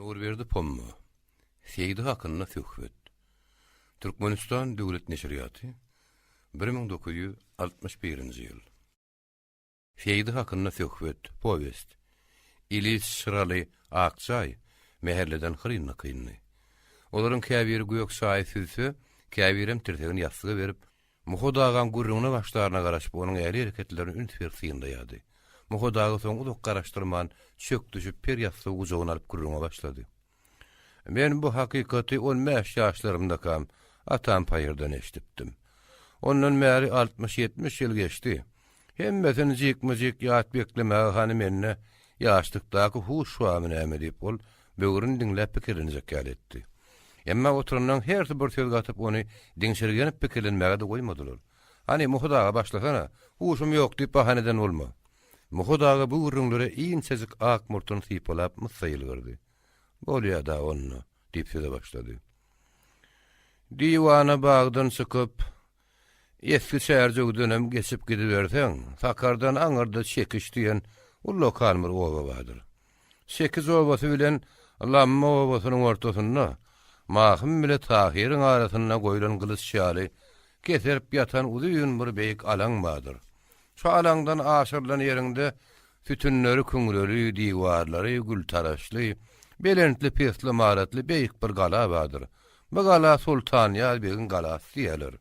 Nurberdi Pomma. Seýdi hakynda söhbet. Türkmenistan döwlet neşirýaty, 1961-nji ýyl. Seýdi hakynda söhbet, powest. Ilis çyraly ak jaý mähelleden hyryn-dykyndy. Olaryň käbiri gök çaýy süzse, käbirem tirsegini ýassyga berip, Muhud agaň gürrüňine başlaryna garaşyp, onuň äli hereketlerini üns berip synlaýardy. Muhud aga soň uzak garaşdyrman, çök düşüp, per ýassygy gujagyna alyp gürrüňe başlady. Men bu hakykaty on bäş ýaşlarymdakam atam paýyrdan eşidipdim. Ondan bäri altmyş-ýetmiş ýyl geçdi. Hemmesini jikme-jik ýat beklemäge hany mende ýaşlykdaky huş barmy näme diýip, ol böwrüni diňläp pikirlenjek ýaly etdi. Emma oturanlaryň hersi bir söz gatyp ony diňşirgenip pikirlenmäge-de goýmadylar. Hany, Muhut aga, başlasana, huşum ýok diýip bahana eden bolma. Muhut aga bu gürrüňlere inçejik ak murtuny sypalap myssa ýylgyrdy. Bolýa-da onda, diýip söze başlady. Diwana bagdan çykyp, Esgi çärjewdenem geçip gidiberseň, Sakardan aňyrda Çekiç diýen ullakan bir oba bardyr. Çekiç obasy bilen Lamma obasynyň ortasynda, Mahym bile Tahyryň arasynda goýlan gylyç ýaly keserip ýatan uzyn bir beýik alaň bardyr. Şo alaňdan aşyrylan ýeriňde sütünleri küňreli, diwarlary gültaraşly, belentli-pesli ymaratly beýik bir gala bardyr. Bu gala Soltanýaz begiň galasy diýerler.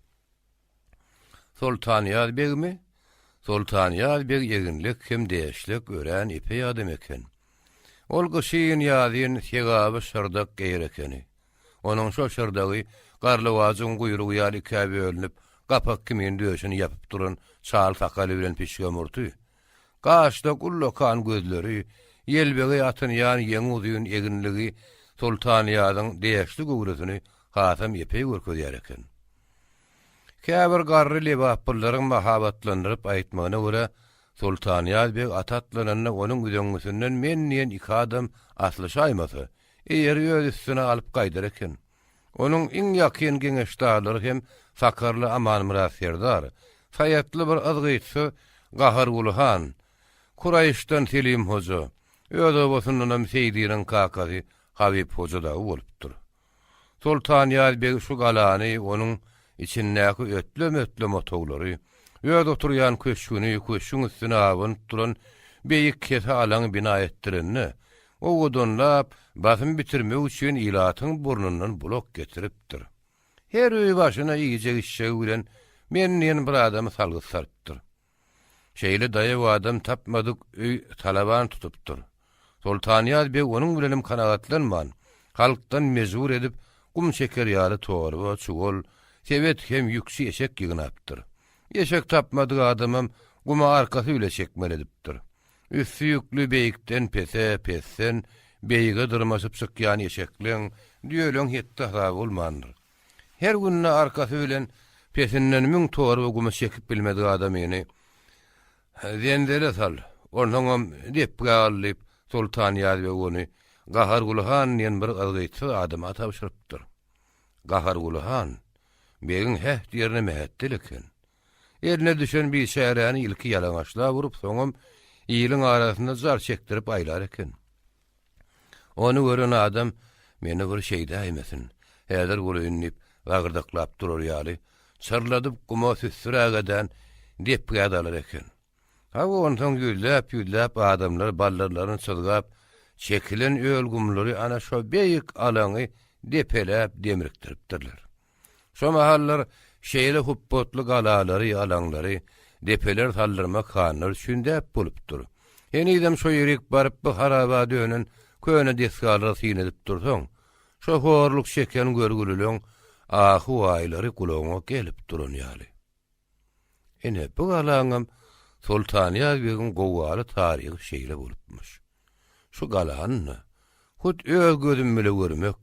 Soltanýaz begmi? Soltanýaz beg eginlek hem deşlek örän epeý adam eken. Ol gyşyn-ýazyn segaby şyrdak geýer ekeni. Onuň şo şyrdagy garlawajyň guýrugy ýaly ikä bölünip, gapak kimin döşüni ýapyp duran çal sakaly bilen pişge murty, Gaşdak ullakan gözleri, ýelbegeý atynýan ýeňi uzyn eginligi Soltanýazyň deşli göwresini hasam epeý görkezýär eken. Käbir garry lebaplylaryň mahabatlandyryp aýtmagyna görä, Soltanýaz beg ata atlananda onuň üzeňňisinden men diýen iki adam aslyşaýmasa, eýeri öz üstüne alyp gaýdar eken. Onuň iň ýakyn geňeşdarlary hem sakarly Amanmyrat serdar, saýatly bir yzgytsyz Gaharguly han, Kuraýyşdan Selim hoja, öz obasyndanam Seýdiniň kakasy Habyp hoja dagy bolupdyr. Soltanýaz beg şu galany, onuň içindäki ötlem-ötlem otaglary, öz oturýan köşgüni, köşgüň üstüne abanyp duran beýik kese alaňy bina etdirende, Owadanlap, basym bitirmek üçin ilatyň burnundan bulak getiripdir. Her öý başyna iýjek-içjegi bilen men diýen bir adamy salgyt salypdyr. Şeýle daýaw adam tapmadyk öý talaban tutupdyr. Soltanýaz beg onuň bilenem kanagatlanman, halkdan mejbur edip, gum çeker ýaly torba, çuwal, sebet hem ýükçi eşek ýygnapdyr. Eşek tapmadyk adamam guma arkasy bile çekmeli edipdir. Üsti ýükli beýikden pese, pesden beýige dyrmaşyp çykýan eşekleň, düýeleň hetdi-hasaby bolmandyr. Her günde arkasy bilen pesinden müň torba gumy çekip bilmedik adamyny Zenzele sal, onsoňam depgä al diýip, Soltanýaz beg ony Gaharguly han diýen bir yzgytsyz adama tabşyrypdyr. Gaharguly han begiň häh diýerine mähetdel eken. Eline düşen biçäräni ilki ýalaňaçlap urup, soňam iliň arasynda jar çekdirip aýlar eken. Ony gören adam meni bir şeýdäýmesin, häzir göreýin diýip, gagyrdaklap durar ýaly, çyrladyp guma süssürägedän depgä dalar eken. Hawa, onsoň ýüzläp-ýüzläp adamlar baldyrlaryny çyzgap, çekilen öl gumlary ana şo beýik alaňy depeläp demrikdiripdirler. Şo mahallar şeýle hupbatly galalary, alaňlary, depeler saldyrmak hanlar üçin däp bolupdyr. Henizem şo ýerik baryp bu haraba dönen köne desgalara syn edip dursaň, şo horluk çeken görgülileň ahy-waýlary gulagyňa gelip duran ýaly. Ine, bu galaňam Soltanýaz begiň gowgaly taryhy şeýle bolupmyş. Şu galany-da, hut öz gözüm bile görmek,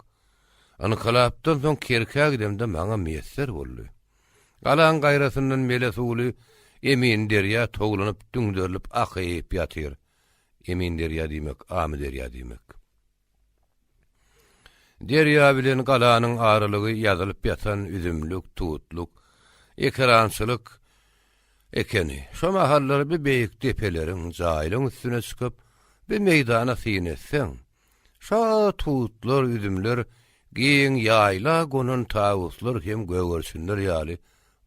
ynkylapdan soň Kerkä gidemde maňa miýesser boldy. Galaň gaýrasyndan mele suwly Emin derýa towlanyp, düňderilip akyp ýatyr. Emin derýa diýmek, Amyderýa diýmek. Derýa bilen galanyň aralygy ýazylyp ýatan üzümlik, tutluk, ekerançylyk ekeni. Şo mahallar bir beýik depeleriň, jaýlaň üstüne çykyp, bir meýdana syn etseň, Şa tutlar, üzümler, giň ýaýla gonan tawuslar hem gögerçinler ýaly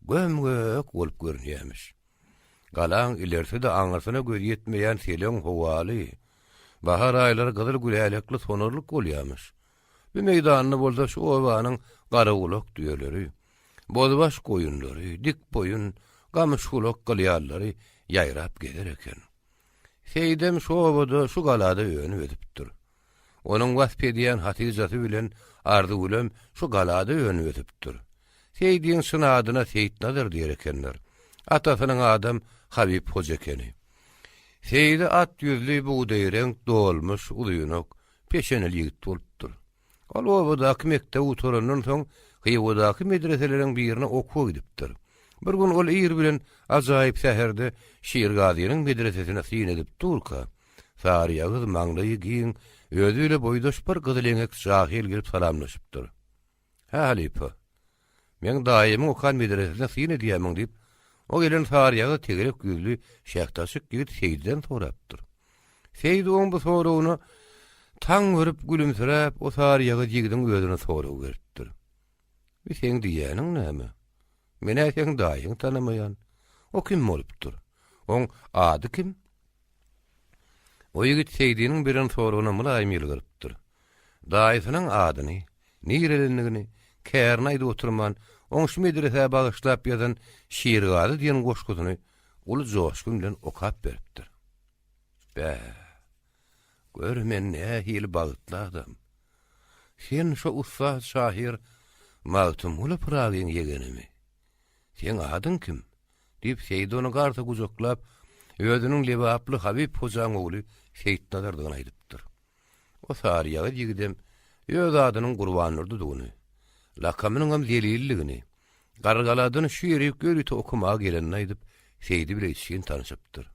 göm-gök bolup görünýärmiş. Galaň ilersi-de aňyrsyna göz ýetmeýän seleň howaly, bahar aýlary gyzyl gülälekli sonarlyk bolýarmyş. Bu meýdanda bolsa şu obanyň garagulak düýeleri, bozbaş goýunlary, dik boýun, gamyşgulak gylýallary ýaýrap gezer eken. Seýidem şu obada, şu galada önüp-ösüpdir. Onuň wasp edýän Hatyjasy bilen Arzygülem şu galada önüp-ösüpdir. Seýidiň çyn adyna Seýitnazar diýer ekenler. Atasynyň adam Habyp hoja ekeni. Seýidi at ýüzli, bugdaýreňk, dolmuş, uzynak, peşeneli ýigit bolupdyr. Ol obadaky mekdebi gutarandan soň, Hywadaky medreseleriň birine okuwa gidipdir. Bir gün ol ir bilen ajaýyp säherde Şirgazynyň medresesine syn edip durka, saryýagyz, maňlaýy giň, özi bile boýdaş bir gyzyleňek jahyl gelip salamlaşypdyr. Hä, halypa, meň daýymyň okan medresesine syn edýärmiň diýip, o gelen saryýagyz tegelek ýüzli, şähdaçyk ýigit Seýdiden sorapdyr. Seýdi oň bu soragyna taň görüp gülümsiräp, o saryýagyz ýigidiň özüne sorag beripdir. Bi seň diýýäniň näme? Men-ä seň daýyňy tanamaýan. O kim bolupdyr? Oň ady kim? O ýigit Seýdiniň beren soragyna mylaýym ýylgyrypdyr. Daýysynyň adyny, nirelendigini, kärini aýdyp oturman, oň şu medresä bagyşlap ýazan Şirgazy diýen goşgusyny uly joşgun bilen okap beripdir. Bä, gör men nähili bagtly adam. Sen şo ussat şahyr Magtymguly Pyragyň ýegenimi? Seň adyň kim? Diýip, Seýdi ony garsa gujaklap, özüniň lebaply Habyp hojaň ogly Seýitnazardygyny aýdypdyr. O saryýagyz ýigidem öz adynyň Gurbandurdydygyny, lakamynyňam Zelilidigini, Gargaladan şu ýerik ýörite okamaga gelenini aýdyp, Seýdi bile içgin tanşypdyr.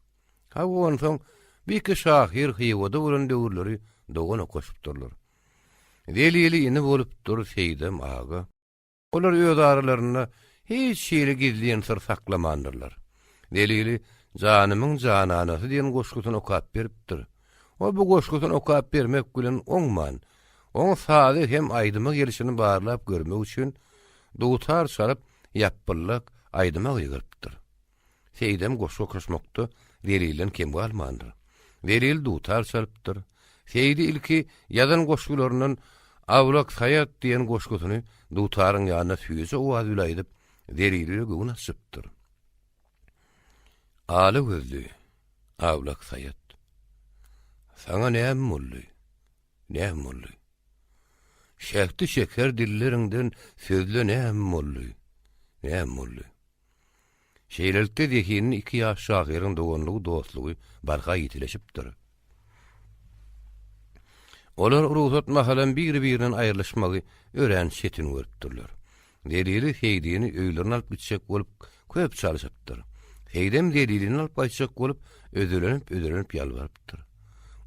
Hawa, onsoň bu iki şahyr Hywada bolan döwürleri dogan okaşypdyrlar. Zelili ini bolupdyr, Seýdem aga. Olar öz aralarynda hiç hili gizlin syr saklamandyrlar. Zelili Janymyň jananasy diýen goşgusyny okap beripdir. Ol bu goşgusyny okap bermek bilen oňman, oň sazy hem aýdyma gelşini barlap görmek üçin dutar çalyp, ýapbyllak aýdyma gygyrypdyr. Seýidem goşgy okaşmakda Zelilden kem galmandyr. Zelil dutar çalypdyr. Seýidi ilki ýazan goşgularyndan Awlak saýat diýen goşgusyny dutaryň ýanynda süýji owaz bile aýdyp, Zelile göwün açypdyr. Ala gözli, awlak saýat. Saňa näme boldy? Näme boldy? Şähdi şeker dilleriňden sözle näme boldy? Näme boldy? Şeýlelikde zehinli iki ýaş şahyryň doganlygy-dostlugy barha ýitileşipdir. Olar rugsat mahalam biri-birinden aýrylyşmagy örän çetin görüpdirler. Zelili Seýdini öýlerine alyp gitjek bolup köp çalşypdyr. Seýdem Zelilini alyp gaýtjak bolup özelenip-özelenip ýalbarypdyr.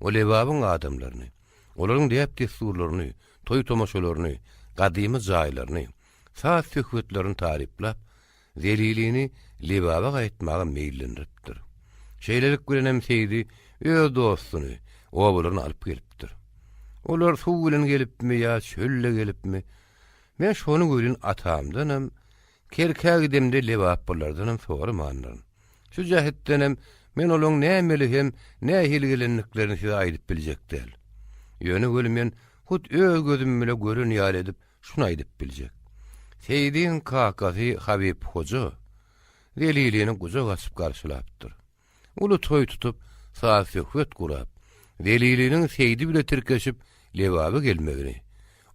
O Lebabyň adamlaryny, olaryň däp-dessurlaryny, toý-tomaşalaryny, gadymy jaýlaryny, saz-söhbetlerini taryplap, Zelilini Lebaba gaýtmaga meýillendiripdir. Şeýlelik bilenem Seýdi öz dostuny obalaryna alyp gelipdir. Olar suw bilen gelipmi ýa çölde gelipmi, men şony welin atamdanam, Kerkä gidemde lebaplylardanam soramandyryn. Şu jähetdenem men olaň nämeli hem nähili gelendiklerini size aýdyp biljek däl. Ýöne weli men hut öz gözüm bile gören ýaly edip Şuny aýdyp biljek. Seýidiň kakasy Habyp hoja Zelilini gujak açyp garşylapdyr. Uly toý tutup, saz-söhbet gurap, Zeliliniň Seýdi bile tirkeşip Lebaba gelmegini,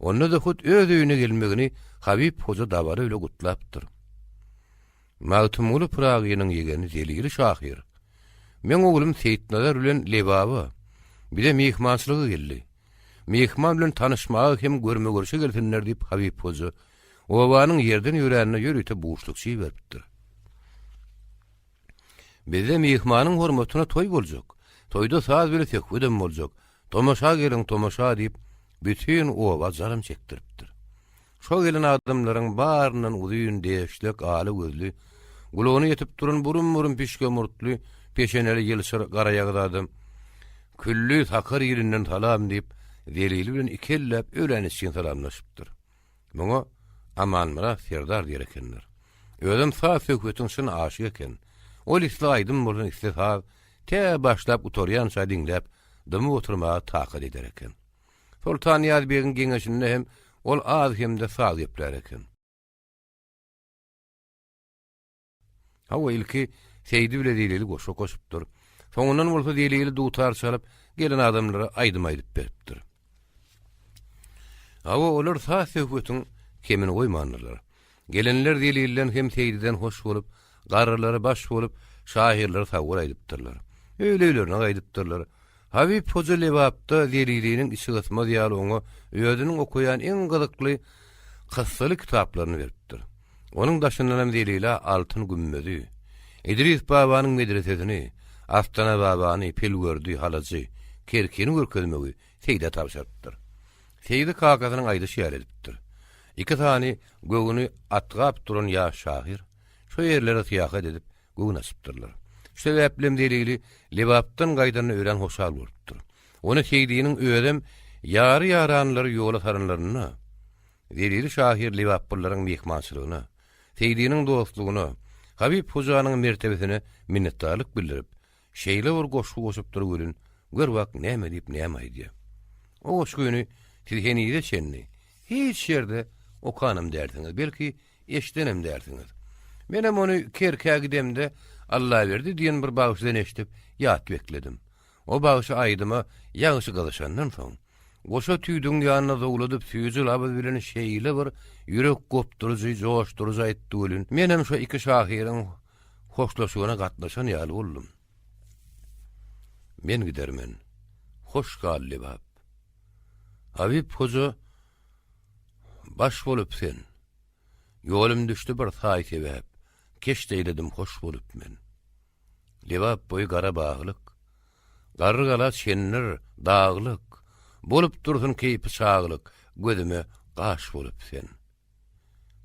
onda-da hut öz öýüne gelmegini Habyp hoja dabara bile gutlapdyr. Magtymguly Pyragynyň ýegeni Zelili şahyr, Meň oglum Seýitnazar bilen Lebaba, bize myhmançylyga geldi. Myhman bilen tanyşmaga hem görme-görşe gelsinler diýip Habyp hoja obanyň ýerden ýöränine ýörite buşlukçy iberipdir. Bizde myhmanyň hormatyna toý boljak. Toýda saz bile söhbedem boljak. Tomaşa geliň, tomaşa diýip, bütin oba jaram çekdiripdir. Şo gelen adamlaryň baryndan uzyn, deşlek, ala gözli, gulagyna ýetip duran burum-burum pişge murtly, peşeneli ýylçyr garaýagyz adam, Külli sakar ilinden salam diýip, Zelili bilen ikelläp örän içgin salamlaşypdyr. Muňa Amanmyrat serdar diýer ekenler. Özem saz-söhbetiň çyn aşygy eken. Ol isle aýdym bolsun, isle saz, tä başlap gutarýança diňläp, dymyp oturmaga takat eder eken. Soltanýaz begiň geňeşinde hem ol az-kemde saz geplär eken. Hawa, ilki Seýdi bile Zelili goşa goşupdyr. Soňundan bolsa Zelili dutar çalyp, gelen adamlara aýdym aýdyp beripdir. Hawa, olar saz-söhbetiň kemini goýmandyrlar. Gelenler Zelilden hem Seýdiden hoş bolup, garrylary baş bolup, şahyrlara sagbol aýdypdyrlar. Öýli-öýlerine gaýdypdyrlar. Habyp hoja Lebapda Zeliliniň içi gysmaz ýaly oňa özüniň okaýan iň gyzykly kyssaly kitaplaryny beripdir. Onuň daşyndanam Zelilä altyn gümmezi, Idris babanyň medresesini, Astana babany, Pilgördi, Halajy, Kerkini görkezmegi Seýdä tabşyrypdyr. Seýdi kakasynyň aýdyşy ýaly edipdir. Iki sany göwni atgap duran ýaş şahyr şo ýerlere syýahat edip, göwün açypdyrlar. Şu sebäplem Zelili Lebapdan gaýdanyna örän hoşal bolupdyr. Ony Seýdiniň özem ýary-ýaranlary ýola salanlarynda, Zelili şahyr lebaplylaryň myhmançylygyna, Seýdiniň dostlugyna, Habyp hojanyň mertebesine minnetdarlyk bildirip, şeýle bir goşgy goşupdyr welin, gör bak näme diýip näme aýdýar. O goşgyny siz henize çenli hiç ýerde okanam dälsiňiz, belki Eşdenem dälsiňiz. Menem ony Kerkä gidemde Allaberdi diýen bir bagşydan eşidip, ýat bekledim. O bagşy aýdyma ýagşy gyzyşandan soň, goşa tüýdügiň ýanyna zowladyp süýji labyz bilen şeýle bir ýürek gopduryjy, joşduryjy aýtdy welin, menem şo iki şahyryň hoşlaşygyna gatnaşan ýaly boldum. Men gidermen. Hoş gal, Lebap. Habyp hoja Baş bolup sen. Ýolum düşdi bir saý-sebäp, Keşt eýledim hoş bolup men. Lebap boýy gara baglyk, Garrygala çendir, daglyk, Bolup dursun keýpi çaglyk, Gözüme gaş bolup sen.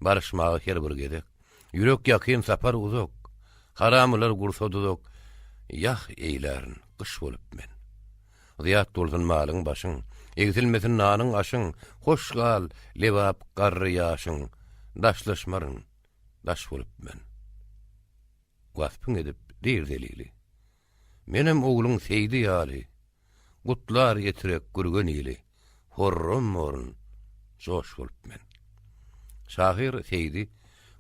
Baryşmaga her bir gezek, Ýürek ýakyn, sapar uzak, Haramylar gursa duzak, Ýah eýlärin, gyş bolup men. Zyýat bolsun malyň başyň, Egsilmesin nanyň aşyň, Hoş gal, Lebap, garry ýaşyň, Daşlaşmaryn, daş bolup men. Waspyň edip diýr Zelili. Menem ogluň Seýdi ýaly, Gutlar Etrek, Gürgen ili, Horram borun, joş bolup men. Şahyr Seýdi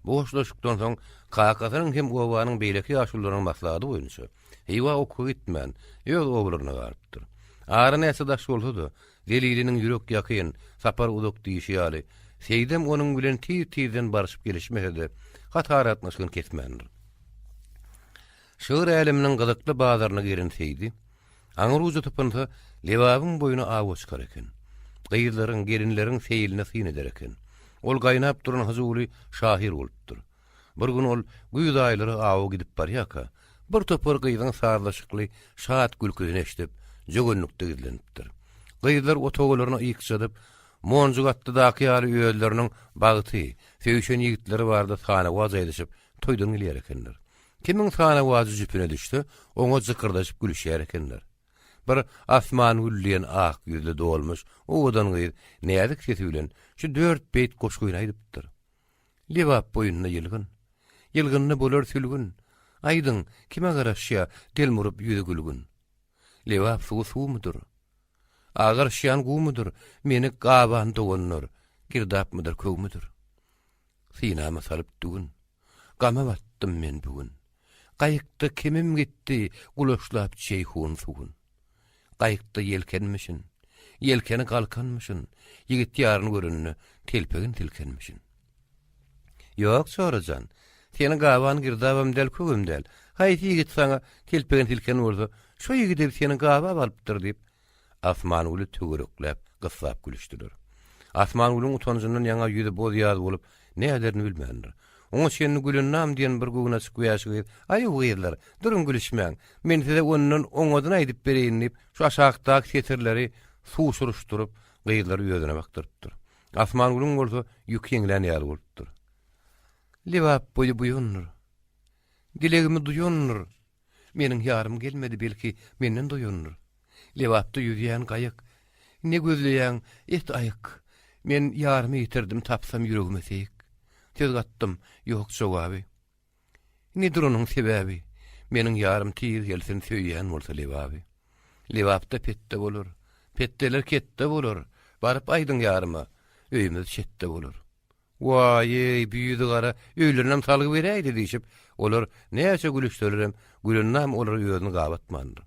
bu hoşlaşykdan soň kakasynyň hem obanyň beýleki ýaşulularynyň maslahaty boýunça Hywa okuwa gitmän, öz obalaryna galypdyr. Ara näçe daş bolsa-da, Zeliliniň ýürek ýakyn, sapar uzak diýşi ýaly, Seýdem onuň bilen tiz-tizden barşyp-gelişmese-de, hat-aragatnaşygyny kesmändir. Şygyr äleminiň gyzykly bazaryna giren Seýdi, aňry ujy typynsa, Lebabyň boýuna awa çykar eken. Gyzlaryň, gelinleriň seýiline syn eder eken. Ol gaýnap duran hyjuwly şahyr bolupdyr. Bir gün ol güýz aýlary awa gidip barýarka, bir topar gyzyň sazlaşykly şat gülküsini eşidip, jöwenlikde gizlenipdir. Gyzlar otagalaryna ýykjadyp, Monjugatdydaky ýaly özleriniň bagty, söýüşen ýigitleri barada sanawaç aýdyşyp, toýdan gelýär ekenler. Kimiň sanawajy jüpüne düşse, oňa jykyrdaşyp gülüşýär ekenler. Bir Asmangül diýen ak ýüzli dolmuş, owadan gyz näzik sesi bilen şu dört beýt goşgyny aýdypdyr. Lebap boýunda ýylgyn. Ýylgynda bolar sülgün. Aýdyň, kime garaşýa delmuryp ýüzi gülgün? Lebap suwy suwmudyr? Agaryşýan guwmudyr? Meni gaban doganlar, girdapmydyr, köwmüdir? Synama salyp düwün. Gama batdym men bu gün. Gaýykda kimim gitdi, gulaçlap Jeýhun suwun. Gaýykda ýelkenmişin, ýelkeni galkanmyşyn, ýigit ýaryny görende telpegin silkenmişin. Ýok, çora jan, seni gaban girdabam däl, köwem däl. Haýsy ýigit saňa telpegin silken bolsa, şo ýigidem seni gabap alypdyr diýip, Asmangüli töwerekläp, gyssap gülüşdiler. Asmangülüň utanjyndan ýaňa ýüzi boz-ýaz bolup, näderini bilmändir. Oňa çenli Gülennam diýen bir göwnaçyk wäşi gyz, Aý, gyzlar, duruň gülüşmäň, men size ondan oňadyny aýdyp bereýin diýip, şu aşakdaky setirleri suşuryşdyryp, gyzlary özüne bakdyrypdyr. Asmangülüň bolsa ýüki ýeňlän ýaly bolupdyr. Lebap boýy buýandyr. Dilegimi duýandyr. Meniň ýarym gelmedi, belki, menden doýandyr. Lebapda ýüzýän gaýyk. Ne gözleýäň, et aýyk. Men ýarymy ýitirdim, tapsam ýüregime seýik. Söz gatdym, ýok jogaby. Nedir onuň sebäbi? Meniň ýarym tiz gelsin söýýän bolsa Lebaby. Lebapda petde bolar, petdeler ketde bolar, baryp aýdyň ýaryma, öýümiz çetde bolar. Waý-eý, bi ýüzi gara öýlerinem salgy beräýdi diýşip, olar näçe gülüşselerem, Gülennam olara özüni gabatmandyr.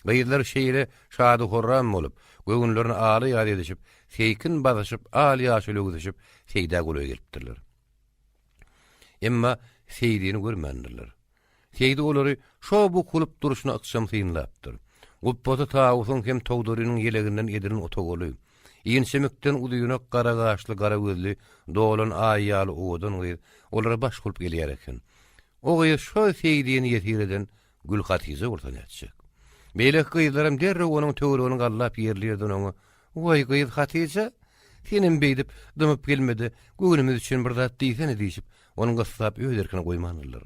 Gyzlar şeýle şady-horram bolup, göwünlerini ala-ýaz edişip, seýkin basyşyp, al-ýaşyl öwsüşip, Seýdä golaý gelipdirler. Emma Seýdini görmändirler. Seýdi olary şo bukulyp durşuna ykjam synlapdyr. Gupbasy tawusyň hem togdarynyň ýeleginden edilen otagaly, inçemikden uzynak gara gaşly, gara gözli, dolan aý ýaly owadan gyz olara baş bolup gelýär eken. O gyz şo Seýdini ýesir eden Gülhatyja bolsa nätjek. Beýleki gyzlaram derrew onuň töweregini gallap ýerli-ýerden oňa, Waý, gyz Hatyja, senem beýdip dymyp gelme-de, göwnümiz üçin bir zat diýsene diýşip, ony gyssap öz erkine goýmandyrlar.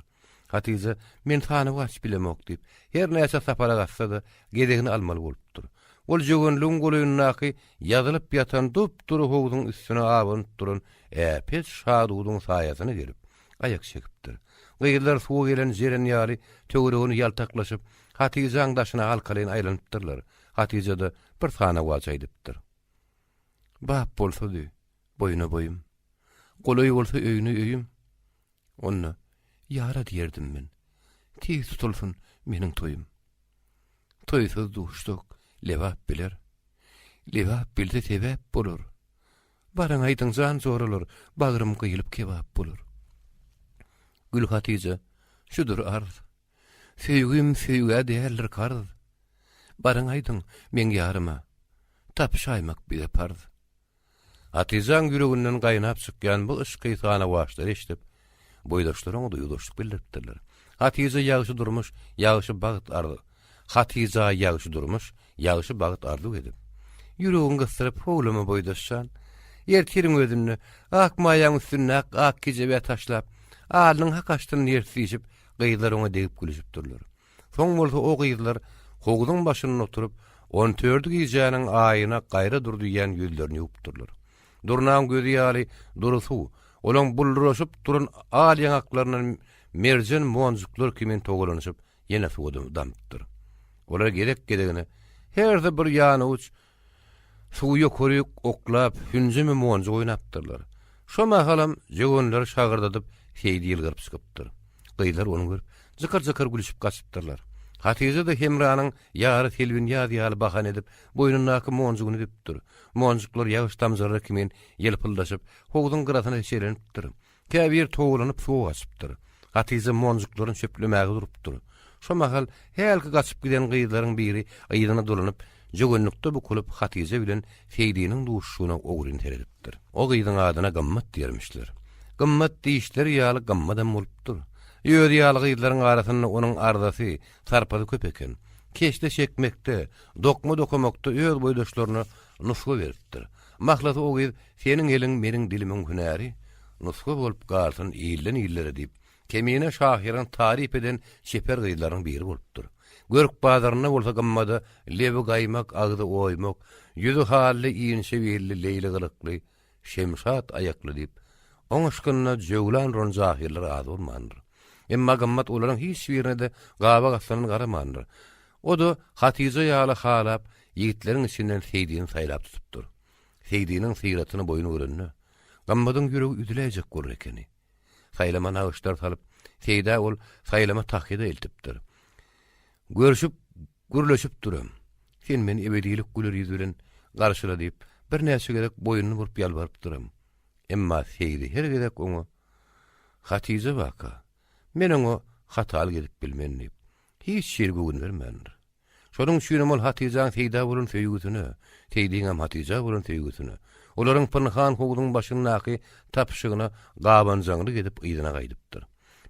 Hatyja, Men sanawaç bilemok diýip, her näçe sapara gatsa-da, gezegini almaly bolupdyr. Ol jöwenligiň golaýyndaky ýazylyp ýatan dup-dury howzuň üstüne abanyp duran äpet şadudyň saýasyna gelip, aýak çekipdir. Gyzlar suwa gelen jeren ýaly töweregini ýaltaklaşyp, Hatyjaň daşyna halkalaýyn aýlanypdyrlar. Hatyja-da bir sanawaç aýdypdyr. Bap bolsady, boýuna boýum. Golaý bolsa öýüne öýüm. Onda ýara diýerdim men. Tiz tutulsyn meniň toýum. Toýsuz duşsak, Lebap biler. Lebap bilse sebäp bolar. Baryň aýdyň jan joralar, bagrym gyýylyp kebap bolar. Gülhatyja, şudur arz. Söýgim söýgä däldir karz. Baryň aýdyň meň ýaryma, tapyşaýmak bize parz. Hatyjaň ýüreginden gaýnap çykýan bu yşky sanawaçlary eşidip, boýdaşlary oňa duýgudaşlyk bildiripdirler. Hatyja ýagşy durmuş, ýagşy bagt arz Hatyja ýagşy durmuş, ýagşy bagt arzuw edip. Ýüregiňi gysdyryp howlama boýdaş jan. Ertiriň özünde, ak maýaň üstünde ak kejebä taşlap, alnyň hak açsyn diýeris diýşip, gyzlar oňa degip gülüşipdirler. Soň bolsa o gyzlar howzuň başynda oturyp, on tördi gijäniň aýyna gaýra dur diýýän ýüzlerini ýuwupdyrlar. Durnaň gözi ýaly dury suw, olaň bulduraşyp duran al ýaňaklaryndan merjen monjuklar kimin togalanyşyp, ýene suwa damypdyr. Olar gezek-gezegine, hersi bir ýanawuç Suwy ýokaryk oklap, hünjümi monjuk oýnapdyrlar. Şo mahalam jöwenleri şagyrdadyp, Seýdi ýylgyryp çykypdyr. Gyzlar ony görüp, jykyr-jykyr gülüşip gaçypdyrlar. Hatyja-da Hemranyň ýary Selbinýaz ýaly bahana edip, boýnundaky monjugyny üzüpdir. Monjuklar ýagyş damjalary kimin ýylpyldaşyp, howzuň gyrasyna seçelenipdir. Käbiri towlanyp suwa gaçypdyr. Hatyja monjuklaryny çöplemäge durupdyr. Şo mahal hälki gaçyp giden gyzlaryň biri yzyna dolanyp, jöwenlikde bukulyp Hatyja bilen Seýdiniň duşuşygyna ogryn seredipdir. O gyzyň adyna Gymmat diýermişler. Gymmat diýişleri ýaly gymmadam bolupdyr. Özi ýaly gyzlaryň arasynda onuň arzasy, sarpasy köp eken. Keşde çekmekde, dokma dokamakda öz boýdaşlaryna nusga beripdir. Mahlasy o gyz Seniň eliň meniň dilimiň hünäri, Nusga bolup galsyn ilden-illere diýip, Kemine şahyryň taryp eden çeper gyzlarynyň biri bolupdyr. Görk bazarynda bolsa gymmada lebi gaýmak, agzy oýmak, ýüzi hally, inçe billi, leýli gylykly, şemşat aýakly diýip, oň yşkynda jöwlan uran jahyllar az bolmandyr. Emma Gymmat olaryň hiç birine-de gabak astyndan garamandyr. O-da Hatyja ýaly halap, ýigitleriň içinden Seýdini saýlap tutupdyr. Seýdiniň syratyny boýun görende, Gymmadyň ýüregi üzüläýjek bolar ekeni. Saýlama nagyşlar salyp, Seýdä ol saýlama tahýa-da eltipdir. Görşüp, gürleşip duram. Sen meni ebedilik güler ýüz bilen garşyla diýip, birnäçe gezek boýnuny burup ýalbarypdyram. Emma Seýdi her gezek oňa, Hatyja baka, men oňa hatalyk edip bilmen diýip, hiç hili göwün bermändir. Şonuň üçinem ol Hatyjaň Seýdä bolan söýgüsine, Seýdiňem Hatyja bolan söýgüsine, olaryň pynhan howzuň başyndaky tapyşygyna gabanjaňlyk edip yzyna gaýdypdyr.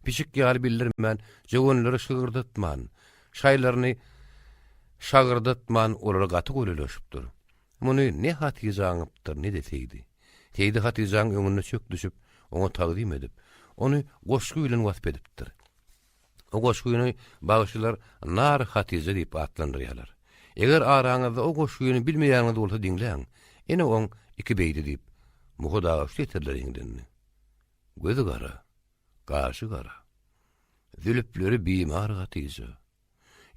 Pişik ýaly bildirmän, jöwenleri şygyrdatman, şaýlaryny şagyrdatman olara gaty golaýlaşypdyr. Muny ne Hatyja aňypdyr, ne-de Seýdi. Seýdi Hatyjaň öňünde çök düşüp, oňa tagzym edip, ony goşgy bilen wasp edipdir. O goşgyny bagşylar Nar Hatyja diýip atlandyrýarlar. Eger araňyzda o goşgyny bilmeýäniňiz bolsa diňläň, ine oň iki beýdi diýip, Muhat aga şu setirleri ýeňlendi. Gözi gara, gaşy gara. Zülpleri bimar Hatyja.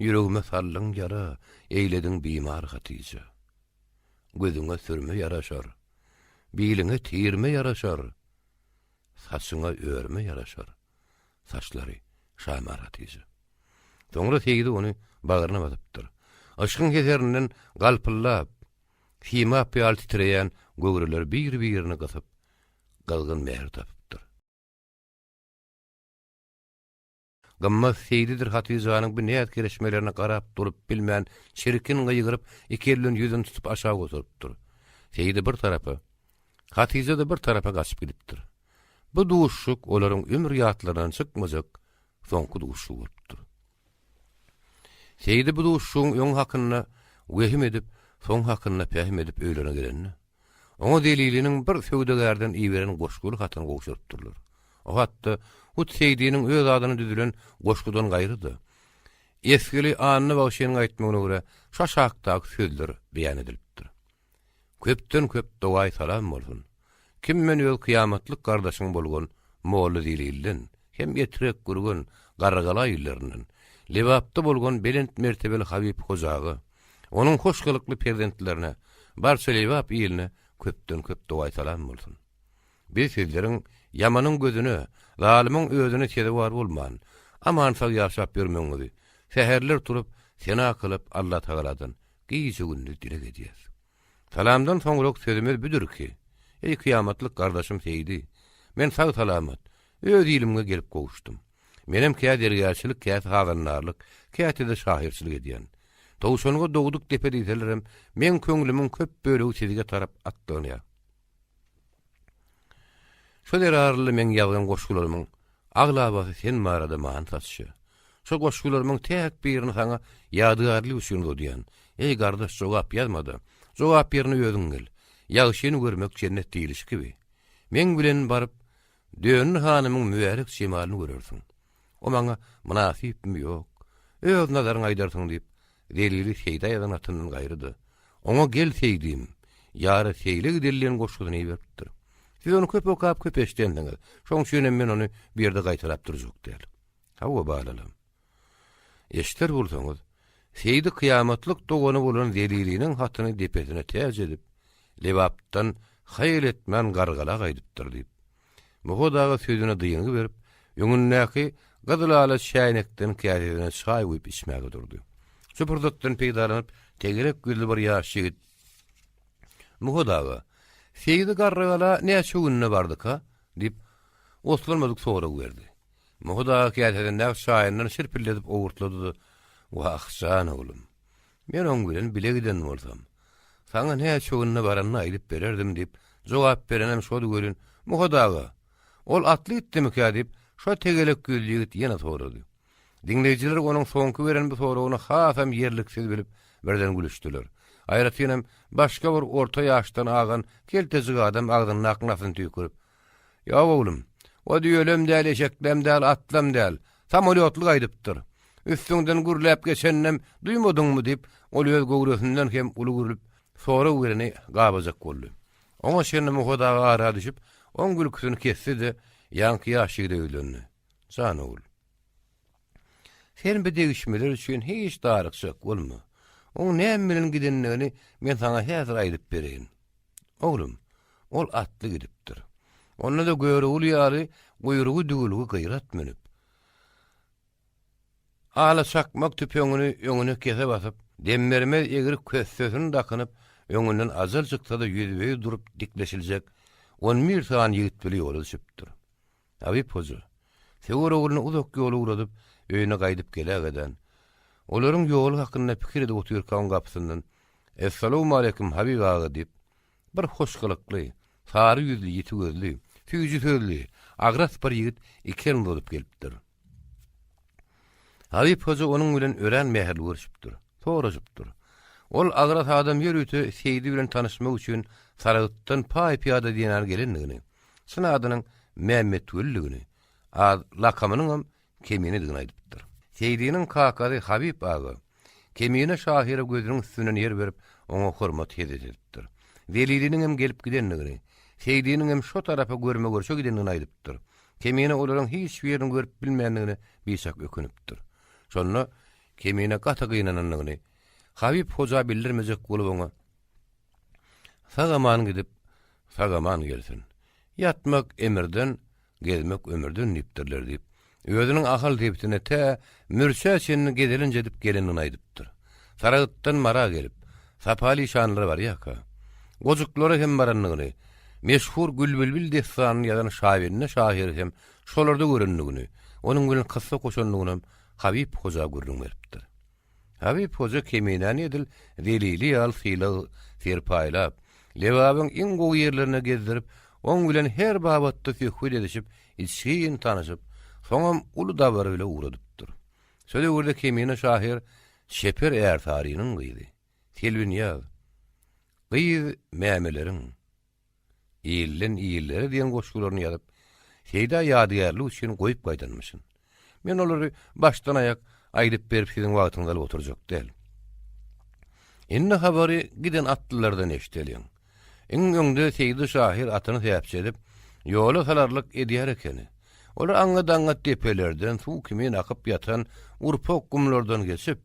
Ýüregime saldyň ýara, eýlediň bimar Hatyja. Gözüňe sürme ýaraşar, biliňe tirme ýaraşar, saçyňa örme ýaraşar. Saçlary şamar Hatyja. Soňra Seýdi ony bagryna basypdyr. Yşkyň heserinden galpyldap, simap ýaly titreýän göwreler bir-birini gysyp, gyzgyn mähir tapypdyr. Gymmat Seýdidir Hatyjanyň bu näz-kereşmelerine garap durup bilmän, çirkin gygyryp, iki eli bilen ýüzüni tutup aşak oturypdyr. Seýdi bir tarapa, Hatyja-da bir tarapa gaçyp gidipdir. Bu duşuşyk olaryň ömür ýatlaryndan çykmajak soňky duşuşygy bolupdyr. Seýdi bu duşuşygyň öňi hakynda wehim edip, soňy hakynda pähim edip öýlerine gelende, oňa Zeliliniň bir söwdagärden iberen goşguly hatyny gowşurypdyrlar. O hatda hut Seýdiniň öz adyna düzülen goşgudan gaýry-da, Esgili Anna bagşynyň aýtmagyna görä, şu aşakdaky sözler beýan edilipdir. Köpden-köp dogaý salam bolsun. Kim men öz kyýamatlyk gardaşyň bolgan Molla Zelilden, hem Etrek, Gürgen, Garrygala illerinden, Lebapda bolgan belent mertebeli Habyp Hojaga, onuň hoş gylykly perzentlerine, barça Lebap iline köpden-köp dogaý salam bolsun. Biz sizleriň ýamanyň gözüne, zalymyň özüne sezewar bolman, aman-sag ýaşap ýörmegiňizi, säherler turup, sena kylyp Allatagaladan gije-gündiz dileg edýäs. Salamdan soňrak sözümiz büdür ki, eý kyýamatlyk gardaşym Seýdi, men sag-salamat, öz ilimge gelip gowuşdym. Menem kä zergärçilik, kä sazandarlyk, käte-de şahyrçylyk edýän. Towşangy dogduk depe diýselerem, meň köňlümiň köp bölegi sizge tarap atlanýar. Şo zerarly meň ýazan goşgularymyň aglabasy sen barada many saçýa. Şo goşgularymyň täk birini saňa ýadygärlik üçin uzadýan. Eý gardaş jogap ýazma-da, jogap ýerine özüň gel. Ýagşyny görmek jennet diýlişi kibi. Meň bilen baryp, Dönli hanymyň mübärek jemalyny görersiň. O maňa mynasypmy, ýok, öz nazaryňa aýdarsyň diýip, Zelili Seýdä ýazan hatyndan gaýry-da, oňa Gel Seýdim, ýara seýle gideli diýen goşgusyny iberipdir. Siz ony köp okap, köp eşidensiňiz, şoň üçinem men ony bu ýerde gaýtalap durjak däl. Hawa, balalam. Eşder bolsaňyz, Seýdi kyýamatlyk dogany bolan Zeliliniň hatyny depesine täç edip, Lebapdan haýal etmän Gargala gaýdypdyr diýip, Muhat aga sözüne dyngy berip, öňündäki gyzyl-ala çäýnekden käsesine çaý guýup içmäge durdy. Şu pursatdan peýdalanyp, tegelek ýüzli bir ýaş ýigit, Muhat aga, Seýdi Garrygala näçe günde bardyka? diýip, oslanmadyk sorag berdi. Muhat aga käsesindäki çaýyndan şirpilledip owurtlady-da, Wah, jan oglum, men oň bilen bile giden bolsam, saňa näçe günde baranyny aýdyp bererdim diýip, jogap berenem şody welin, Muhat aga, ol atly gitdimikä diýip, şo tegelek ýüzli ýigit ýene sorady. Diňleýjiler onuň soňky beren bu soragyny hasam ýerliksiz bilip, birden gülüşdiler. Aýratynam, başga bir orta ýaşdan agan keltejik adam agzyndaky nasyny tüýkürip, Ýok, oglum, o düýelem däl, eşeklem däl, atlam däl, samolýotly gaýdypdyr. Üstüňden gürläp geçeninem duýmadyňmy diýip, ol öz göwresinden hem uly gürlüp, sorag bereni gabajak boldy. Oňa çenli Muhat aga ara düşüp, oň gülküsini kesdi-de, ýaňky ýaş ýigide ýüzlendi. Jan ogul. Sen bu degişmeler üçin hiç darykjak bolma. Oň näme bilen gidendigini men saňa häzir aýdyp bereýin. Oglum, ol atly gidipdir. Onda-da Görogly ýaly guýrugy düwülgi gyrat münüp. Ala çakmak tüpeňini öňüne kese basyp, dembermez egri kössesini dakynyp, öňünden ajal çyksa-da ýüzbe-ýüz durup dikleşiljek on bir sany ýigit bile ýola düşüpdir. Habyp hoja, söwer ogluny uzak ýol ugradyp, öýüne gaýdyp gelägeden, olaryň ýoly hakynda pikir edip otyrka oň gapysyndan, Essalawmaleýkim, Habyp aga diýip, bir hoş gylykly, sary ýüzli, ýiti gözli, süýji sözli, agras bir ýigit iki elini uzadyp gelipdir. Habyp hoja onuň bilen örän mähirli görüşipdir, soraşypdyr. Ol agras adam ýörite Seýdi bilen tanyşmak üçin Saragtdan paý-pyýada diýen ýaly gelendigini, çyn adynyň Mämmetwelidigini, ad lakamynyňam Keminedigini aýdypdyr. Seýdiniň kakasy Habyp aga. Kemine şahyra gözüniň üstünden ýer berip, oňa hormat-hezzet edipdir. Zeliliniň hem gelip gidendigini, Seýdiniň hem şo tarapa görme-görşe gidendigini aýdypdyr. Kemine olaryň hiç birini görüp bilmändigine biçak ökünipdir. Şonda Kemine gaty gynanandygyny Habyp hoja bildirmejek bolup oňa, Sag-aman gidip, sag-aman gelsin. Ýatmak emirden, gezmek ömürden diýipdirler diýip, özüniň Ahal sebitine tä Mürçä çenli gezelenç edip gelendigini aýdypdyr. Saragtdan Mara gelip, Sapaly işanlara barýarka, Gojuklara hem barandygyny, meşhur Gül-Bilbil dessanyny ýazan Şabende şahyry hem şolarda görendigini, onuň bilen kyssa goşandygynam Habyp hoja gürrüň beripdir. Habyp hoja Keminäni edil Zelili ýaly sylag-serpaýlap, Lebabyň iň gowy ýerlerine gezdirip, oň bilen her babatda söhbet edişip, içgin tanyşyp, soňam uly dabara bile ugradypdyr. Şo döwürde Kemine şahyr çeper Ärsarynyň gyzy, Selbinýaz, Gyz mämeleriň, Ilden illere diýen goşgularyny ýazyp, Seýdä ýadygärlik üçin goýup gaýdanmyşyn. Men olary başdan-aýak aýdyp berip siziň wagtyňyzy alyp oturjak däl. Indi habary giden atlylardan eşideliň. Iň öňde Seýdi şahyr atyny säpjedip, ýola salarlyk edýär ekeni. Olar aňňat-aňňat depelerden suw kimin akyp ýatan urpak gumlardan geçip,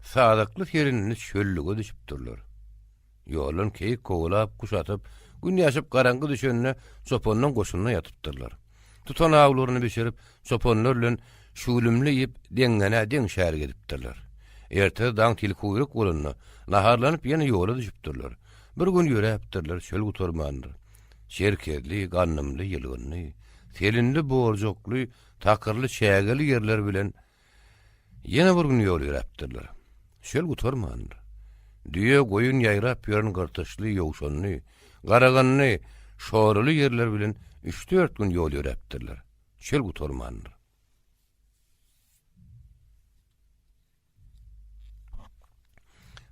sazakly serinli çöllüge düşüpdirler. Ýoldan keýik kowalap, guş atyp, gün ýaşyp garaňky düşende çopanlaň goşunda ýatypdyrlar. Tutan awlaryny bişirip, çopanlar bilen şüwlümli iýip, deňňenä deň şärik edipdirler. Ertesi daň tilkiguýruk bolanda, naharlanyp ýene ýola düşüpdirler. Bir gün ýöräpdirler, çöl gutarmandyr. Çerkezli, gandymly, ýylgynly, selinli, borjakly, takyrly, çägeli ýerler bilen Ýene bir gün ýol ýöräpdirler. Çöl gutarmandyr. Düýe, goýun ýaýrap ýören gyrtyçly, ýowşanly, garaganly, şoraly ýerler bilen üç-dört gün ýol ýöräpdirler. Çöl gutarmandyr.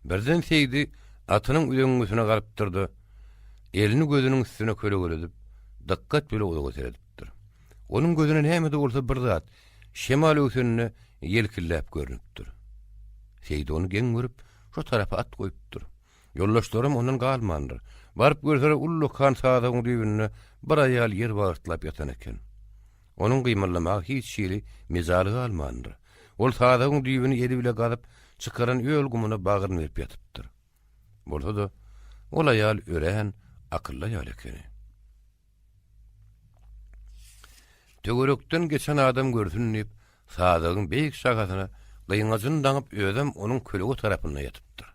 Birden Seýdi atynyň üzeňňisine galypdyr-da, elini gözüniň üstüne kölegeledip, dykgat bile uzaga seredipdir. Onuň gözüne näme-de bolsa bir zat, şemal öwsende ýelkilläp görnüpdir. Seýdi ony geň görüp, şo tarapa at goýupdyr. Ýoldaşlaram ondan galmandyr. Baryp görseler, ullakan sazagyň düýbünde bir aýal ýer bagyrtlap ýatan eken. Onuň gymyldamaga hiç hili mejaly galmandyr. Ol sazagyň düýbüni eli bile gazyp, çykaran öl gumuna bagryny berip ýatypdyr. Bolsa-da, ol aýal örän akylly aýal ekeni. Töwerekden geçen adam görsün diýip, sazagyň beýik şahasyna gyňajyny daňyp özem onuň kölege tarapynda ýatypdyr.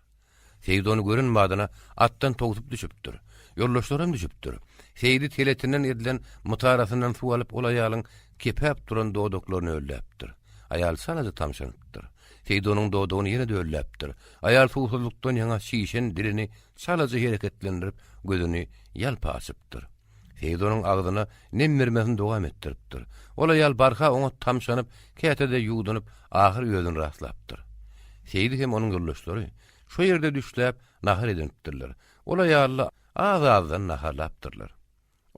Seýdi ony gören badyna atdan towsup düşüpdir. Ýoldaşlaram düşüpdir. Seýdi teletinden edilen mytarasyndan suw alyp ol aýalyň kepäp duran dodaklaryny ölläpdir. Aýal çalaja tamşanypdyr. Seýdi onuň dodagyny ýene-de ölläpdir. Aýal suwsuzlykdan ýaňa çişen dilini çalaja hereketlendirip gözüni ýalpa açypdyr. Seýdi onuň agzyna nem bermesini dowam etdiripdir. Ol aýal barha oňat tamşanyp, käte-de ýuwdunyp, ahyr özüni rastlapdyr. Seýdi hem onuň ýoldaşlary şo ýerde düşläp, nahar edinipdirler. Ol aýaly az-azdan naharlapdyrlar.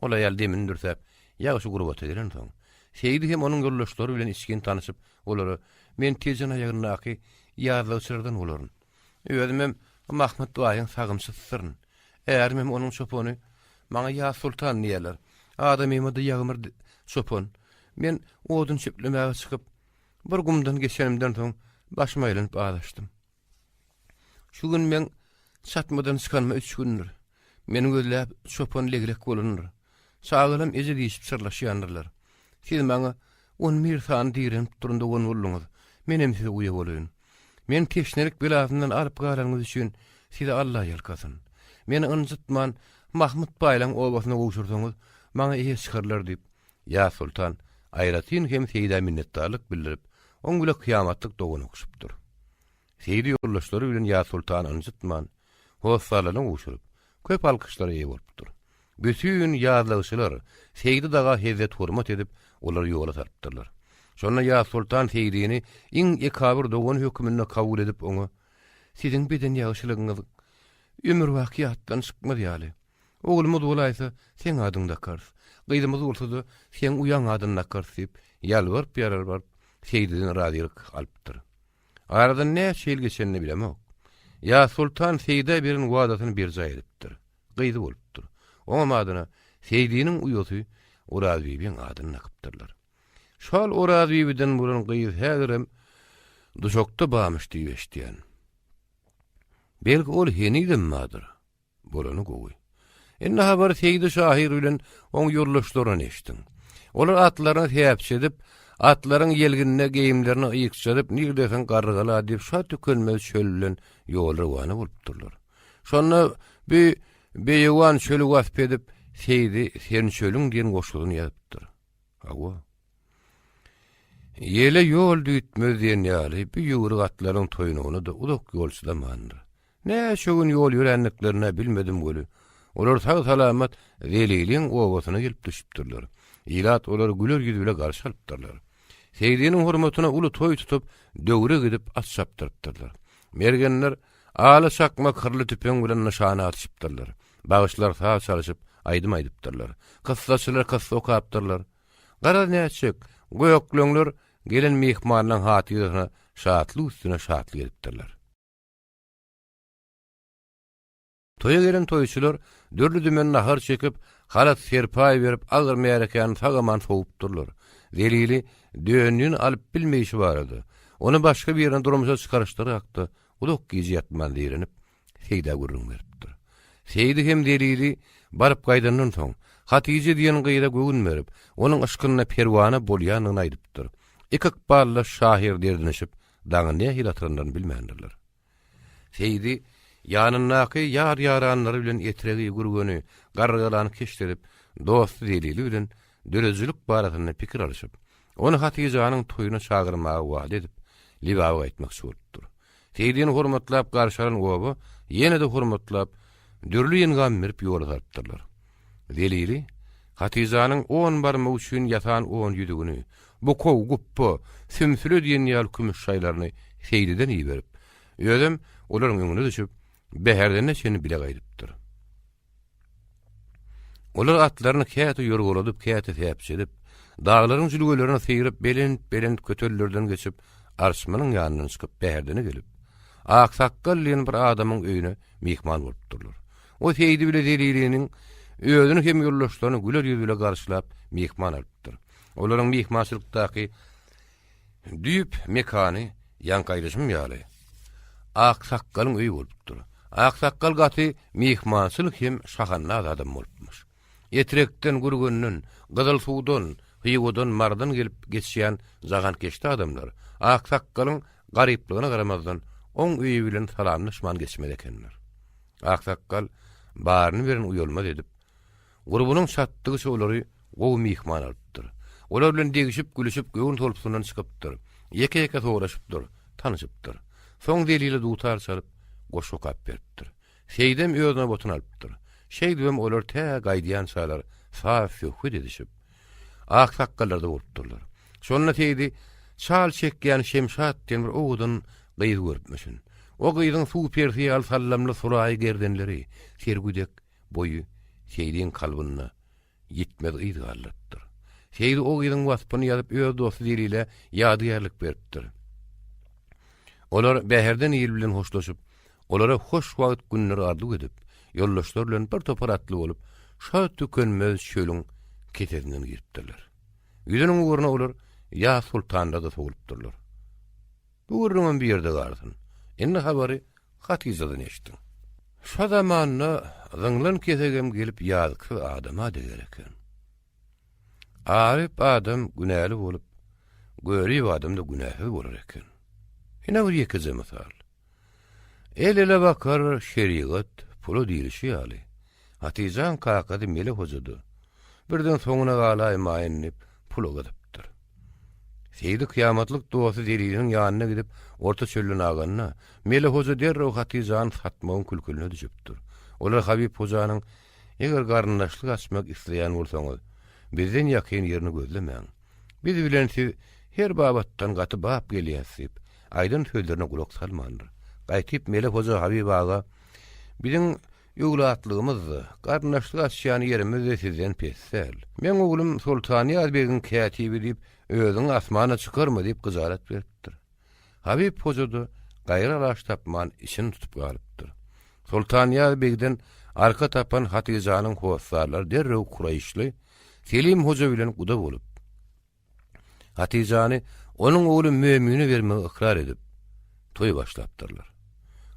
Ol aýal demini dürsäp, ýagşy gurbata gelensoň, Seýdi hem onuň ýoldaşlary bilen içgin tanyşyp, olara, Men Tejen aýagyndaky ýazlagçylardan bolaryn. Özümem Mahmyt baýyň sagymçysydyryn. Ärimem onuň çopany. Maňa Ýaz soltan diýýärler. Adamyma-da Ýagmyr çopan. Men odun çöplemäge çykyp, bir gumdan geçenimden soň başym aýlanyp azaşdym. Şu gün meň çatmadan çykanyma üç gündür. Meni gözläp çopan leglek bolandyr. Çagalam eje diýşip çyrlaşýandyrlar. Siz maňa 11 sany direnip duran dogan bolduňyz. Menem size uýa bolaýyn. Meni teşnelik belasyndan alyp galanyňyz üçin sizi Alla ýalkasyn. Meni ynjytman Mahmyt baýlaň obasyna gowşursaňyz, maňa eýe çykarlar diýip, Ýaz soltan aýratyn hem Seýdä minnetdarlyk bildirip, oň bile kyýamatlyk dogan okuşypdyr. Seýdi ýoldaşlary bilen Ýaz soltany ynjytman, hossarlaryna gowşuryp, köp alkyşlara eýe bolupdyr. Bütin ýazlagçylar Seýdi daga hezzet-hormat edip, olary ýola salypdyrlar. Şonda Ýaz soltan Seýdini iň ekabyr dogany höküminde kabul edip, oňa, Siziň beden ýagşylygyňyz ömürbaky ýatdan çykmaz ýaly, oglumyz bolaýsa, seň adyňy dakarys, gyzymyz bolsa-da, seň uýaň adyny dakarys diýip, ýalbaryp-ýalbaryp, Seýdiden razylyk alypdyr. Aradan näçe ýyl geçenini bilemok. Ýazsoltan Seýdä beren wadasyny berjaý edipdir. Gyzy bolupdyr. Oňam adyna Seýdiniň uýasy Orazbibiň adyny dakypdyrlar. Şol Orazbibiden bolan gyz häzirem Duşakda barmyş diýip eşidýän. Belki ol henizem bardyr. Bolany gowy. Indi habary Seýdi şahyr bilen oň ýoldaşlaryndan eşdiň. Olar atlaryny säpjedip, atlaryň ýelginine geýimlerini ýykjadyp, nirdesiň Garrygala diýip şa tükenmez çöl bilen ýola rowana bolupdyrlar. Şonda bi beýewan çöli wasp edip, Seýdi Sen çölüň diýen goşgusyny ýazypdyr. Hawa. Ýele ýol düýtmez diýen ýaly, bi ýüwrük atlaryň toýnagyna-da uzak ýol çydamandyr. Näçe gün ýol ýörändiklerini-ä bilmedim weli, olar sag-salamat Zeliliň obasyna gelip düşüpdirler. Ilat olary güler ýüz bile garşy alypdyrlar. Seýdiniň hormatyna uly toý tutup, döwre gidip at çapdyrypdyrlar. Mergenler ala çakmak hyrly tüpeň bilen nyşana atyşypdyrlar. Bagşylar saz çalşyp, aýdym aýdypdyrlar. Kyssaçylar kyssa okapdyrlar. Garaz nätjek, gökleňler gelen myhmanlaryň hatyrasyna şatlyk üstüne şatlyk edipdirler. Toýa gelen toýçular dürli-dümen nahar çekip, halat-serpaý berip, agyr märekäni sag-aman sowupdyrlar. Zelili Döndini alyp bilmeýşi barada, ony başga birine durmuşa çykaryşlary hakda uzak gije ýatman zeýrenip, Seýdä gürrüň beripdir. Seýdi hem Zelili baryp gaýdandan soň, Hatyja diýen gyza göwün berip, onuň yşkynda perwana bolýandygyny aýdypdyr. Iki ykbaldaş şahyr derdinişip, daňy nähili atyranlaryny bilmändirler. Seýdi ýanyndaky ýar-ýaranlary bilen Etregi, Gürgeni, Garrygalany keşt edip, dosty Zelili bilen döredijilik barasynda pikir alyşyp, ony Hatyjanyň toýuna çagyrmaga wada edip, Lebaba gaýtmakçy bolupdyr. Seýdini hormatlap garşy alan oba ýene-de hormatlap, dürli engam berip ýola salypdyrlar. Zelili Hatyjanyň on barmagy üçin ýasan on ýüzügini, bukow, gupba, sümsüle diýen ýaly kümüş şaýlaryny Seýdiden iberip, özem olaryň öňüne düşüp, Bäherdene çenli bile gaýdypdyr. Olar atlaryny käte ýorgaladyp, käte säpjedip, daglaryň jülgelerini syryp, belent-belent kötellerden geçip, Arçmanyň ýanyndan çykyp, Bäherdene gelip, Aksakgal diýen bir adamyň öýüne myhman bolupdyrlar. O Seýdi bile Zeliliniň özüni hem ýoldaşlaryny güler ýüz bile garşylap, myhman alypdyr. Olaryň myhmançylykdaky düýp mekany ýaňky aýdyşym ýaly, Aksakgalyň öýi bolupdyr. Aksakgal gaty myhmançyl hem şahandaz adam bolupmyş. Etrekden, Gürgenden, Gyzylsuwdan, Hywadan, Marydan gelip geçýän jahankeşde adamlar Aksakgalyň garyplygyna garamazdan, oň öýi bilen salamlaşman geçmez ekenler. Aksakgal baryny beren uýalmaz edip, gurbunyň çatdygyça olary gowy myhman alypdyr. Olar bilen degişip-gülüşip göwün solpusyndan çykypdyr. Ýeke-ýeke soraşypdyr, tanyşypdyr. Soň Zelile dutar çalyp, goşgy okap beripdir. Seýdem öz nobatyny alypdyr. Şeýdibem olar tä gaýdýançalar saz-söhbet edişip, aksakgallarda bolupdyrlar. Şonda Seýdi çal çekýän Şemşat diýen bir owadan gyzy görüpmişin. O gyzyň suw perisi ýaly sallamly suraýy gerdenleri, sergüdek boýy Seýdiň kalbynda ýitmez yz galdyrypdyr. Seýdi o gyzyň waspyny ýazyp öz dosty Zelilä ýadygärlik beripdir. Olar Bäherden il bilen hoşlaşyp, olara hoş wagt günler arzuw edip, ýoldaşlar bilen bir topar atly bolup, şa tükenmez çölüň kesesinden giripdirler. Ýüzüniň ugruna olar Ýaz soltanda-da sowulypdyrlar. Bu gürrüňem bir ýerde galsyn. Indi habary Hatyjadan eşitdiň. Şo zamanda zyňlan kesegem gelip ýazyksyz adama deger eken. Aryp adam günäli bolup, görip adam-da günäsiz bolar eken. Ine bir ýekeje mysal. El-ele bakar, şerigat pula diýlişi ýaly, Hatyjaň kakasy Mele hoja-da, birden soňuna galaýmaýyn diýip, pula gyzypdyr. Seýdi kyýamatlyk dosty Zeliliniň ýanyna gidip, orta çölden aganda, Mele hoja derrew Hatyjany satmagyň külküline düşüpdir. Olar Habyp hojanyň, Eger garyndaşlyk açmak isleýän bolsaňyz, bizden ýakyn ýerini gözlemäň. Biz bilen siz her babatdan gaty bap gelýäs diýip, aýdan sözlerine gulak salmandyr. Gaýtyp Mele hoja Habyp aga, Biziň öwlatlygymyz-da, garyndaşlyk açýan ýerimiz-de sizden pes däl. Meň oglum Soltanýaz begiň kätibi diýip, özüňi asmana çykarma diýip gyjalat beripdir. Habyp hoja-da gaýry alaç tapman içini tutup galypdyr. Soltanýaz begden arka tapan Hatyjanyň hossarlary derrew kuraýyşly Selim hoja bilen guda bolup, Hatyjany onuň ogly Mömine bermegi ykrar edip, toý başlapdyrlar.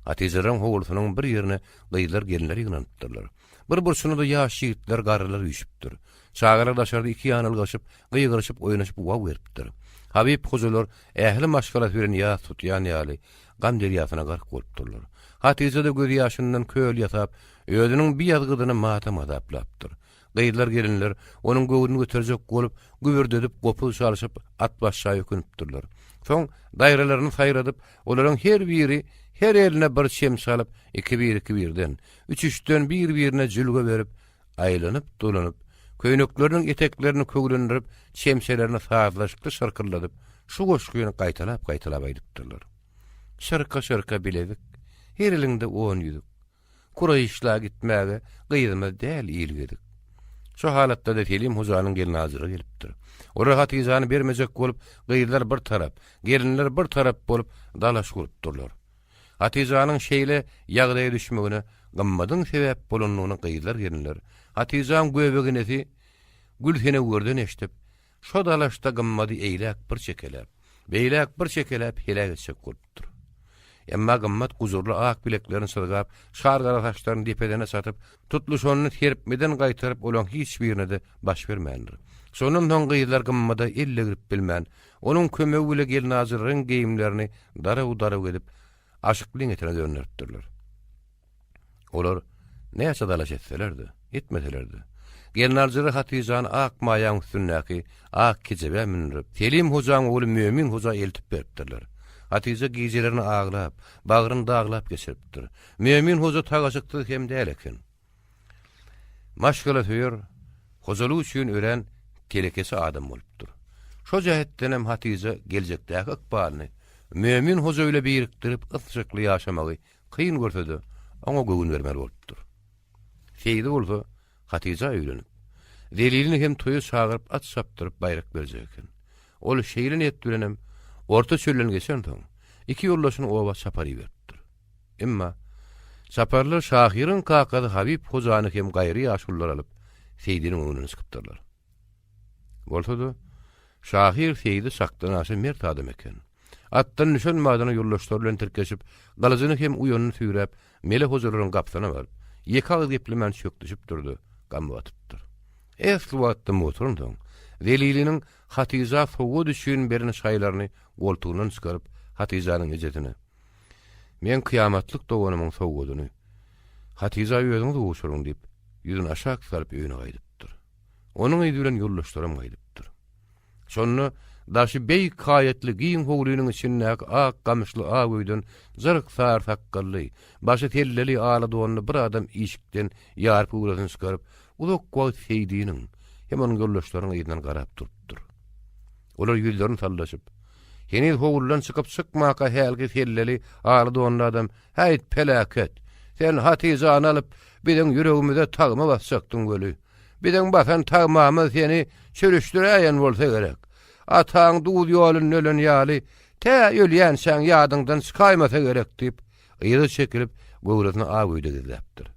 Hatyjalaryň howlusynyň bir ýerine gyzlar-gelinler ýygnanypdyrlar. Bir burçuna-da ýaş ýigitler, garrylar üýşüpdir. Çagalar daşarda iki ýana ylgaşyp, gygyryşyp, oýnaşyp waw beripdir. Habyp hojalar ähli maşgalasy bilen ýas tutýan ýaly, gam derýasyna gark bolupdyrlar. Hatyja-da gözýaşyndan köl ýasap, özüniň bi ýazgydyny matam hasaplapdyr. Gyzlar-gelinler onuň göwnüni göterjek bolup, gübürdedip gopuz çalşyp, at başa ökünipdirler. Soň daýralaryny saýradyp, olaryň her biri her eline bir çemçe alyp, ikibir-ikibirden, üç-üçden bir-birine jülge berip, aýlanyp-dolanyp, köýnekleriniň eteklerini köwlendirip, çemçelerini sazlaşykly şyrkyldadyp, şu goşgyny gaýtalap-gaýtalap aýdypdyrlar. Şyrka-şyrka bilezik, her eliňde on ýüzük. Kuraýyşla gitmäge gyzymyz däl ilgezik. Şo halatda-da Selim hojanyň gelnaljyry gelipdir. Olar Hatyjany bermejek bolup, gyzlar bir tarap, gelinler bir tarap bolup dalaş gurupdyrlar. Hatyjanyň şeýle ýagdaýa düşmegine Gymmadyň sebäp bolandygyny gyzlar-gelinler Hatyjaň göbeginesi Gülsenewürden eşidip, Şo dalaşda Gymmady eýläk bir çekeläp, beýläk bir çekeläp heläk etjek bolupdyr. Emma Gymmat gujurly ak bileklerini çyzgap, şar gara saçlaryny depedene çatyp, tutluşanyny serpmeden gaýtaryp olaň hiç birine-de baş bermändir. Şondan soň gyzlar Gymmada el degrip bilmän, onuň kömegi bile gelnaljylaryň geýimlerini daraw-daraw edip, aşyklyň etine dönderipdirler. Olar näçe dalaş etseler-de, etmeseler-de, gelnaljyry Hatyjany ak maýaň üstündäki ak kejebä mündürip, Selim hojaň ogly Mömin hoja eltip beripdirler. Hatyja gijelerini aglap, bagryny daglap geçiripdir. Mömin hoja tagaşyksyz hem däl eken. Maşgalasöýer, hojalyk üçin örän telekeçi adam bolupdyr. Şo jähetdenem Hatyja geljekdäki ykbalyny Mömin hoja bile birikdirip ysnyşykly ýaşamagy Kyn görse-de, oňa göwün bermeli bolupdyr. Seýdi bolsa Hatyja öýlenip, Zelilini hem toýa çagyryp at çapdyryp baýrak berjek eken. Ol şeýle niýet bilenem orta çölden geçensoň, iki ýoldaşyny oba çapar iberipdir. Emma çaparlar şahyryň kakasy Habyp hojany hem gaýry ýaşulular alyp, Seýdiniň öňünden çykypdyrlar. Bolsa-da, şahyr Seýdi çakdan aşa mert adam eken. Atdan düşen badyna ýoldaşlary bilen tirkeşip, gylyjyny hem uýanyny süýräp, Mele hojalaryň gapysyna baryp, ýeke agyz geplemän çökdüşipdir-de, gama batypdyr. Esli wagt dymyp oturansoň, Zeliliniň Hatyja sowgat üçin beren şaýlaryny goltugyndan çykaryp, Hatyjanyň ejesine, Meň kyýamatlyk doganymyň sowgadyny Hatyja özüňiz gowşuryň diýip, ýüzüni aşak salyp öýüne gaýdypdyr. Onuň yzy bilen ýoldaşlaram gaýdypdyr. Şonda daşy beýik haýatly giň howlynyň içindäki ak gamyşly ak öýden jyryk sary sakgally, başy selleli ala donly bir adam işikden ýarpy göwresini çykaryp, uzak wagt Seýdiniň hem onuň ýoldaşlarynyň yzyndan garap durupdyr. Olar ýüzlerini sallaşyp, heniz howludan çykyp-çykmaka hälki selleli ala donly adam, Häýt, peläket! Sen Hatyjany alyp, biziň ýüregimize tagma basjakdyň weli. Biziň basan tagmamyz seni çürüşdiräýen bolsa gerek. Ataň duz ýolunda ölen ýaly, tä ölýänçäň ýadyňdan çykaýmasa gerek diýip, yza çekilip, göwresini ak öýde gizläpdir.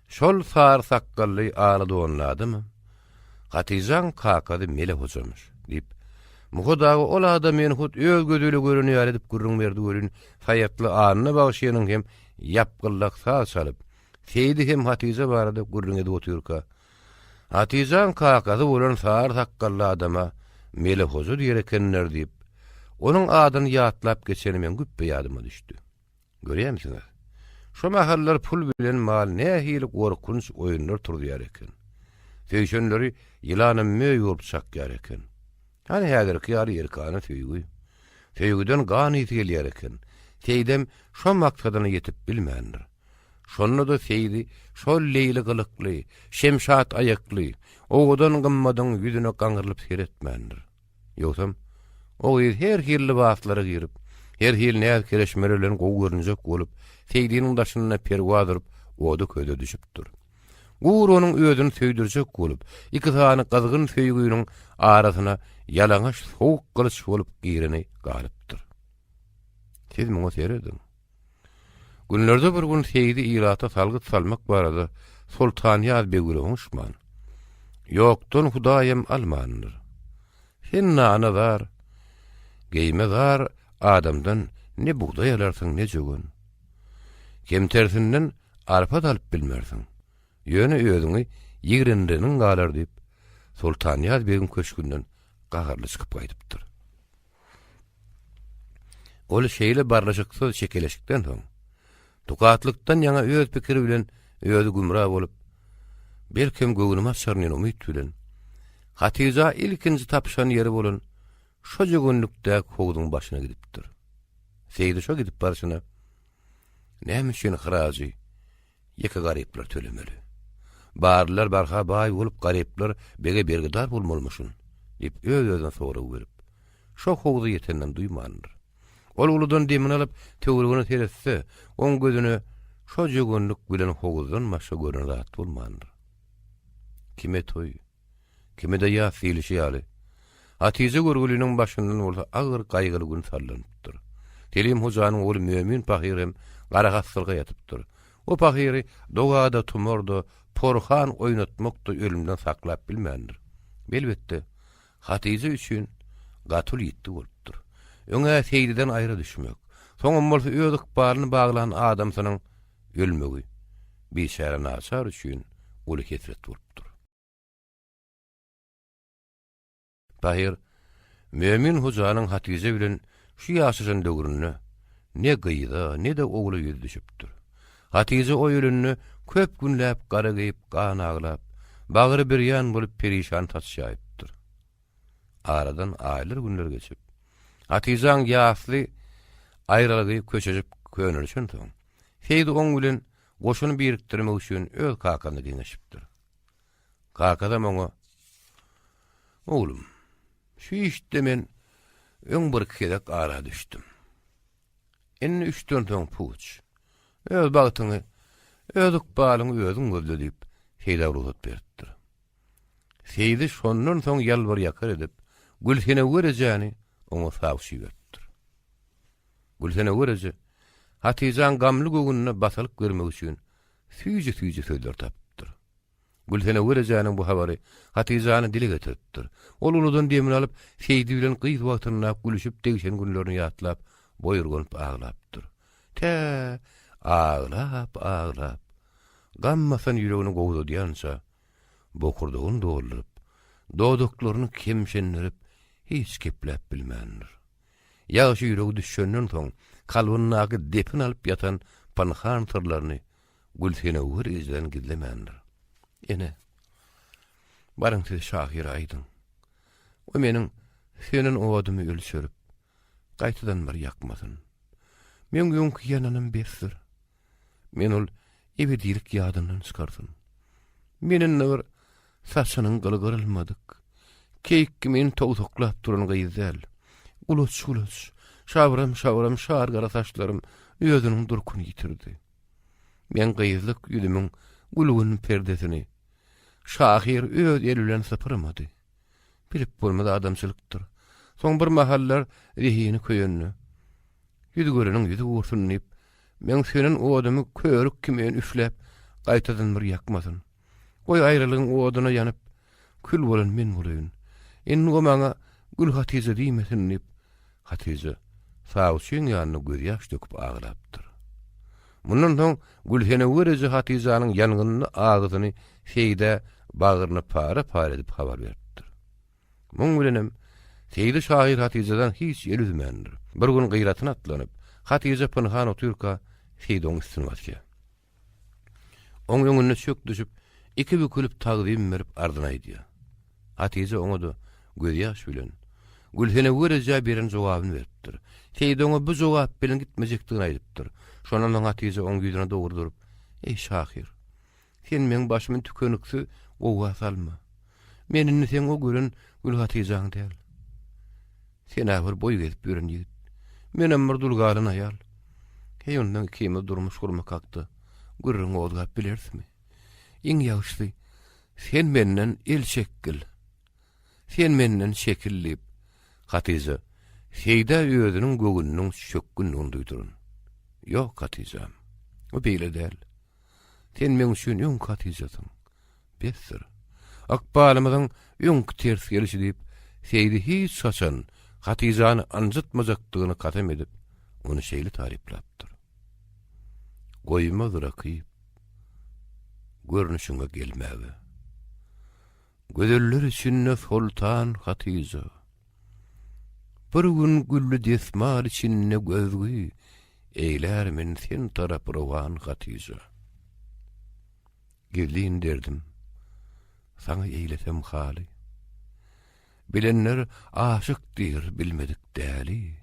Şol sary sakgally ala donly adamam Hatyjaň kakasy Mele hojamyş, diýip, Muhy dagy ol adamyny hut öz gözi ile gören ýaly edip gürrüň berdi welin, Saýatly Anna bagşynyň hem ýapgyllak saz çalyp, Seýdi hem Hatyja barada gürrüň edip otyrka, Hatyjaň kakasy bolan sary sakgally adama Mele hoja diýer ekenler diýip, onuň adyny ýatlap geçeni meň güpbe ýadyma düşdi. Görýärmisiňiz? Şo mahallar pul bilen mal nähili gorkunç oýunlar turuzýar eken. Söýşenleri ýylanam möý bolup çakýar eken. Hany häzirki ýaly erkana söýgi. Söýgüden gan ysy gelýär eken. Seýdem şo maksadyna ýetip bilmändir. Şonda-da Seýdi şol leýli gylykly, şemşat aýakly, owadan Gymmadyň ýüzüne gaňrylyp seretmändir. Ýogsam, o gyz her hili lybaslara girip, her hili näz-kereşmeler bilen gowy görünjek bolup, Seýdiniň daşynda perwaz urup, oda-köze düşüpdir. Gur onuň özüni söýdürjek bolup, iki sany gyzgyn söýgüniň arasyna ýalaňaç sowuk gylyç bolup gireni galypdyr. Siz muňa serediň. Günlerde bir gün Seýdi ilata salgyt salmak barada Soltanýaz beg bilen oňuşman, ýokdan Hudaýam almandyr. Sen nana zar, geýime zar adamdan ne bugdaý alarsyň, ne jöwen. Kemtersinden arpa-da alyp bilmersiň. Ýöne özüňi ýigrendireniň galar diýip, Soltanýaz begiň köşgünden gaharly çykyp gaýdypdyr. Ol şeýle barlyşyksyz çekeleşikden soň, tukatlykdan ýaňa öz pikiri bilen özi gümra bolup, belkem göwnümi açaryn diýen umyt bilen, Hatyja ilkinji tapyşan ýeri bolan şo jöwenlikdäki howzuň başyna gidipdir. Seýdi şo gidip barşyna, Näme üçin hyrajy Ýeke garyplar tölemeli. Barlylar barha baý bolup, garyplar bege bergidar bolmalymyşyn? diýip, öz-özüne sorag berip, şo howza ýeteninem duýmandyr. Ol uludan demini alyp, töweregine seretse, oň gözüne şo jöwenlik bilen howuzdan başga görnen zat bolmandyr. Kime toý, Kime-de ýas diýlişi ýaly, Hatyja görgüliniň başyndan bolsa agyr gaýgyly gün sallanypdyr. Selim hojanyň ogly Mömin pahyr hem garahassalyga ýatypdyr. O pahyry doga-da, tumar-da, porhan oýnatmak-da ölümden saklap bilmändir. Elbetde, Hatyja üçin gaty uly ýitgi bolupdyr. Öň-ä Seýdiden aýra düşmek, soňam bolsa öz ykbalyny baglan adamsynyň ölmegi biçäre naçar üçin uly hesret bolupdyr. Tahyr, Mömin hojanyň Hatyja bilen şu ýaşaşan döwründe ne gyza, ne-de ogla ýüzi düşüpdir. Hatyja o ölende köp günläp gara geýip, gan aglap, bagry birýan bolup perişan saç ýaýypdyr. Aradan aýlar-günler geçip, Hatyjaň ýasly aýralygy köşeşip könelişensoň, Seýdi oň bilen goşuny birikdirmek üçin öz kakasyna geňeşipdir. Kakasam oňa, Oglum, şu işde men öň birki gezek ara düşdüm. Indi üçden soň puç. Öz bagtyňy, öz ykbalyňy özüň gözle diýip, Seýdä rugsat beripdir. Seýdi şondan soň ýalbar-ýakar edip, Gülsenewwer ejäni oňa sawçy iberipdir. Gülsenewwer eje Hatyjaň gamly göwnüne basalyk bermek üçin süýji-süýji sözler tapypdyr. Gülsenewwer ejäniň bu habary Hatyjany dile getiripdir. Ol uludan demini alyp, Seýdi bilen gyz wagtynda gülüşip-degşen günlerini ýatlap, boýurganyp aglapdyr. Tä aglap-aglap, gam basan ýüregini gowzadýança, bokurdagyny dolduryp, dodaklaryny kemşendirip, hiç gepläp bilmändir. Ýagşy ýüregi düşenden soň, kalbyndaky depin alyp ýatan pynhan syrlaryny Gülsenewwer ejeden gizlemändir. Ene, baryň siz şahyra aýdyň. O meniň sönen odumy ölçerip, gaýtadan bir ýakmasyn. Meň öňki ýananym besdir. Men ol ebedilik ýadyndan çykarsyn. Men indi bir saçynyň gyly gyrylmadyk, keýik kimin towsaklap duran gyz däl. Gulaç-gulaç, şabram-şabram şar gara saçlarym özüniň durkuny ýitirdi. Men gyzlyk ýüzümiň gülgün perdesini şahyr öz eli bilen sypyrmady. Bilip bolmaz adamçylykdyr. Soň bir mahallar zehini köýende, Ýüz göreniň ýüzi gursun diýip, meň sönen odumy körük kimin üfläp, gaýtadan bir ýakmasyn. Goý aýralygyň oduna ýanyp, kül bolan men bolaýyn. Indi o maňa Gülhatyja diýmesin diýip, Hatyja sawçyň ýanynda gözýaş döküp aglapdyr. Mundan soň Gülsenewwer eje Hatyjanyň ýangynly agysyny Seýdä bagryny para-para edip habar beripdir. Muň bilenem Seýdi şahyr Hatyjadan hiç el üzmändir. Bir gün gyratyna atlanyp, Hatyja pynhan otyrka, Seýdi oň üstüne basýar. Oň öňünde çök düşüp, iki bükülip tagzym berip arzyny aýdýar. Hatyja oňa-da gözýaş bilen, Gülsenewwer ejä beren jogabyny beripdir. Seýdi oňa bu jogap bilen gitmejekdigini aýdypdyr. Şondan soň Hatyja oň ýüzüne dogry durup, Eý, şahyr! Sen meň başymy tükeniksiz gowga salma. Men indi seň o gören Gülhatyjaň däl. Sen-ä bir boý gezip ýören ýigit. Menem bir dul galan aýal. Heý ondan ikimiz durmuş gurmak hakda gürrüň gozgap bilerismi? Iň ýagşysy, sen menden el çekgil. Sen menden çekil diýip, Hatyja Seýdä özüniň göwnüniň çökgünligini duýduran. Ýok, Hatyjam, o beýle däl. Sen meň üçin öňki Hatyjasyň. Besdir. Ykbalymyzyň öňki ters gelşi diýip, Seýdi hiç haçan Hatyjany ynjytmajakdygyny kasam edip, ony şeýle taryplapdyr. Goýmaz rakyp görnüşiňe gelmäge. Gözeller içinde soltan Hatyja. Bir gün gülli desmal içinde gözgi eýlär men sen tarap rowan Hatyja. Gizlin derdim saňa eýlesem haly. Bilenler aşyk diýr, bilmedik däli.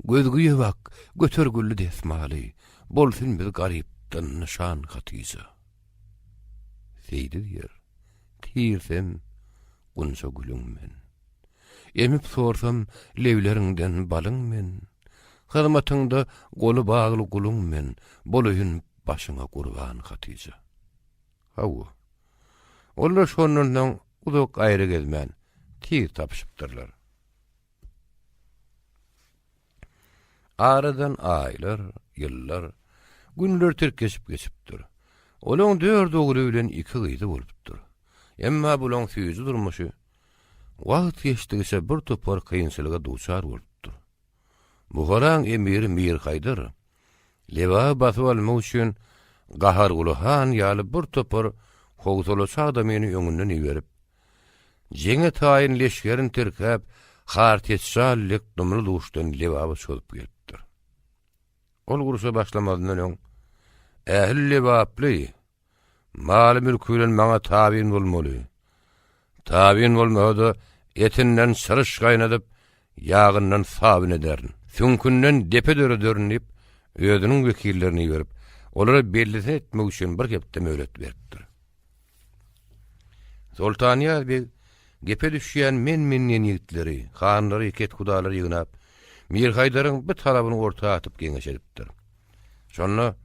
Gözgüýe bak, göter gülli desmaly, Bolsun biz garypdan nyşan Hatyja. Seýdi diýer, Tirsem, gunça gülüň men. Emip sorsam, lebleriňden balyň men. Hyzmatyňda goly bagly guluň men, Bolaýyn başyňa gurban Hatyja. Hawa. Olar şondan soň uzak aýry gezmän, tiz tapyşypdyrlar. Aradan aýlar, ýyllar, günler tirkeşip geçipdir. Olaň dört ogly bilen iki gyzy bolupdyr. Emma bulaň süýji durmuşy wagt geçdigiçe bir topar kynçylyga duçar bolupdyr. Buharaň emiri Mir Haýdar Lebaby basyp almak üçin Gaharguly han ýaly bir topar howsalaçy adamyny öňünden iberip, jeňe taýyn leşgerini tirkäp, Harteçjal dek dumly-duşdan Lebaba çozup gelipdir. Ol urşa başlamazyndan öň, Ähli lebaply, Maly-mülki bilen maňa tabyn bolmaly. Tabyn bolmasa-da, etinden çyryş gaýnadyp, ýagyndan sabyn ederin. Süňkünden depe dörederin diýip, özüniň wekillerini iberip, olara bellisini etmek üçin bir hepde möhlet beripdir. Soltanýaz beg gepe düşýän men-men diýen ýigitleri, hanlary, kethudalary ýygnap, Mirhaýdaryň bu talabyny orta atyp geňeş edipdir. Şonda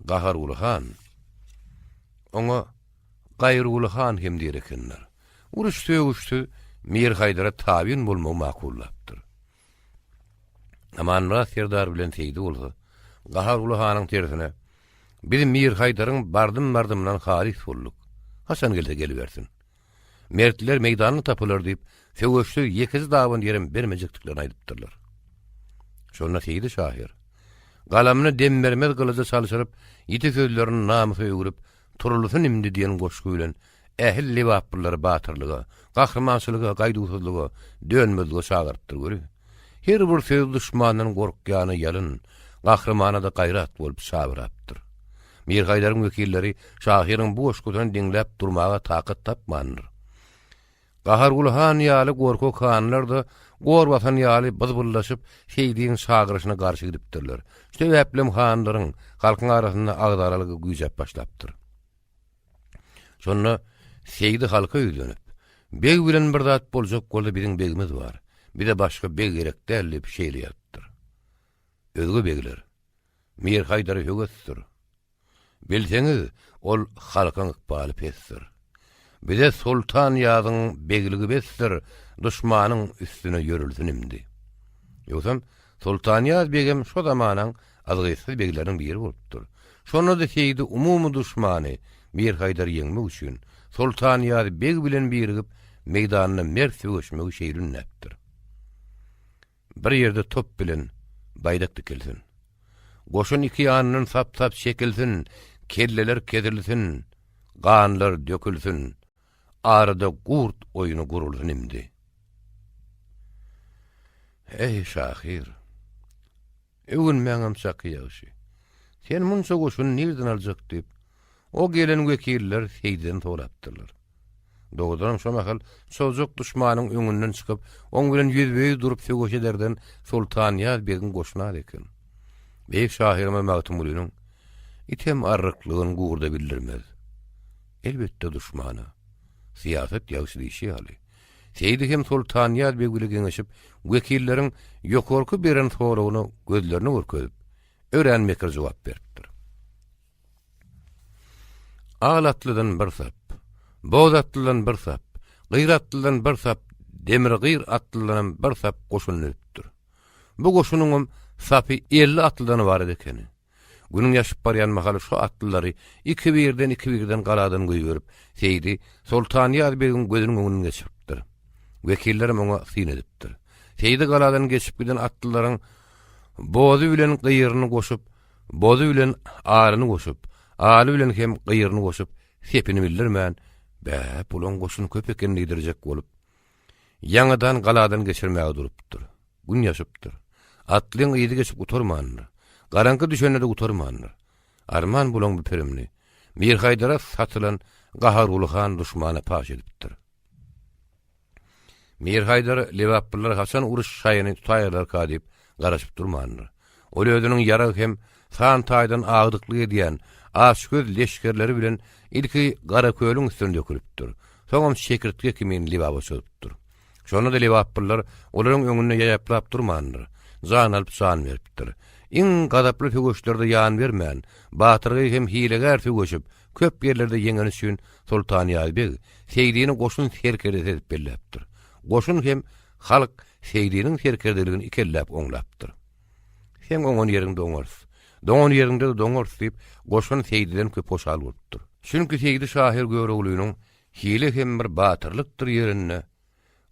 Gaharguly han, oňa Gaýyrguly han hem diýer ekenler, uruş-sögüşsiz Mirhaýdara tabyn bolmagy makullapdyr. Amanmyrat serdar bilen Seýdi bolsa, Gaharguly hanyň tersine, Biz Mirhaýdaryň bardym-bardymyndan halys bolduk. Haçan gelse gelibersin. Mertler meýdanda tapylar diýip, söweşde ýekeje daban ýerem bermejekdiklerini aýdypdyrlar. Şonda Seýdi şahyr, galamyny dem bermez gylyja çalşyryp, ýiti sözlerini namysa öwrüp, Turulsyn imdi diýen goşgy bilen ähli lebaplylary batyrlyga, gahrymançylyga, gaýduwsyzlyga, dönmezlige çagyrypdyr göri. Her bir söz duşmandan gorkýana ýalyn, gahrymana-da gaýrat bolup çabyrapdyr. Mirhaýdaryň wekilleri şahyryň bu goşgusyny diňläp durmaga takat tapmandyr. Gaharguly han ýaly gorkak hanlar-da gor basan ýaly byz-byzlaşyp Seýdiň çagyryşyna garşy gidipdirler. Şu sebäplem hanlaryň, halkyň arasynda agzalalyk güýjäp başlapdyr. Şonda Seýdi halka ýüzlenip, Beg bilen bir zat boljak bolsa biziň begimiz bar. Bize başga beg gerek däl diýip şeýle ýazypdyr. Özge begler, Mir Haýdary höwesdir. Bilseňiz, ol halkyň ykbaly pesdir. Bize Soltan Ýazyň begligi besdir, duşmanyň üstüne ýörülsin imdi. Ýogsam, Soltan Ýaz begem şo zamanaň yzgytsyz begleriniň biri bolupdyr. Şonda-da Seýdi umumy duşmany Mir Haýdary ýeňmek üçin, Soltan Ýaz beg bilen birigip, meýdanda mert söweşmegi şeýle ündäpdir. Bir ýerde top bilen baýdak dikilsin. Goşun iki ýandan sap-sap çekilsin, kelleler kesilsin, ganlar dökülsin, arada gurt oýny gurulsyn imdi. Eý, şahyr! Öwünmäňem çaky ýagşy. Sen munça goşuny nirden aljak diýip, o gelen wekiller Seýdiden sorapdyrlar. Dogrudanam şo mahal çozjak duşmanyň öňünden çykyp, oň bilen ýüzbe-ýüz durup söweş ederden Soltanýaz begiň goşuny az eken. Beýik şahyrymyz Magtymgulynyň Item arryklygyn gurda bildirmez. Elbetde duşmana. Syýasat ýagşy diýşi ýaly. Seýdi hem Soltanýaz beg bile geňeşip, wekilleriň ýokarky beren soragyna gözlerini görkezip, örän mekir jogap beripdir. Al atlydan bir sap, boz atlydan bir sap, gyr atlydan bir sap, demir gyr atlydanam bir sap goşun düzüpdir. Bu goşunyňam sapy 50 atlydan ybarat ekeni. Günüň ýaşyp barýan mahaly şu atlylary ikibirden-ikibirden galadan goýberip, Seýdi Soltanýaz begiň gözüniň öňünden geçiripdir. Wekillerem oňa syn edipdir. Seýdi galadan geçip giden atlylaryň bozy bilen gyryny goşup, bozy bilen alyny goşup, aly bilen hem gyryny goşup, sepini bildirmän, Bä, bulaň goşuny köp eken diýdirjek bolup, ýaňadan galadan geçirmäge durupdyr. Gün ýaşypdyr. Atlyň yzy geçip gutarmandyr. Garaňky düşende-de gutarmandyr. Arman bulaň bu pirimini Mirhaýdara satylan Gaharguly han duşmana paş edipdir. Mirhaýdar lebaplylar haçan uruş şaýyny tutaýarlarka diýip garaşyp durmandyr. Ol özüniň ýarag hem san taýdan agdyklyk edýän açgöz leşgerleri bilen ilki Garakölüň üstüne dökülipdir. Soňam çekirtge kimin Lebaba çozupdyr. Şonda-da lebaplylar olaryň öňünde ýaýaplap durmandyr. Jan alyp jan beripdir. Iň gazaply söweşlerde ýan bermän, batyrgaý hem hilegär söweşip, köp ýerlerde ýeňeni üçin Soltanýaz beg Seýdini goşun serkerdesi edip belläpdir. Goşun hem halk Seýdiniň serkerdeligini ikelläp oňlapdyr. Seň oňan ýeriňde oňarys, doňan ýeriňde-de doňarys diýip, goşun Seýdiden köp hoşal bolupdyr. Çünki Seýdi şahyr Göroglynyň Hile hem bir batyrlykdyr ýerinde,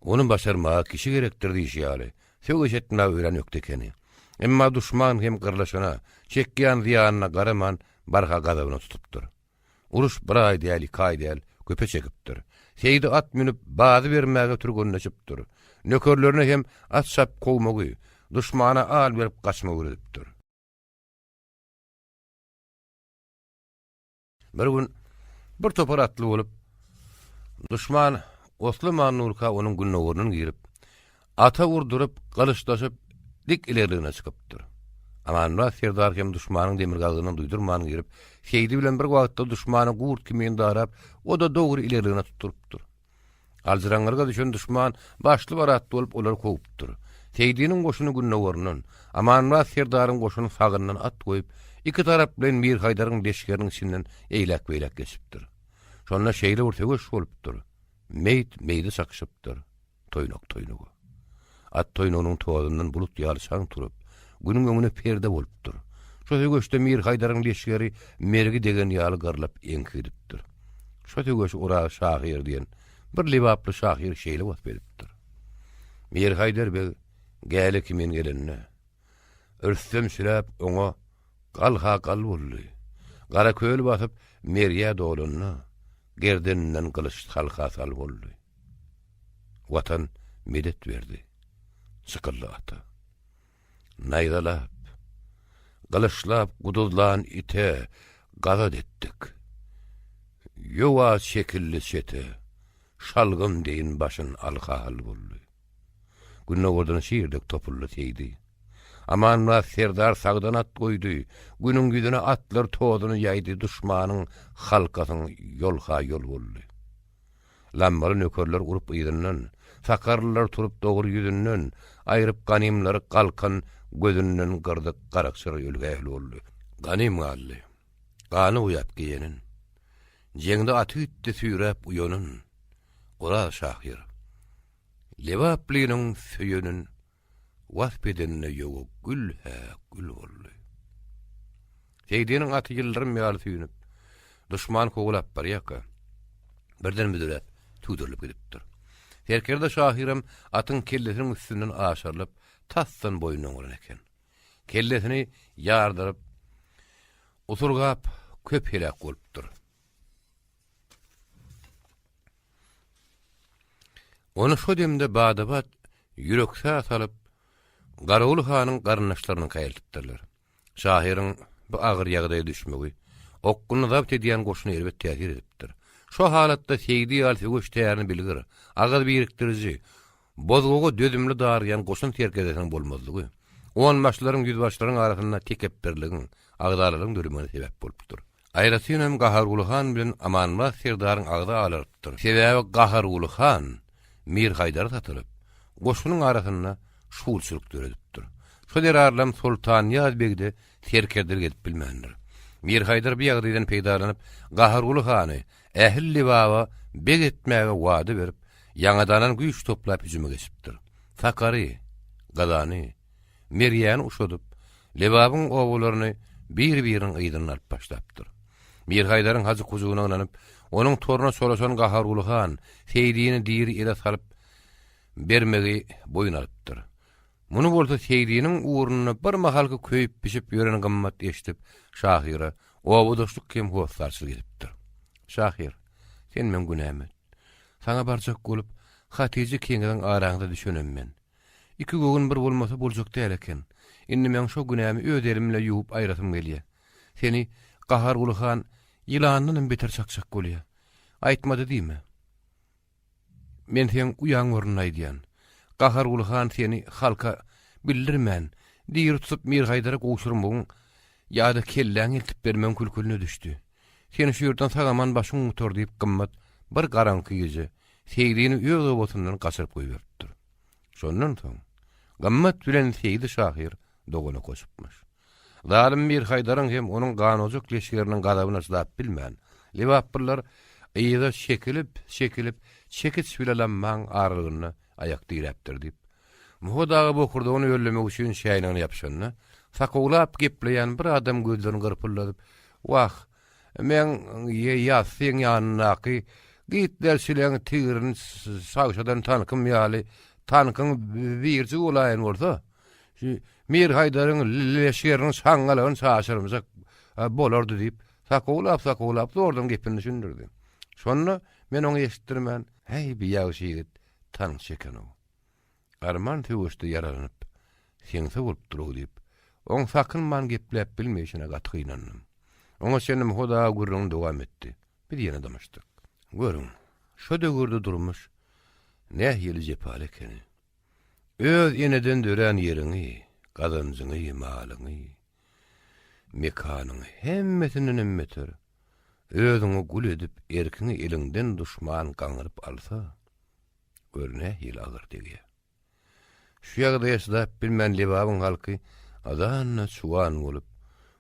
ony başarmaga kişi gerekdir diýşi ýaly, söweş etmäge örän ökde ekeni. Emma duşman hem gyrlyşyna, çekýän zyýanyna garaman barha gazabyna tutupdyr. Uruş bir aý däl, iki aý däl, köpe çekipdir. Seýdi at münüp, bazy bermäge türgenleşipdir. Nökerlerine hem at çapyp kowmagy, duşmana al berip gaçmagy öwredipdir. Bir gün bir topar atly bolup, duşman oslaman durka onuň gündogaryndan girip, ata urduryp, gylyçlaşyp, dik ilerligine çykypdyr. Amanmyrat serdar hem duşmanyň demirgazygyndan duýdurman girip, Seýdi bilen bir wagtda duşmany gurt kimin darap, o-da dogry ilerligine tutdurypdyr. Aljyraňňylyga düşen duşman başly-barat bolup olary kowupdyr. Seýdiniň goşuny gündogaryndan, Amanmyrat serdaryň goşuny sagyndan at goýup, iki taraplaýyn Mirhaýdaryň leşgeriniň içinden eýläk-beýläk geçipdir. Şonda şeýle bir söweş bolupdyr. Meýit meýde çakyşypdyr, toýnak toýnaga. At toýnagynyň tozundan bulut ýaly çaň turup, Günüň öňüne perde bolupdyr. Şo söweşde Mir Haýdaryň leşgeri mergi degen ýaly gyrlyp eňki gidipdir. Şo söweşi Oraz şahyr diýen bir lebaply şahyr şeýle wasp edipdir. Mir Haýdar beg gäle kimin gelende, Rüstem süräp oňa gal-ha-gal boldy. Garaköli basyp Merýä dolanda, gerdeninden gylyç salha-sal boldy. Watan medet berdi. Çykyldy ata. Naýzalap, gylyçlap guduzlan ite gazat etdik. Ýowa çekildi çete, şalgam deýin başyn alha-hal boldy. Gündogardan şir dek topuldy Seýdi. Amanmyrat serdar sagdan at goýdy, Günüň ýüzüne atlar tozuny ýaýdy, duşmanyň halkasyň ýolha-ýol boldy. Lambaly nökerler urup yzyndan, Sakarlylar turup dogry ýüzünden, Aýryp ganymlary galkan gözünden Gyrdyk garakçylar ölgä-öl boldy. Ganym galdy, gany boýap geýenin, Jeňde aty gitdi süýräp uýanyn, Oraz şahyr, Lebaplynyň söýenin Wasp edende ýowa gül-hä gül boldy. Seýdiniň aty ýyldyrym ýaly süýnüp, duşmany kowalap barýarka, birden müdüräp, tüwdürilip gidipdir. Serkerde şahyram atyň kellesiniň üstünden aşyrylyp, tasdan boýnuna uran eken. Kellesini ýardyryp, usurgap, köp heläk bolupdyr. Ony şo demde bada-bat ýüreksä salyp, Garawul hanyň garyndaşlarynyňka eltipdirler. Şahyryň bu agyr ýagdaýa düşmegi, okgunly zabt edýän goşuna erbet täsir edipdir. Şo halatda Seýdi ýaly söweş tärini bilgir, agyz birikdiriji, bozgaga dözümli dargaýan goşun serkerdesiniň bolmazlygy, onbaşylaryň, ýüzbaşylaryň arasynda tekepbirligiň, agzalalygyň döremegine sebäp bolupdyr. Aýratynam Gaharguly han bilen Amanmyrat serdaryň agzy alarypdyr. Sebäbi Gaharguly han Mir Haýdary satylyp, goşunyň arasynda şugulçylyk döredipdir. Şo zerarlam Soltannyýaz beg-de serkerdelik edip bilmändir. Mir Haýdar bu ýagdaýdan peýdalanyp, Gaharguly hany ähli Lebaba beg etmäge wada berip, ýaňadanan güýç toplap hüjüme geçipdir. Sakary, Gazany, Merýäni uşadyp, Lebabyň obalaryny bir-biriniň yzyndan alyp başlapdyr. Mir Haýdaryň hajy-hujugyna ynanyp, onuň toruna çolaşan Gaharguly han Seýdini diri ele salyp bermegi boýun alypdyr. Muny bolsa Seýdiniň ugrunda birmahalky köýüp-bişip ýören Gymmat eşidip, şahyra obadaşlyk hem hossarçylyk edipdir. Şahyr, sen meň günämi öt. Saňa barjak bolup, Hatyja ikiňiziň araňyza düşenem men. Iki göwün bir bolmasa boljak däl eken. Indi meň şo günämi öz elim bile ýuwup aýrasym gelýä. Seni Gaharguly han ýylandanam beter çakjak bolýa. Aýtmady diýme. Men seň uýaň ornuna aýdýan. Gaharguly han seni halka bildirmän, diri tutup Mirhaýdara gowşurmagyň ýa-da kelläňi eltip bermegiň külküline düşdi. Seni şu ýerden sag-aman başyň gutar diýip Gymmat bir garaňky gije Seýdini öz obasyndan gaçyryp goýberipdir. Şondan soň Gymmat bilen Seýdi şahyr dogana goşupmyş. Zalym Mir Haýdaryň hem onuň ganojak leşgeriniň gazabyna çydap bilmän, lebaplylar yza çekilip, çekilip, çekiç bile lammaň aralygynda aýak diräpdir diýip, Muhat aga bokurdagyny öllemek üçin çäýnegine ýapyşanda, sakawlap gepleýän bir adam gözlerini gyrpyldadyp, Wah, meň ýassyň ýanyndaky gitlerçileň tigrini çagşadan tankym ýaly tankyň birjik bolaýan bolsa, şu Mir Haýdaryň leşgeriniň çaňňalagyny çaşyrmajak bolardy diýip, sakawlap-sakawlap zordan gepini düşündirdi. Şonda men oňa eşitdirmän, Häý, bi ýagşy ýigit tankçy eken-ow. Arman söweşde ýaralanyp, seňse bolupdyr-ow diýip, oň sakynman gepläp bilmeýşine gaty gynandym. Oňa çenli Muhat aga gürrüňini dowam etdi. Biz ýene dymyşdyk. Görüň, şo döwürde durmuş nähili jepaly ekeni. Öz eneden dörän ýeriňi, gazanjyňy, malyňy, mekanyňy hemmesindenem beter, özüňi gul edip, erkiňi eliňden duşman gaňryp alsa, Gör nähili agyr degýär. Şu ýagdaýa çydap bilmän Lebabyň halky azanda çuwan bolup,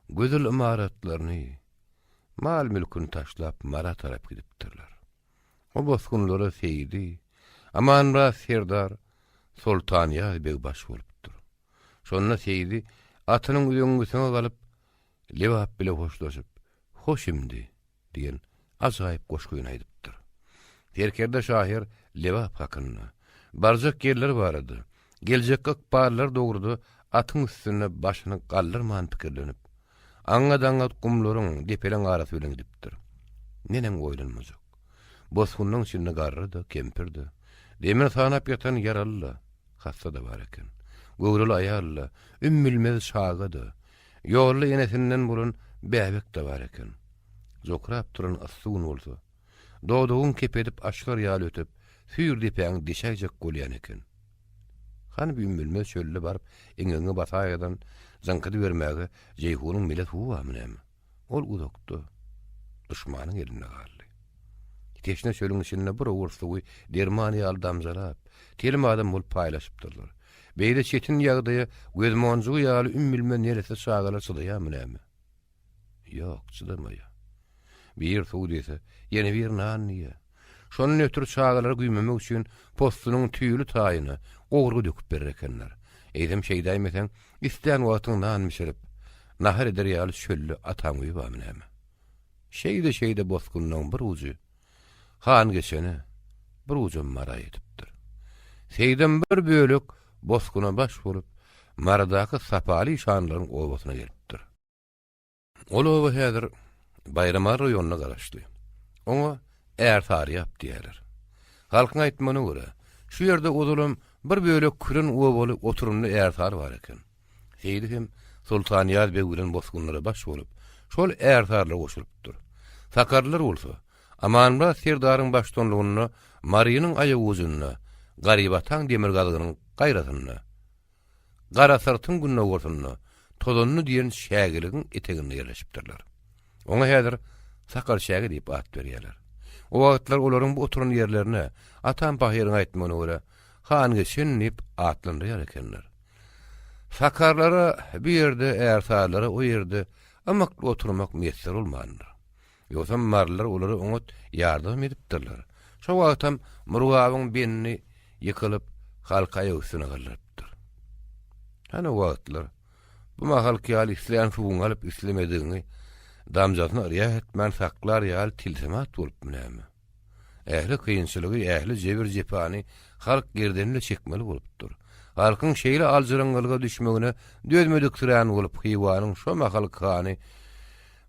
gözel ymaratlaryny, mal-mülküni taşlap Mara tarap gidipdirler. O bosgunlara Seýdi, Amanmyrat serdar, Soltanýaz beg baş bolupdyr. Şonda Seýdi atynyň üzeňňisine galyp, Lebap bile hoşlaşyp, Hoş imdi! Diýen ajaýyp goşgyny aýdypdyr. Serkerde şahyr Lebap hakynda, barjak ýerleri barada, geljekki ykballary dogruda atyň üstünde başyny galdyrman pikirlenip, aňňat-aňňat gumlaryň, depeleň arasy bilen gidipdir. Neneň oýlanmajak. Bosgunlaryň içinde garry-da, kempir-de, demini sanap ýatan ýaraly-da, hassa-da bar eken. Göwreli aýal-da, ümmülmez çaga-da, Ýolda enesinden bolan bäbek-de bar eken. Jokrap duran yssy gün bolsa, dodagyň kepedip aşgar ýaly ötüp, süýr depäňi deşäýjek bolýan eken. Hany bu ümmülmez çölde baryp eňegiňi basaýadan jyňkydybermäge Jeýhunyň mele suwy barmy näme? Ol uzakda, duşmanyň elinde galdy. Teşne çölüň içinde bir owurt suwy derman ýaly damjalap, telim adam bolup paýlaşypdyrlar. Beýle çetin ýagdaýa gözmonjugy ýaly ümmülmez neresse çagalar çydaýarmy näme? Ýok, çydamaýar. Bir suw diýse, ýene bir nan diýýär. Şondan ötri çagalary güýmemek üçin possunyň tüýli taýyna gowurga döküp berer ekenler. Eýsem şeýdäýmeseň, islän wagtyň nan bişirip, nahar eder ýaly çölde ataň öýi barmy näme? Şeýde-şeýde bosgunlaryň bir ujy Hangeçene, bir ujam Mara ýetipdir. Seýdem bir bölek bosguna baş bolup, Marydaky Sapaly işanlaryň obasyna gelipdir. Ol oba häzir Baýramaly raýonyna garaşly. Oňa Ärsaryýap diýýärler. Halkyň aýtmagyna görä, şu ýerde ozalam bir bölek küren obaly oturymly ärsary bar eken. Seýdi hem Soltanýaz beg bilen bosgunlara baş bolup, şol ärsarylara goşulypdyr. Sakarlylar bolsa, Amanmyrat serdaryň baştutanlygynda Marynyň aýagujunda, Garybataň demirgazygynyň gaýrasynda, Garasyrtyň gündogarsynda, Tozanly diýen çägeligiň eteginde ýerleşipdirler. Oňa häzir Sakarçäge diýip at berýärler. O wagtlar olaryň bu oturan ýerlerine, atam pahyryň aýtmagyna görä, Hangeçen diýip atlandyrýar ekenler. Sakarlara bu ýerde, ärsarylara o ýerde. Ymykly oturmak miýesser bolmandyr. Ýogsam marylar olara oňat ýardamam edipdirler. Şo wagtam Murgabyň bendi ýykylyp, halky aýak üstüne galdyrypdyr. Hany o wagtlar bu mahalky ýaly islän suwuňy alyp, islemedigiňi damjasyny yrýa etmän saklar ýaly tilsimat bolupmy näme? Ähli kynçylygy, ähli jebir-jepany halk gerdeninde çekmeli bolupdyr. Halkyň şeýle aljyraňňylyga düşmegine dözmediksirän bolup Hywanyň şo mahalky hany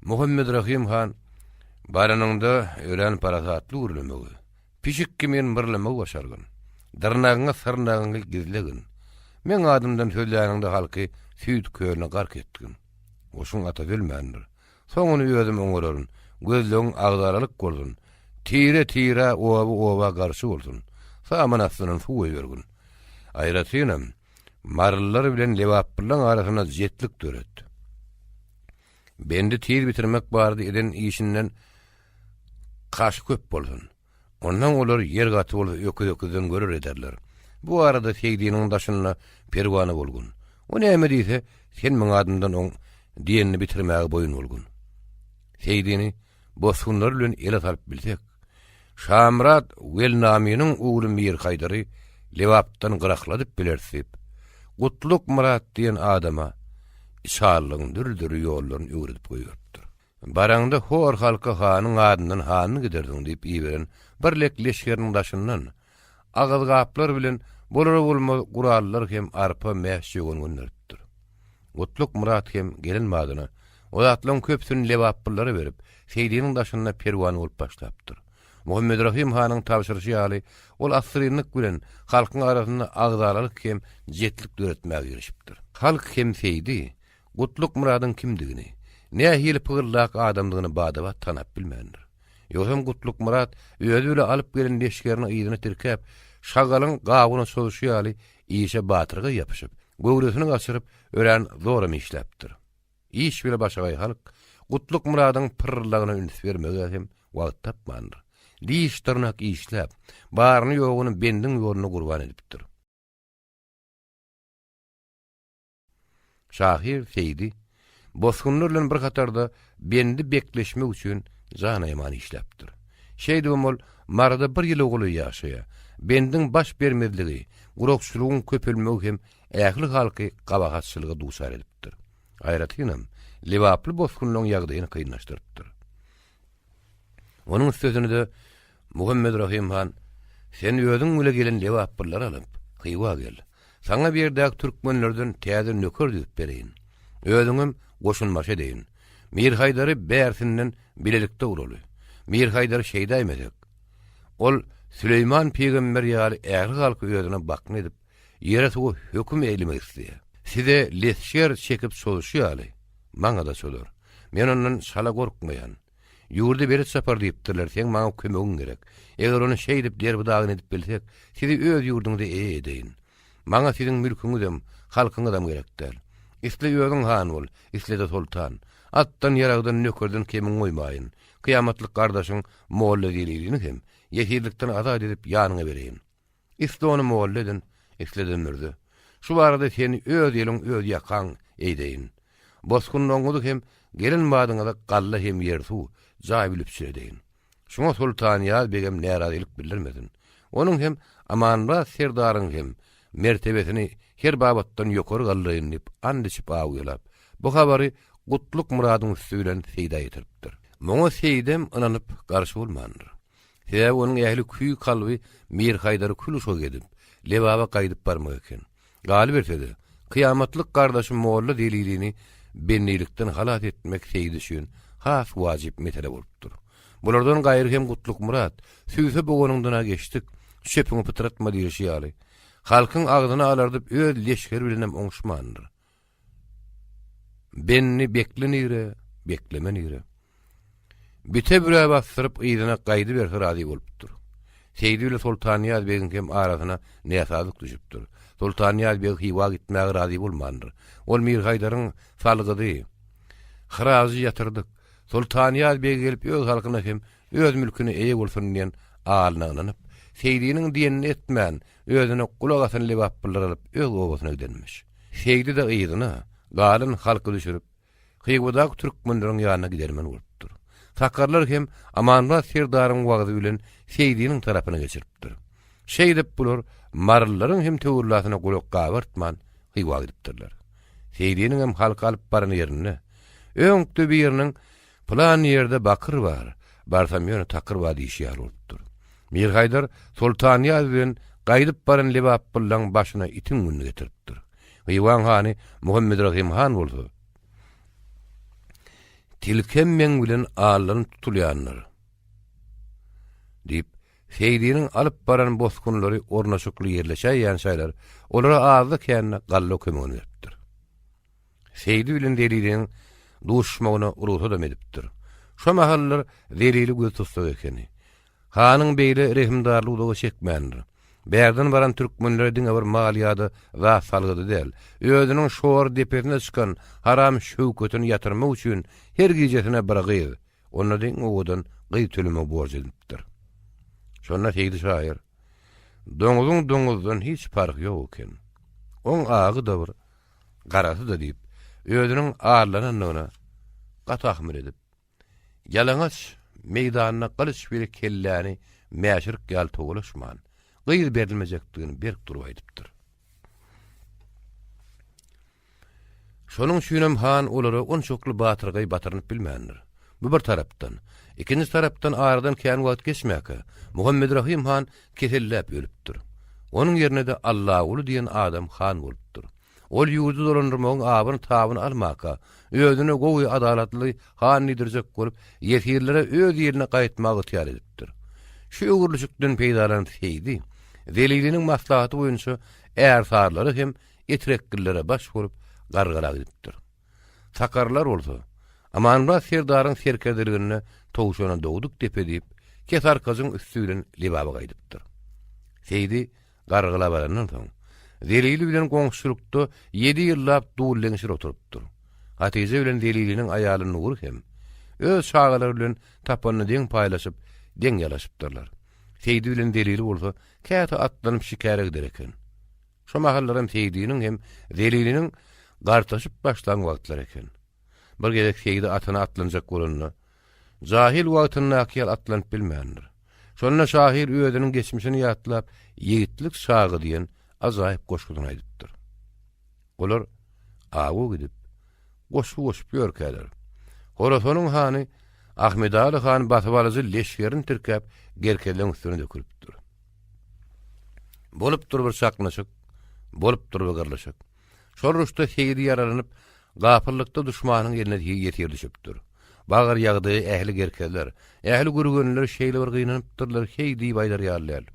Muhammedrahym han baranyňda örän parasatly gürlemegi, pişik kimin myrlamagy başargyn. Dyrnagyňy, syrnagyňy gizlegin. Meň adymdan sözläniňde halky süýt kölüne gark etgin. Goşuň atasy ölmändir. Soňuny özüm oňararyn. Gözlegiň agzalalyk bolsun. Tire-tirä, oba-oba garşy bolsun. Saman astyndan suw goýbergin. Aýratynam, marylylar bilen lebaplylaryň arasynda jetlik döret. Bendi tiz bitirmek barada eden işinden kaş köp bolsun. Ondan olar ýer gaty bolsa öküz-öküzden görer ederler. Bu arada Seýdiniň daşynda perwana bolgun. O näme diýse, sen meň adymdan oň diýenini bitirmäge boýun bolgun. Seýdini bosgunlar bilen ele salyp bilsek, Şamyrat Welnamynyň ogly Mir Haýdary Lebapdan gyrakladyp bileris diýip, Gutluk Myrat diýen adama içalylygyň dürli-dürli ýollaryny öwredip goýberipdir. Baraňda hor halka hanyň adyndan hanyny gidersiň diýip iberen bir lek leşgeriniň daşyndan agyzgaplar bilen bolar-bolmaz gurallar hem arpa, mäş jöwen gönderipdir. Gutluk Myrat hem gelen badyna o zatlaryň köpüsini lebaplylara berip, Seýdiniň daşynda perwana bolup başlapdyr. Muhammedrahym hanyň tabşyryşy ýaly, ol assyrynlyk bilen halkyň arasynda agzalalyk hem jetlik döretmäge girişipdir. Halk hem Seýdi Gutluk Myradyň kimdigini, nähili pygyllak adamdygyny bada-bat tanap bilmändir. Ýogsam Gutluk Myrat özi bile alyp gelen leşgerini yzyna tirkäp, şagalyň gawuna çozuşy ýaly işe batyrgaý ýapyşyp, göwresini gaçyryp, örän zoram işläpdir. Iş bile başagaý halk Gutluk Myradyň pyrryllagyna üns bermege hem wagt tapmandyr. Diş-dyrnak işläp, baryny-ýoguny bendiň ýoluna gurban edipdir. Şahyr Seýdi bosgunlar bilen bir hatarda bendi bekleşmek üçin jan aýaman işläpdir. Şeýdibem ol Maryda bir ýyla golaý ýaşaýar. Bendiň baş bermezligi, gurakçylygyň köpelmegi hem ähli halky gabahatçylyga duçar edipdir. Aýratynam, lebaply bosgunlaryň ýagdaýyny kynlaşdyrypdyr. Onuň üstesine-de Muhammedrahym han, Sen özüň bile gelen lebaplylary alyp, Hywa gel. Saňa bu ýerdäki türkmenlerden täze nöker düzüp bereýin. Özüňem goşunbaşy edeýin. Mirhaýdary bärsinden bilelikde uraly. Mirhaýdary şeýdäýmesek, ol Süleýman pygamber ýaly ähli halky özüne bakna edip, ýere-suwa höküm eýlemek isleýär. Size lesger çekip çozuşy ýaly, maňa-da çozar. Men ondan çala gorkmaýan. Ýurdy belet çapar diýipdirler, seň maňa kömegiň gerek. Eger ony şeýdip derbi-dagyn edip bilsek, sizi öz ýurduňyza eýe edeýin. Maňa siziň mülküňizem, halkyňyzam gerek däl. Isle özüň han bol, isle-de soltan. Atdan, ýaragdan, nökerden kemiň goýmaýyn. Kyýamatlyk gardaşyň Molla Zelilini hem ýesirlikden azat edip ýanyňa bereýin. Isle ony molla edin, isle-de mürze. Şu barada seni öz eliň, öz ýakaň eýdeýin. Bosgunlygyňyzy hem gelen badyňyza galla hem ýer-suw, jaý bile üpjün edeýin. Şuňa Soltanýaz begem närazylyk bildirmesin. Onuň hem Amanmyrat serdaryň hem mertebesini her babatdan ýokary galdyraýyn diýip and içip awgelap, bu habary Gutluk Myradyň üsti bilen Seýdä ýetiripdir. Muňa Seýdem ynanyp garşy bolmandyr. Sebäbi onuň ähli küý-kalby Mir Haýdary kül-uşak edip, Lebaba gaýdyp barmak eken. Galyberse-de, kyýamatlyk gardaşy Molla Zelilini bendilikden halas etmek Seýit üçin has wajyp mesele bolupdyr. Bulardan gaýry hem Gutlukmyrat, Sübse boganyňdan-a geçdik, çöpüňi pytratma diýlişi ýaly, halkyň agzyny alardyp öz leşgeri bilenem oňuşmandyr. Bendi bekle nire, bekleme nire. Bite bürä basdyryp yzyna gaýdyberse razy bolupdyr. Seýdi bile Soltannyýaz begiň hem arasyna näsazlyk düşüpdir. Soltannyýaz beg Hywa gitmäge razy bolmandyr. Ol Mirhaýdaryň salgydy, hyrajy ýatyrdyk. Soltannyýaz beg gelip öz halkyna hem öz mülküne eýe bolsun diýen alyna ynanyp, Seýdiniň diýenini etmän, özüne gulak asan lebaplylar alyp öz obasyna gidenmiş. Seýdi-de yzyna, galan halky düşürip, Hywadaky türkmenleriň ýanyna gidermen bolupdyr. Sakarlar hem Amanmyrat serdaryň wagzy bilen Seýdiniň tarapyna geçiripdir. Şeýdip bular marylylaryň hem töwellasyna gulak gabartman Hywa gidipdirler. Seýdiniň hem halky alyp baran ýerinde, öňkde biriniň Pylan ýerde bakyr bar, barsam ýöne takyr bar diýşi ýaly bolupdyr. Mirhaýdar Soltanýaz bilen gaýdyp baran lebaplylaň başyna itiň gününi getiripdir. Hywaň hany Muhammedrahym han bolsa, Tilkem meň bilen allanyp tutulýandyr. Diýip, Seýdiniň alyp baran bosgunlary ornaşykly ýerleşäýýänçäler, olara azda-kände galla kömegini beripdir. Seýdi bilen Zeliliniň duşuşmagyna rugsadam edipdir. Şo mahallar Zelili göz tussag ekeni. Hanyň beýle rehimdarlygy uzaga çekmändir. Bärden baran türkmenlere diňe bir mal ýa-da zat salgydy däl, özüniň şor depesine çykan haram şöwketini ýatyrmak üçin her gijesine bir gyz, onda-da iň owadan gyz tölemegi borç edinipdir. Şonda Seýdi şahyr, Doňuzyň doňuzdan hiç parhy ýok eken. Oň agy-da bir, garasy-da diýip, özüniň aldanandygyna gaty ahmyr edip, Ýalaňaç meýdanda gylyç biri kelläni mäşirik ýaly togalaşman, gyz berilmejekdigini berk durup aýdypdyr. Şonuň üçinem han olara onçakly batyrgaý batyrynyp bilmändir. Bu bir tarapdan. Ikinji tarapdan aradan kän wagt geçmäkä, Muhammedrahym han keselläp ölüpdir. Onuň ýerine-de Allaguly diýen adam han bolupdyr. Ol ýurdy dolandyrmagyň abyny-tabyny almaka, özüne gowy, adalatly han diýdirjek bolup, ýesirlere öz ýerine gaýtmagy ygtyýar edipdir. Şu öwrülişikden peýdalanyp Seýdi, Zeliliniň maslahaty boýunça ärsarlary hem etrekgillere baş bolup Gargala gidipdir. Sakarlar bolsa, Amanmyrat serdaryň serkerdeliginde Towşana dogduk depe diýip, Kesarkajyň üsti bilen Lebaba gaýdypdyr. Seýdi Gargala barandan soň, Zelili bilen goňşuçylykda ýedi ýyllap dul-leňşir oturypdyr. Hatyja bilen Zeliliniň aýaly Nury hem öz çagalary bilen tapanyny deň paýlaşyp, deň ýalaşypdyrlar. Seýdi bilen Zelili bolsa käte atlanyp şikäre gider eken. Şo mahallaram Seýdiniň hem Zeliliniň gartaşyp başlan wagtlary eken. Bir gezek Seýdi atyna atlanjak bolanda, jahyl wagtyndaky ýaly atlanyp bilmändir. Şonda şahyr özüniň geçmişini ýatlap, Ýigitlik çagy diýen ajaýyp goşgusyny aýdypdyr. Olar awa gidip, goşgy goşup ýörkäler, Horasanyň hany Ahmedaly han basybalyjy leşgerini tirkäp, gerkezleň üstüne dökülipdir. Bolupdyr bir çaknyşyk, bolupdyr bir gyrlyşyk. Şol uruşda Seýdi ýaralanyp, gapyllykda duşmanyň eline ýesir düşüpdir. Bagyr ýagdaýy ähli gerkezler, ähli gürgenliler şeýle bir gynanypdyrlar, heý diýip aýdar ýaly däl.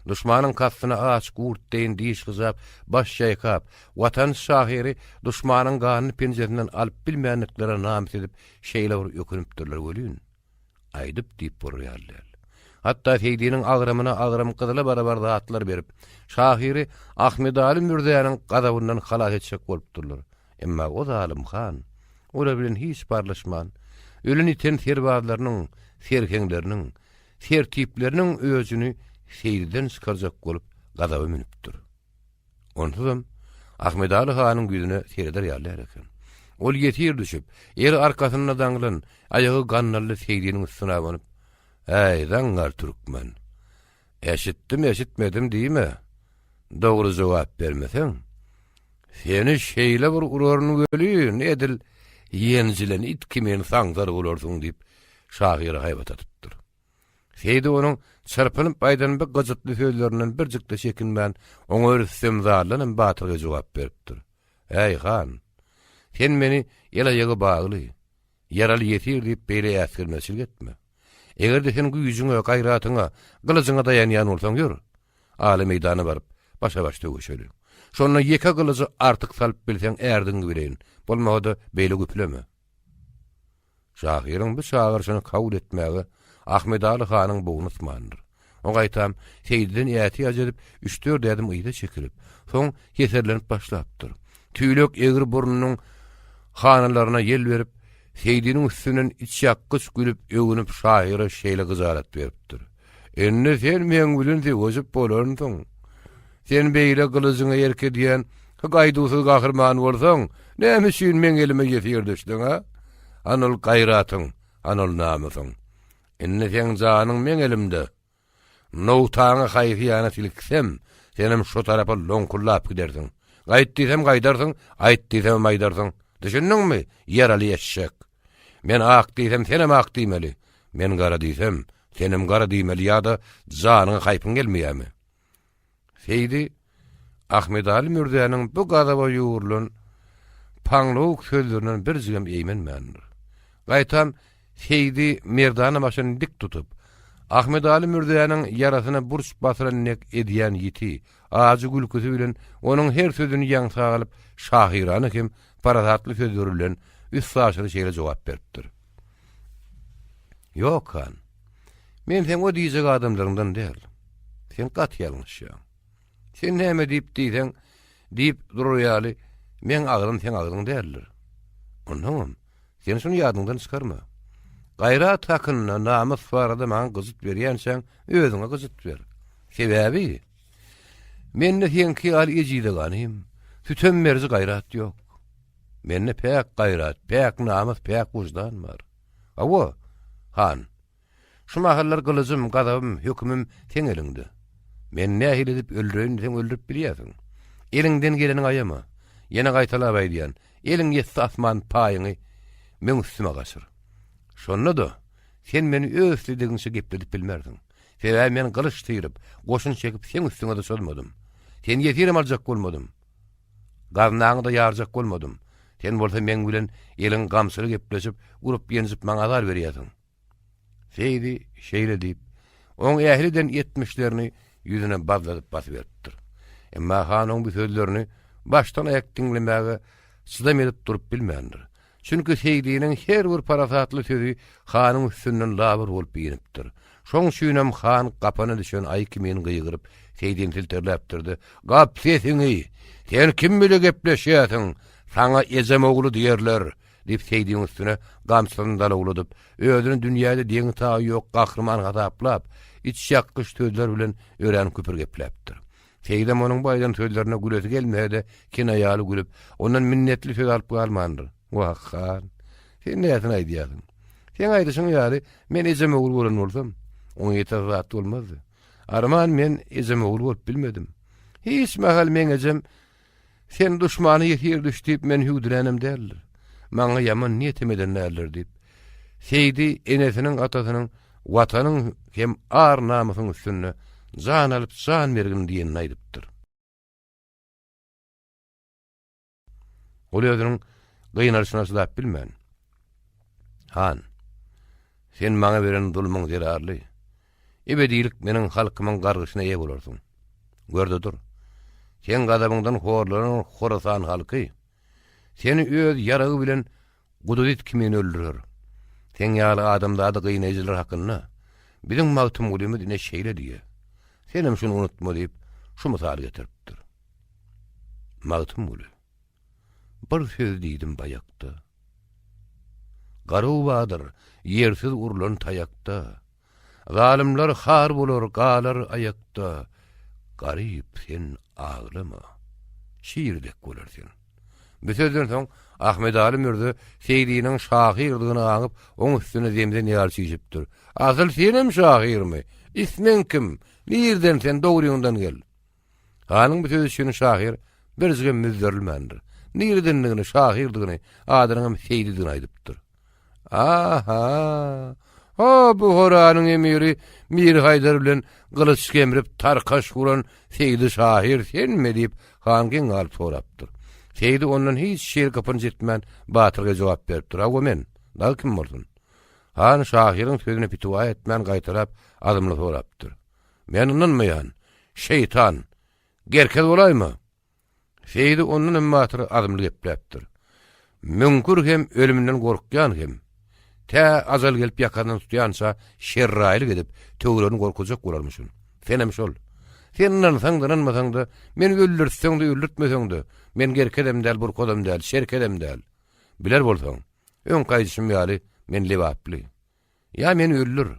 Duşmanyň kastyna aç gurt deýin diş gyjap, baş ýaýkap, watançy şahyry duşmanyň ganyny penjesinden alyp bilmändiklere namys edip şeýle bir ökünipdirler welin, Aýdyp diýip bolar ýaly däl. Hatda Seýdiniň agramyna agram gyzyla barabar zatlar berip, şahyry Ahmedaly mürzäniň gazabyndan halas etjek bolupdyrlar. Emma o zalym han olar bilen hiç barlyşman, ölen-ýiten serbazlarynyň, serheňleriniň, sertipleriniň öjüni Seýdiden çykarjak bolup gazaba münüpdir. Onsuzam Ahmedaly hanyň ýüzüne sereder ýaly däl eken. Ol ýesir düşüp, eli arkasynda daňylan, aýagy gandally Seýdiniň üstüne abanyp, Äý, zaňňar türkmen! Eşitdim-eşitmedim diýme. Dogry jogap bermeseň, seni şeýle bir uraryn welin, edil ýenjilen it kimin saňsar bolarsyň diýip, şahyra haýbat atypdyr. Seýdi onuň çyrpynyp aýdan bu gyjytly sözlerinden birjik-de çekinmän, oňa Rüstem zaldanam batyrgaý jogap beripdir. Äý, han! Sen meni el-aýagy bagly, ýaraly ýesir diýip beýle äsgermezçilik etme. Eger-de sen güýjüňe, gaýratyňa, gylyjyňa daýanýan bolsaň, ýör, ala meýdana baryp, başa-baş söweşeli. Şonda ýeke gylyjy artyk salyp bilseň ärdigiňi bileýin, bolmasa-da beýle güpüleme. Şahyryň bu çagyryşyny kabul etmäge Ahmedaly hanyň bogny ysmandyr. O gaýtam Seýdiden ätiýaç edip, üç-dört ädim yza çekilip, soň heserlenip başlapdyr. Tüýlek egri burnunyň hanalaryna ýel berip, Seýdiniň üstünden içýakgyç gülüp, öwünip şahyra şeýle gyjalat beripdir. Indi sen meň bilen söweşip bolarnsyň. Sen beýle gylyjyňa erk edýän gaýduwsyz gahryman bolsaň, näme üçin meň elime ýesir düşdüň, a? Hany ol gaýratyň, hany ol namysyň? Indi seň janyň meň elimde. Nogtaňy haýsy ýana silksem, senem şo tarapa loňkullap gidersiň. Gaýt diýsem gaýdarsyň, aýt diýsemem aýdarsyň. Düşündiňmi, ýaraly eşek? Men ak diýsem, senem ak diýmeli. Men gara diýsem, senem gara diýmeli ýa-da janyňa haýpyň gelmeýärmi? Seýdi Ahmedaly Mürzäniň bu gazaba ýugrulan paňlawuk sözlerinden birjigem eýmenmändir. Gaýtam Seýdi merdana başyny dik tutup, Ahmedaly Mürzäniň ýarasyna burç basyran dek edýän ýiti, ajy gülküsi bilen onuň her sözüni ýaňsa alyp, şahyrana hem parasatly sözleri bilen üstaşyry şeýle jogap beripdir. Ýok, han. Men seň o diýjek adamlaryňdan däl. Sen gaty ýalňyşýaň. Sen näme diýip diýseň, diýip durar ýaly, meň agzym seň agzyň däldir. Onnoňam, sen şuny ýadyňdan çykarma. Gaýrat hakynda, namys barada maňa gyjyt berýänçäň, özüňe gyjyt ber. Sebäbi, mende seňki ýaly ejize ganym, sütem beriji gaýrat ýok. Mende päk gaýrat, päk namys, päk wyždan bar. Hawa, han. Şu mahallar gylyjym, gazabym, hökümim seň eliňde. Meni nähili edip öldüreýin diýseň öldürip bilýärsiň. Eliňden geleniňi aýama. Ýene gaýtalap aýdýan, eliň ýetse asman paýyňy meň üstüme gaçyr. Şonda-da, sen meni öz isledigiňçe gepledip bilmersiň. Sebäbi men gylyç syryp, goşun çekip seň üstüňe-de çozmadym. Seni ýesirem aljak bolmadym. Gaznaňy-da ýarjak bolmadym. Sen bolsa meň bilen eliň gamçyly gepleşip, urup-ýenjip maňa azar berýärsiň. Seýdi şeýle diýip, oň ähli eden etmişlerini ýüzüne bazladyp basyberipdir. Emma han oň bu sözlerini başdan-aýak diňlemäge çydam edip durup bilmändir. Çünki Seýdiniň her bir parasatly sözi hanyň üstünden labyr bolup inipdir. Şoň üçinem han gapana düşen aýy kimin gygyryp, Seýdini silterläpdir-de, Gap sesiňi! Sen kim bile gepleşýärsiň? Saňa ejem ogly diýerler! diýip, Seýdiniň üstüne gamçysyny dalawladyp, özüni dünýäde deňi-taýy ýok gahryman hasaplap, içýakgyç sözler bilen örän küpür gepläpdir. Seýdem onuň bu aýdan sözlerine gülesi gelmese-de, kinaýaly gülüp, ondan minnetli söz alyp galmandyr. Wah, han, sen näsini aýdýarsyň? Seň aýdyşyň ýaly, men ejem ogul bolan bolsam, oňa ýeter zat bolmazdy. Arman men ejem ogul bolup bilmedim. Hiç mahal meň ejem Sen duşmana ýesir düş diýip meni hüwdülänem däldir. Maňa ýaman niýetem eden däldir diýip, Seýdi enesiniň, atasynyň Watanyň hem ar-namysyň üstünde jan alyp jan bergin diýenini aýdypdyr. Ol özüniň gynalyşyna çydap bilmän, Han, sen maňa beren zulmuň zerarly, ebedilik meniň halkymyň gargyşyna eýe bolarsyň. Gör-de dur, seň gazabyňdan horlanan Horasan halky seni öz ýaragy bilen guduz it kimin öldürer. Seň ýaly adamzady gynaýjylar hakynda biziň Magtymgulymyz ine şeýle diýýär. Senem şuny unutma diýip, şu mysaly getiripdir. Magtymguly. Bir söz diýdim baýakda. Garow bardyr, ýersiz urlan taýakda. Zalymlar har bolar, galar aýakda. Garyp sen aglama, şir dek bolar sen. Bu sözden soň Ahmedaly mürze Seýdiniň şahyrdygyny aňyp, oň üstüne zemzen ýaly çüýşüpdir. Asyl senem şahyrmy? Ismiň kim? Nirden sen, dogryňdan gel. Hanyň bu sözi üçin şahyr birjigem müzzerilmändir. Niredendigini, şahyrdygyny, adynyňam Seýdidigini aýdypdyr. Aha! Ha, bu Horanyň emiri Mir Haýdar bilen gylyç gemrip tarkaş guran Seýdi şahyr senmi diýip, han geň galyp sorapdyr. Seýdi ondan hiç hili gypynç etmän, batyrgaý jogap beripdir, Hawa men, dagy kim bolsun? Han şahyryň sözüne pitiwa etmän gaýtalap, azmly sorapdyr. Men ynanmaýan, şeýtan! Gerkez bolaýma! Seýdi ondan hem batyr azmly gepläpdir. Müňkür hem ölümden gorkýan hem, tä ajal gelip ýakandan tutýança şerraýlyk edip, töweregini gorkuzjak bolarmyşyn. Senem şol. Sen ynansaň-da, ynanmasaň-da, meni öldürtseň-de, öldürtmeseň-de, men gerkezem däl, burkazam däl, çerkezem däl. Biler bolsaň, öňki aýdyşym ýaly, men lebaply. Ýa meni öldür,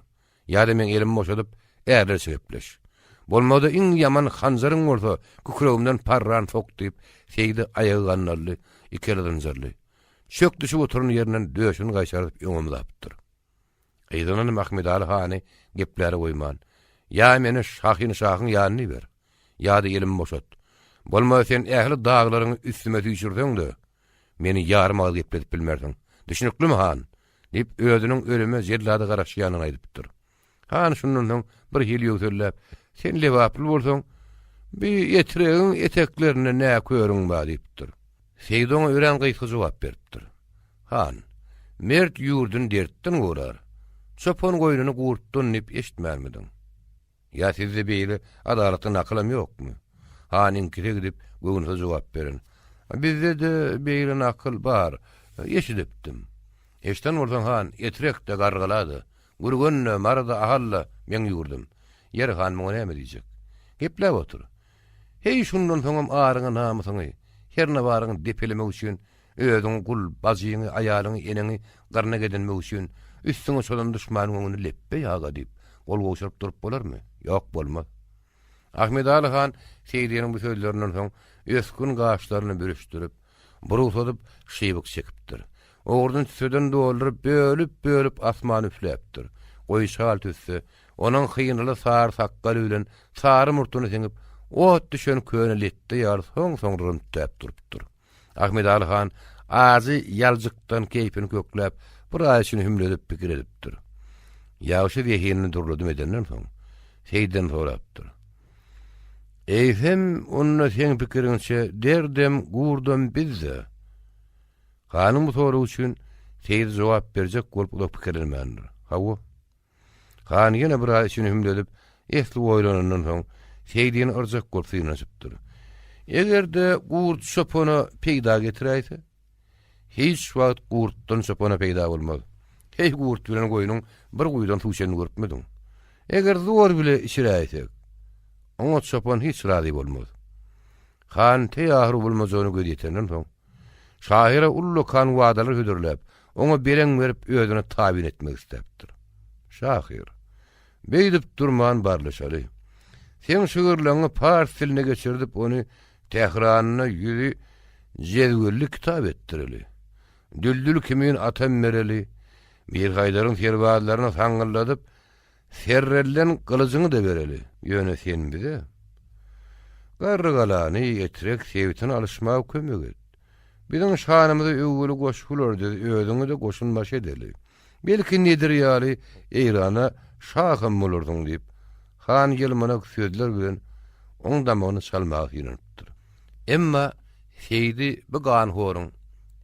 ýa-da meň elimi boşadyp, ärlerçe gepleş. Bolmady iň ýaman hanjaryň bolsa, kükregimden parran sok diýip, Seýdi aýagy gandally, iki eli zynjyrly. Çök düşüp oturan ýerinden döşüni gaýşardyp öňe omzapdyr. Yzyndanam Ahmedaly hany gepläre goýman, Ýa meni Şahynşahyň ýanyna iber, ýa-da elimi boşat. Bolmasa sen ähli daglaryňy üstüme süýşürseň-de, meni ýarym agyz gepledip bilmersiň. Düşnüklimi, han? diýip, özüniň ölüme jellada garaşýanyny aýdypdyr. Han şundan soň bir hili ýöwselläp, Sen lebaply bolsaň, bi Etregiň eteklerinde nä körüň bar diýipdir. Seýdi oňa örän gysga jogap beripdir. Han, Mert ýurduny dertden gorar, çopan goýnuny gurtdan diýip eşitmänmidiň? Ýa sizde beýle adalatly nakylam ýokmy? Han iňkise gidip, göwünsiz jogap beren. Bizde-de beýle nakyl bar, eşidipdim. Eşiden bolsaň, han, Etrek-de, Garrygala-da, Gürgen-de, Mary-da, Ahal-da meň ýurdum. Ýeri, han, muňa näme diýjek? Gepläp otur. Heý, şundan soňam aryňy-namysyňy, herne baryňy depelemek üçin Özüňi gul, bajyňy, aýalyňy, eneňi gyrnak edinmek üçin üstüňe çozan duşmanyň öňünde lepbeý aga diýip, gol gowşuryp durup bolarmy? Ýok, bolmaz. Ahmedaly han Seýdiniň bu sözlerinden soň ösgün gaşlaryny bürüşdirip, burugsadyp şybyk çekipdir. Owurdyny tüsseden dolduryp, bölüp-bölüp asmana üfläpdir. Goýy çal tüsse, onuň hynaly sary sakgaly bilen sary murtuny siňip, ot düşen köne letde ýaly soň-soňlar tütäp durupdyr. Ahmedaly han ajy ýaljykdan keýpini kökläp, bir aý içini hümledip pikir edipdir. Ýagşy zehinini durladym edenden soň, Seýidden sorapdyr. Eýsem, onda seň pikiriňçe derdem, gurdam bizde? Hanyň bu soragy üçin Seýdi jogap berjek bolup uzak pikirlenmändir. Hawa. Han ýene biraz içini hümledip, esli oýlanandan soň, Seýdini yrjak bolup synanyşypdyr. Eger-de gurt çopana peýda getiräýse? Hiç wagt gurtdan çopana peýda bolmaz. Heý, gurt bilen goýnuň bir guýudan suw içenini görüpmidiň? Eger zor bile içiräýsek, oňa çopan hiç razy bolmaz. Han teý ahyry bolmajagyna gözi ýetenden soň, şahyra ullakan wadalar hödürläp, oňa beleň berip özüne tabyn etmek isläpdir. Şahyr, Beýdip durman barlyşaly. Seň şygyrlaňňy pars diline geçirdip ony Tähranda ýüzi jezwelli kitap etdireli. Düldül kimin atam bereli. Mirhaýdaryň serbazlaryny saňňyldadyp, Serrelden gylyjyňy-da bereli. Ýöne sen bize Garrygalany, Etrek sebitini alyşmaga kömek et. Biziň şanymyza öwgüli goşgular düz, özüňi-de goşunbaşy edeli. Belki Nedir ýaly Eýrana şa hem bolarsyň diýip, han ýylmanak sözler bilen oň damagyny çalmaga synanypdyr. Emma Seýdi bu ganhoryň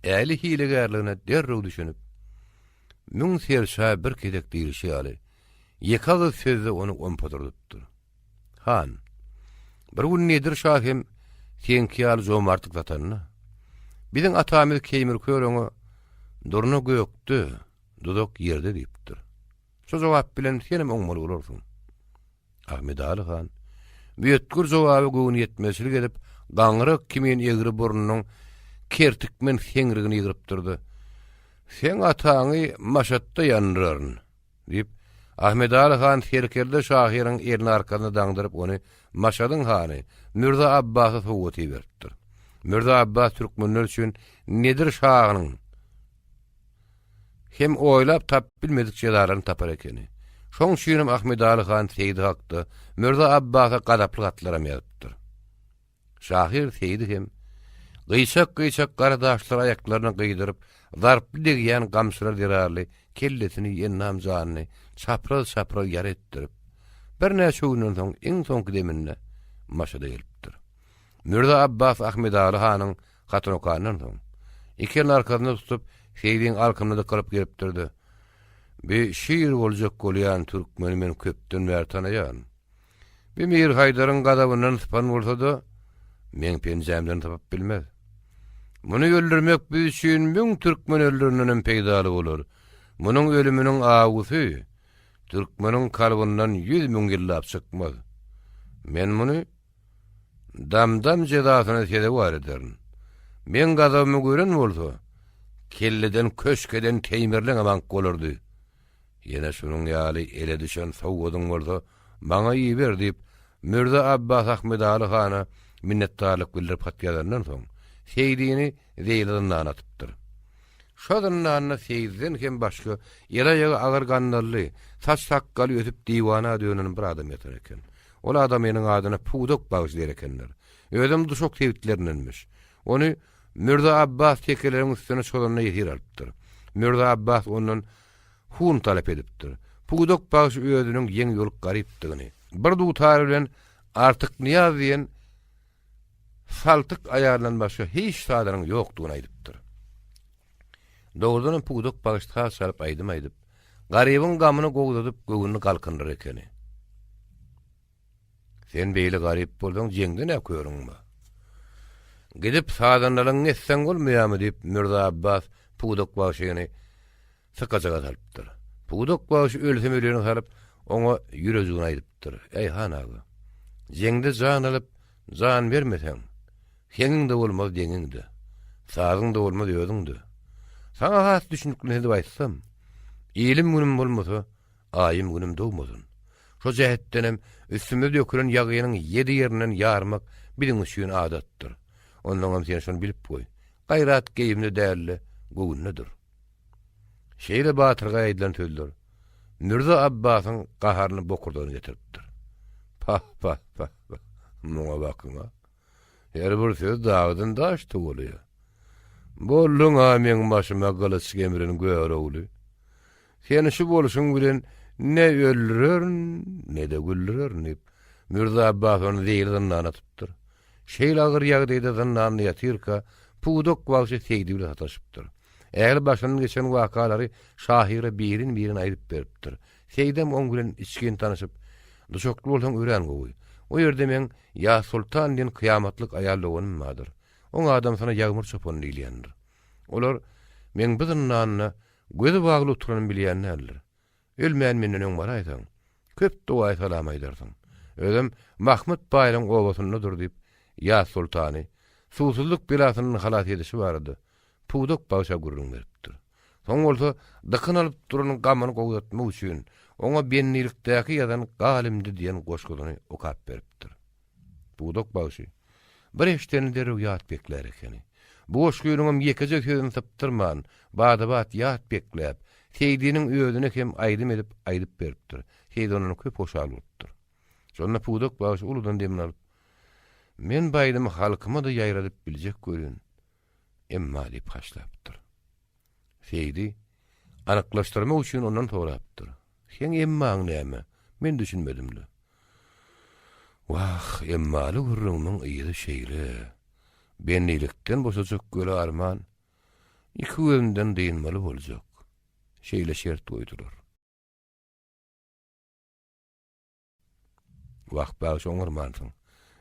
äli hilegärligine derrew düşünip, Müň serçä bir gezek diýlişi ýaly, ýeke agyz sözde ony ompa duruzupdyr. Han, bir gün Nedir şa hem seňki ýaly jomartlyk satanda, biziň atamyz Keýmir kör oňa, Durna gökde, duzak ýerde diýipdir. Şo jogap bilen senem oňmaly bolarsyň. Ahmedaly han bu ýötgür jogaba göwnüýetmezçilik edip, gaňrak kimin egri burnunyň kertikmen seňrigini ýygrypdyr-da, Seň ataňy Maşatda ýandyraryn! diýip, Ahmedaly han serkerde şahyryň elini arkasyna daňdyryp, ony Maşadyň hany Mürze Abbasa sowgat iberipdir. Mürze Abbas türkmenler üçin Nedir şanyň Hem oýlap tapyp bilmedik jezalaryny tapar ekeni. Şoň üçinem Ahmedaly han Seýdi hakda Mürze Abbasa gazaply hatlaram ýazypdyr. Şahyr Seýdi hem gyýçak-gyýçak gara daşlary aýaklaryna gyýdyryp, zarply degýän gamçylar zerarly kellesini, endam-janyny çapraz-çapraz ýara etdirip, birnäçe günden soň iň soňky deminde Maşada gelipdir. Mürze Abbas Ahmedaly hanyň Hatyny okandan soň, iki elini arkasynda tutup, Seýdiň alkymyna dykylyp gelipdir-de, Bi şir boljak bolýan türkmeni men köpden bäri tanaýan. Bi Mir Haýdaryň gazabyndan sypan bolsa-da, meň penjämden sypyp bilmez. Muny öldürmek biz üçin müň türkmen öldürendenem peýdaly bolar. Munuň ölüminiň awusy türkmeniň kalbyndan 100 müň ýyllap çykmaz. Men muny Dam-dam jezasyna sezewar ederin. Meň gazabymy gören bolsa, kelleden köşk eden Teýmirleňem aňk bolardy. Ýene şunuň ýaly ele düşen sowgadyň bolsa, maňa iber diýip, Mürze Abbas Ahmedaly hana minnetdarlyk bildirip hat ýazandan soň, Seýdini zeýli zyndana atypdyr. Şo zyndanda Seýidden hem başga el-aýagy agyr gandally, saç-sakgaly ösüp diwana dönen bir adam ýatar eken. Ol adamynyň adyna Pudak bagşy diýer ekenler. Özem Duşak sebitlerindenmiş. Ony Mürze Abbas tekeleriň üstüne çozanda ýesir alypdyr. Mürze Abbas ondan hun talap edipdir. Pudak bagşy özüniň ýeňi-ýoluk garypdygyny, bir dutary bilen Artyknyýaz diýen saltyk aýalyndan başga hiç zadynyň ýokdugyny aýdypdyr. Dogrudanam Pudak bagşy saz çalyp aýdym aýdyp, garybyň gamyny gowzadyp göwnüni galkyndyrar ekeni. Sen beýle garyp bolsaň jeňde nä körüň bar? Gidip sazandalygyňy etseň bolmaýarmy diýip Mürze Abbas Pudak bagşyny sykajaga salypdyr. Pudak bagşy ölsem öleni salyp, oňa ýürejigini aýdypdyr. Eý, han aga, jeňde jan alyp, jan bermeseň, heňiň-de bolmaz, deňiň-de, sazyň-da bolmaz, özüň-de. Saňa has düşünikli edip aýtsam, ilim-günüm bolmasa, aýym-günüm dogmasyn. Şo jähetdenem üstümize dökülen ýagynyň ýedi ýerinden ýarmak biziň üçin adatdyr. Onnoňam sen şony bilip goý, gaýrat geýimde däl-de, göwündedir. Şeýle batyrgaý aýdylan sözler Mürze Abbasyň gaharyny bokurdagyna getiripdir. Pah-pah-pah, muňa bakyň-a. Her bir söz dagdan daş towalaýar. Bolduň-a meň başyma gylyç gemren Görogly. Seni şu bolşuň bilen ne öldürerin, ne-de güldürerin diýip, Mürze Abbas ony zeýli zyndana atypdyr. Şeýle agyr ýagdaýda zyndanda ýatyrka, Pudak bagşy Seýdi bilen sataşypdyr. Ähli başyndan geçen wakalary şahyra birin-birin aýdyp beripdir. Seýdem oň bilen içgin tanyşyp, Duşakly bolsaň örän gowy. O ýerde meň Ýazsoltan diýen kyýamatlyk aýal doganym bardyr. Oň adamsyna Ýagmyr çopan diýilýändir. Olar meň bu zyndanda gözi bagly oturanymy bilýän däldir. Ölmän menden öň baraýsaň, köp dogaýy salam aýdarsyň. Özem Mahmyt baýlaň obasyndadyr diýip, Ýazsoltany suwsuzlyk belasyndan halas edişi barada Pudak bagşa gürrüň beripdir. Soň bolsa dykyn alyp duran gamyny gowzatmak üçin oňa bendilikdäki ýazan Gal imdi diýen goşgusyny okap beripdir. Pudak bagşy bir eşdenini derrew ýat beklär ekeni. Bu goşgynyňam ýekeje sözüni sypdyrman, bada-bat ýat bekläp, Seýdiniň özüne hem aýdym edip aýdyp beripdir. Seýdi ondan köp hoşal bolupdyr. Şonda Pudak bagşy uludan demini alyp, Men bu aýdymy halkyma-da ýaýradyp biljek welin, Emma diýip haşlapdyr. Seýdi anyklaşdyrmak üçin ondan sorapdyr. Seň emmaň näme? Men düşünmedim-le. Wah, emmaly gürrüňiň yzy şeýle. Bendilikden boşajak göle arman, iki gözümden dynmaly boljak. Şeýle şert goýdular. Wah, bagşy oňarmansyň.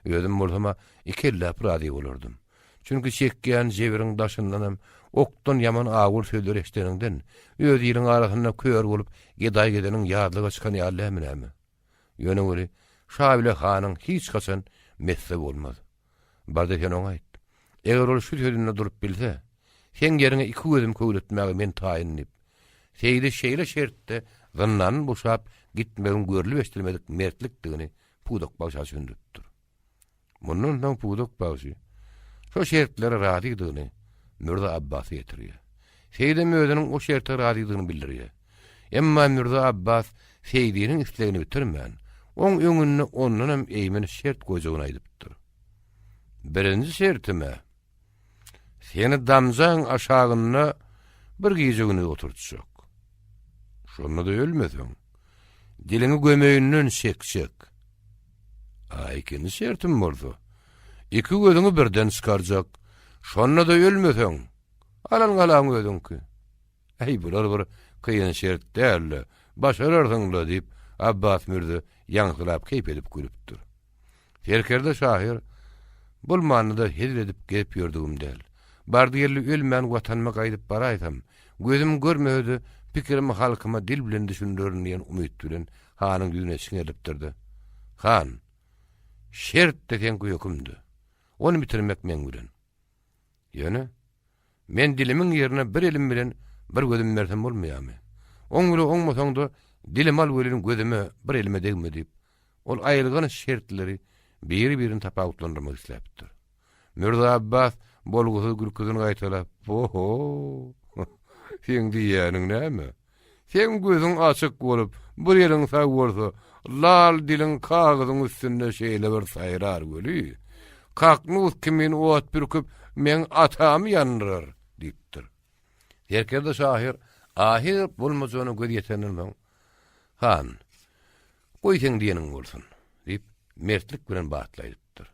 Özüm bolsam-a iki elläp razy bolardym. Çünki çekýän jebiriň daşyndanam okdan ýaman awul sözler eşideniňden, öz iliň arasynda kör bolup gedaý gezeniň ýazlyga çykan ýaly dälmi näme? Ýöne weli, şa bile hanyň hiç haçan messe bolmaz. Barda sen oňa aýt. Eger ol şu sözünde durup bilse, seň ýeriňe iki gözümi köwletmäge men taýyn diýip, Seýdi şeýle şertde zyndandan boşap gitmegiň görlüp-eşidilmedik mertlikdigini Pudak bagşa düşündiripdir. Mundan soň Pudak bagşy şo şertlere razydygyny Mürze Abbasa ýetirýär. Seýdem özüniň o şerte razydygyny bildirýär. Emma Mürze Abbas Seýdiniň islegini bitirmän, oň öňünde ondanam eýmenç şert goýjagyny aýdypdyr. Birinji şertim-ä, Seni damjaň aşagynda bir gije-gündiz oturtjak. Şonda-da ölmeseň, diliňi gömeýinden çekjek. A ikinji şertim bolsa, iki gözüňi birden çykarjak. Şonda-da ölmeseň, alan galaň özüňki. Äý, bular bir kyn şert däl-le, başararsyň-la, diýip, Abbas mürze ýaňsylap keýp edip gülüpdir. Serkerde şahyr, Bolmanda-da hezil edip gezip ýördügim däl. Bardy-geldi ölmän Watanyma gaýdyp baraýsam, gözüm görmese-de, pikirimi halkyma dil bilen düşündirerin diýen umyt bilen hanyň ýüzüne çiňerilipdir-de, Han, şert-de seňki höküm-de. Ony bitirmek meň bilen. Ýöne, men dilimiň ýerine bir elim bilen bir gözüm bersem bolmaýarmy? Oň bile oňmasaň-da, dilimi al welin gözüme, bir elime degme diýip, ol aýylganç şertleri biri-birini tapawutlandyrmak isläpdir. Mürze Abbas bolgusyz gülküsini gaýtalap, Oho! Seň diýýäniň näme? Seň gözüň açyk bolup, bir eliň sag bolsa, lal diliň kagyzyň üstünde şeýle bir saýrar weli, kaknus kimin ot pürküp, meň atamy ýandyrar, diýipdir. Serkerde şahyr ahyr bolmajagyna göz ýetenden soň, Han, goý seň diýeniň bolsun, diýip, mertlik bilen batly aýdypdyr.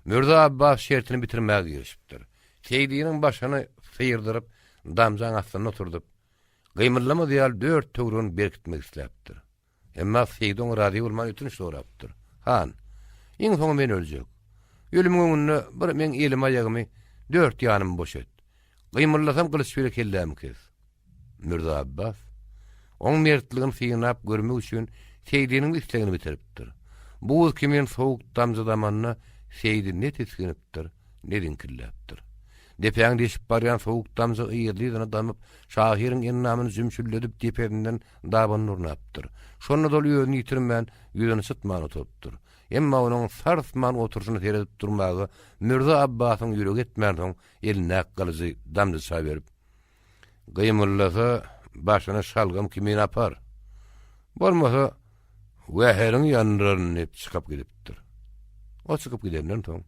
Mürze Abbas şertini bitirmäge girişipdir. Seýdiniň başyny syrdyryp, damjaň astynda oturdyp, gymyldamaz ýaly dört töweregini berkitmek isläpdir. Emma Seýdi oňa razy bolman ötünç sorapdyr. Han, iň soňy men öljek. Ölümiň öňünde bir meň elimi-aýagymy, dört ýanymy boş et. Gymyldasam gylyç bile kellämi kes. Mürze Abbas, oň mertligini synap görmek üçin Seýdiniň islegini bitiripdir. Buz kimin sowuk damja damanda Seýdi ne tisginipdir, ne diňkilläpdir. Depäňi deşip barýan sowuk damja yzly-yzyna damyp, şahyryň endamyny jümşüldedip depesinden dabanyny urnapdyr. Şonda-da ol özüni ýitirmän, ýüzüni çytman oturypdyr. Emma onuň sarsman oturyşyna seredip durmaga Mürze Abbasyň ýüregi etmänsoň, elindäki gylyjy damjaça berip, Gymyldasa, başyny şalgam kimin apar. Bolmasa, wäheriňi ýandyraryn diýip çykyp gidipdir. O çykyp gidenden soň,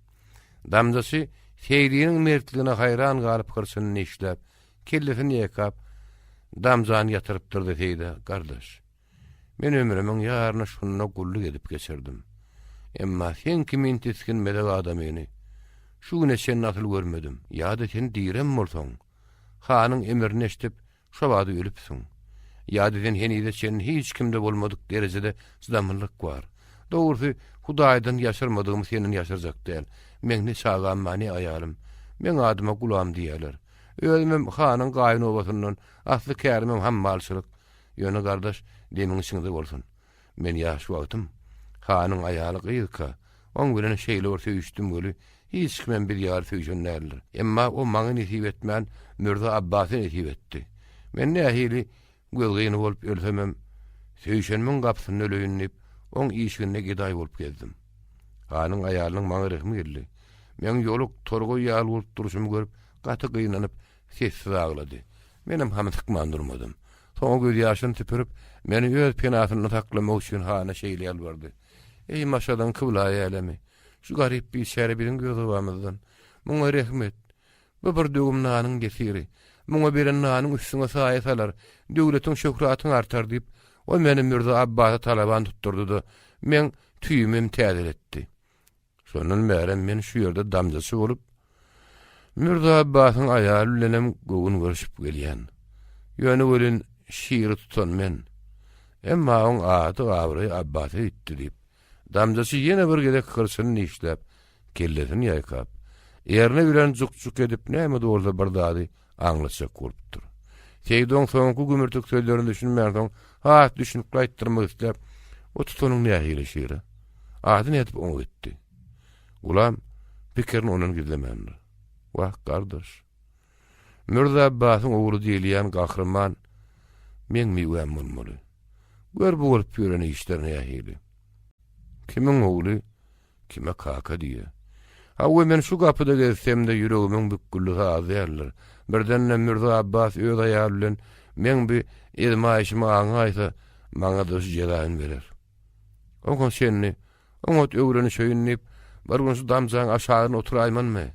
damjaçy Seýdiniň mertligine haýran galyp hyrçyny dişläp, kellesini ýaýkap, damjany ýatyrypdyr-da Seýdä, Gardaş, men ömrümiň ýaryny şunda gulluk edip geçirdim. Emma sen kimin tisginmezek adamyny şu güne çenli asyl görmedim. Ýa-da sen direm bolsaň, hanyň emrini eşidip, Şo bada ölüpsiň. Ýa-da sen henize çenli hiç kimde bolmadyk derejede çydamlylyk bar. Dogrusy, Hudaýdan ýaşyrmadygymy senden ýaşyrjak däl. Meň ne çagam bar, ne aýalym. Meň adyma Gulam diýýärler. Özümem hanyň gaýyn obasyndan, asly kärimem hammalçylyk. Ýöne, gardaş, demiň içiňde bolsun. Men ýaş wagtym, hanyň aýaly gyzka, oň bilen şeýle bir söýüşdim weli, hiç kimem biz ýaly söýşen däldir. Emma o maňa nesip etmän, Mürze Abbasa nesip etdi. Men nähili gözgyny bolup ölsemem, söýşenimiň gapysynda öleýin diýip, oň işiginde gedaý bolup gezdim. Hanyň aýalynyň maňa rehmi geldi. Meň ýoluk torgaý ýaly bolup durşumy görüp, gaty gynanyp, sessiz aglady. Menem hamy sykman durmadym. Soňra gözýaşyny süpürip, meni öz penasynda saklamak üçin hana şeýle ýalbardy, Eý, Maşadyň kyblaýy älemi! Şu garyp biçäre biziň göz obamyzdan. Muňa rehim et. Bu bir döwüm nanyň ýesiri. Muňa beren nanyň üstüňe saýa salar, döwletiň, şöhratyň artar diýip, ol meni Mürze Abbasa talaban tutdurdy-da, meň tüýümem täzeletdi. Şondan bärem men şu ýerde damjaçy bolup, Mürze Abbasyň aýaly bilenem göwün görşüp gelýän. Ýöne welin şiri tutan men. Emma oň ady-abraýy Abbasa gitdi diýip, damjaçy ýene bir gezek hyrçyny dişläp, kellesini ýaýkap, erni bilen juk-juk edip näme-de bolsa bir zady aňlatjak bolupdyr. Seýdi oň soňky gümürtik sözlerine düşünmänsoň, has düşünikli aýtdyrmak isläp, O tutanyň nähili şiri? Ady nädip oňa gitdi? Gulam pikirini ondan gizlemändir. Wah, gardaş! Mürze Abbasyň ogly diýilýän gahryman meň miwäm bolmaly. Gör bu bolup ýören işler nähili? Kimiň ogly? Kime kaka diýýä. Hawa, men şu gapyda gezsem-de, ýüregimiň bükgüldisi az däldir. Birdenem Mürze Abbas öz aýaly bilen meň bi ezmaýşymy aňaýsa, maňa-da şu jezaýyny berer. Oňa çenli oňat öwrenişeýin diýip, bir gün şu damjaň aşagynda oturaýmanmy?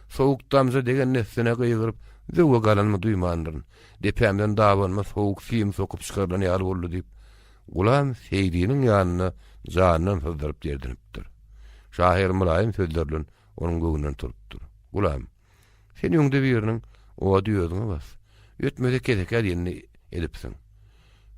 Sowuk damja degen dessine gygyryp, zöwwe galanymy duýmandyryn. Depämden dabanyma sowuk sim sokup çykarylan ýaly boldy diýip, Gulam Seýdiniň ýanynda janyndan syzdyryp derdinipdir. Şahyr mylaýym sözler bilen onuň göwnünden turupdyr. Gulam, sen öňde biriniň ody özüňe bas, ötmese kesekä diýenini edipsiň.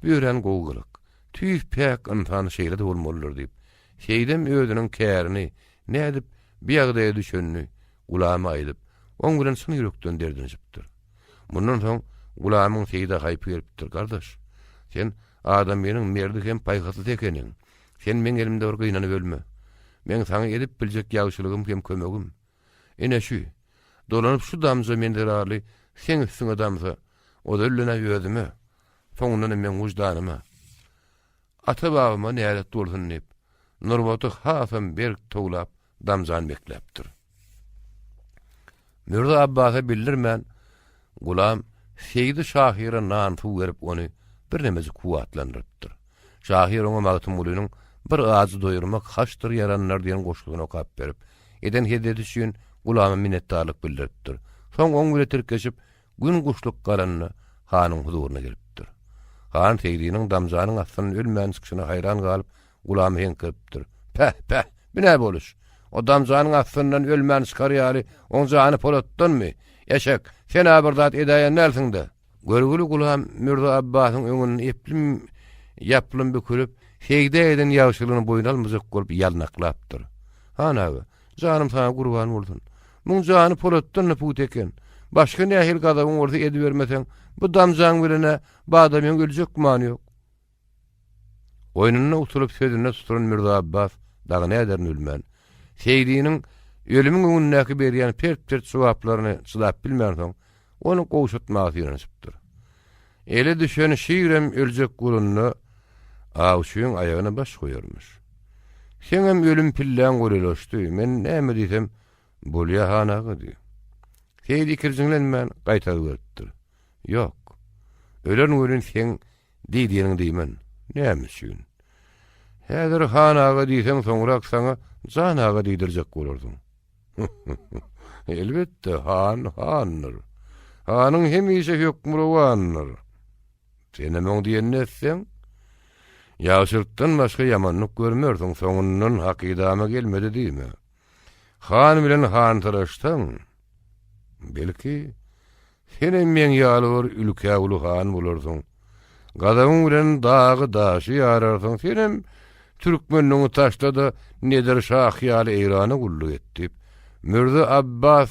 Bu örän gowy gylyk. Tüýs päk ynsan şeýle-de bolmalydyr diýip, Seýdem özüniň kärini, nädip bi ýagdaýa düşenini Gulama aýdyp, oň bilen çyn ýürekden derdinişipdir. Mundan soň Gulamyň Seýide haýpy gelipdir, Gardaş, sen adamynyň merdi hem paýhaslysy ekeniň. Sen meň elimde bir gynanyp ölme. Meň saňa edip biljek ýagşylygym hem kömegim, ine şu. Dolanyp şu damja men zerarly seň üstüňe damsa, ozal bilen-ä özüme, soňundanam meň wyždanyma. Ata-babama nälet bolsun diýip, nurbaty hasam berk towlap, damjany bekläpdir. Mürze Abbasa bildirmän, Gulam. Seýdi şahyra nan-suw berip ony birnemejik kuwwatlandyrypdyr. Şahyr oňa Magtymgulynyň Bir ajy doýurmak haçdyr ýaranlar diýen goşgusyny okap berip, eden hezzeti üçin Gulama minnetdarlyk bildiripdir. Soň oň bile tirkeşip, gün guşluk galanda hanyň huzuryna gelipdir. Han Seýdiniň damjanyň astyndan ölmän çykyşyna haýran galyp, Gulamy heňkiripdir. Päh, päh, bu nä boluş? O damjanyň astyndan ölmän çykar ýaly, oň jany polatdanmy? Eşek, sen-ä bir zat edäýen dälsiň-dä? Görgüli Gulam Mürze Abbasyň öňünde eplim-ýaplym bükülip, Seýdä eden ýagşylygyny boýun almajak bolup ýalnaklapdyr. Han aga, janym saňa gurban bolsun. Muň jany polatdan-da pugta eken. Başga nähili gazabyň bolsa edibermeseň, bu damjaň bilen-ä badamyň öljek gümany ýok. Oýnunda utulyp sözünde tutulan Mürze Abbas dagy näderini bilmän, Seýdiniň ölümiň öňündäki berýän pert-pert jogaplaryny çydap bilmänsoň, ony gowşatmaga synanyşypdyr. Ele düşen şirem öljek bolanda awçyň aýagyna baş goýarmyş. Seňem ölüm pilläň golaýlaşdy, men näme diýsem, bolýa han aga diý. Seýdi ikirjiňlenmän gaýtagy beripdir. Ýok. Ölen welin seň Diýdigiňi diýmen. Näme üçin? Häzir han aga diýseň soňrak saňa jan aga diýdirjek bolarsyň. Elbetde, han handyr. Hanyň hemişe hökmürowandyr. Senem oň diýenini etseň, ýagşylykdan başga ýamanlyk görmersiň, soňundan hakydama gelmedi diýme. Han bilen hansyraşsaň, belki, Senem meň ýaly bir ülkä uly han bolarsyň. Gazabyň bilen dagy-daşy ýararsyň. Senem türkmenligiňi taşla-da, Nedir şah ýaly Eýrana gulluk et diýip, Mürze Abbas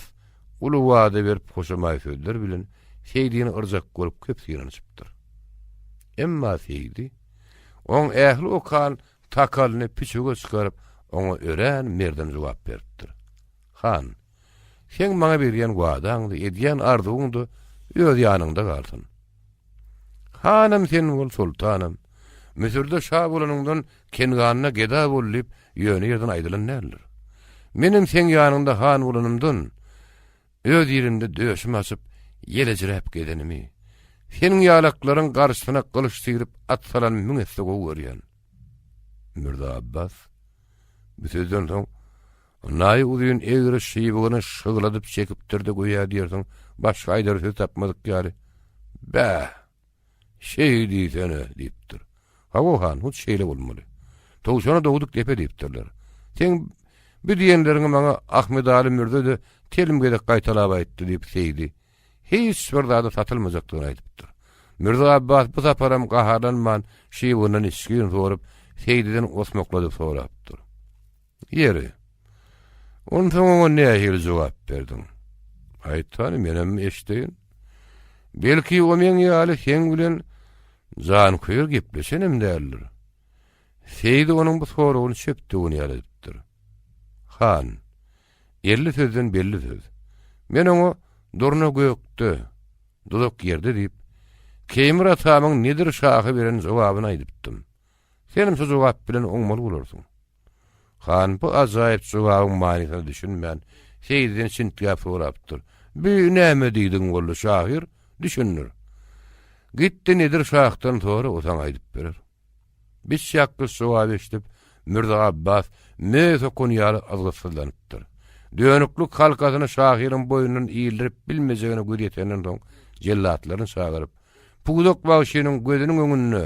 uly wada berip hoşamaý sözler bilen Seýdini yrjak bolup köp synanyşypdyr. Emma Seýdi oň ähli okan takalyny püçege çykaryp, oňa örän merdem jogap beripdir. Han, Seň maňa berýän wadaň-da, edýän arzuwyň-da öz ýanyňda galsyn. Hanam sen bol, soltanam. Müsürde şa bolanyňdan Kenganda geda bol diýip, ýöne ýerden aýdylan däldir. Menem seň ýanyňda han bolanymdan, öz ýerimde döşüm açyp, ýelejiräp gezenimi, seniň ýalaklaryň garşysyna gylyç syryp at salanymy müň esse gowy görýän. Mürze Abbas bu sözden soň Naýy uzyn egri şybygyny şygladyp çekipdir-de göýä diýersiň, başga aýdar söz tapmadyk ýaly, Bäh! Şeý diýsene! diýipdir. Hawa, han, hut şeýle bolmaly. Towşana dogduk depe diýipdirler. Seň bu diýenleriňi maňa Ahmedaly mürze-de telim gezek gaýtalap aýtdy, diýip, Seýdi hiç bir zada satylmajakdygyny aýdypdyr. Mürze Abbas bu saparam gaharlanman, şybygyndan içgin sorup, Seýdiden osmakladyp sorapdyr. Ýeri, onsoň oňa nähili jogap berdiň? Aýt hany, menem eşdeýin. Belki, o meň ýaly seň bilen janköýer gepleşenem däldir. Seýdi onuň bu soragyny çöp döwen ýaly edipdir. Han, 50 sözden belli söz. Men oňa Durna gökde, duzak ýerde diýip, Keýmir atamyň Nedir şaha beren jogabyny aýdypdym. Senem şu jogap bilen oňmaly bolarsyň. Han bu ajaýyp jogabyň manysyna düşünmän, Seýidden çintgäp sorapdyr. Bi näme diýdigiň boldy, şahyr? Düşündir. Git-de Nedir şahdan sora, o saňa aýdyp berer. Biçýakgyç jogaby eşidip, Mürze Abbas möý sokan ýaly yzgytsyzlanypdyr. Dönüklik halkasyny şahyryň boýnundan ildirip bilmejegine gözi ýetenden soň, jellatlaryny çagyryp, Pudak bagşynyň gözüniň öňünde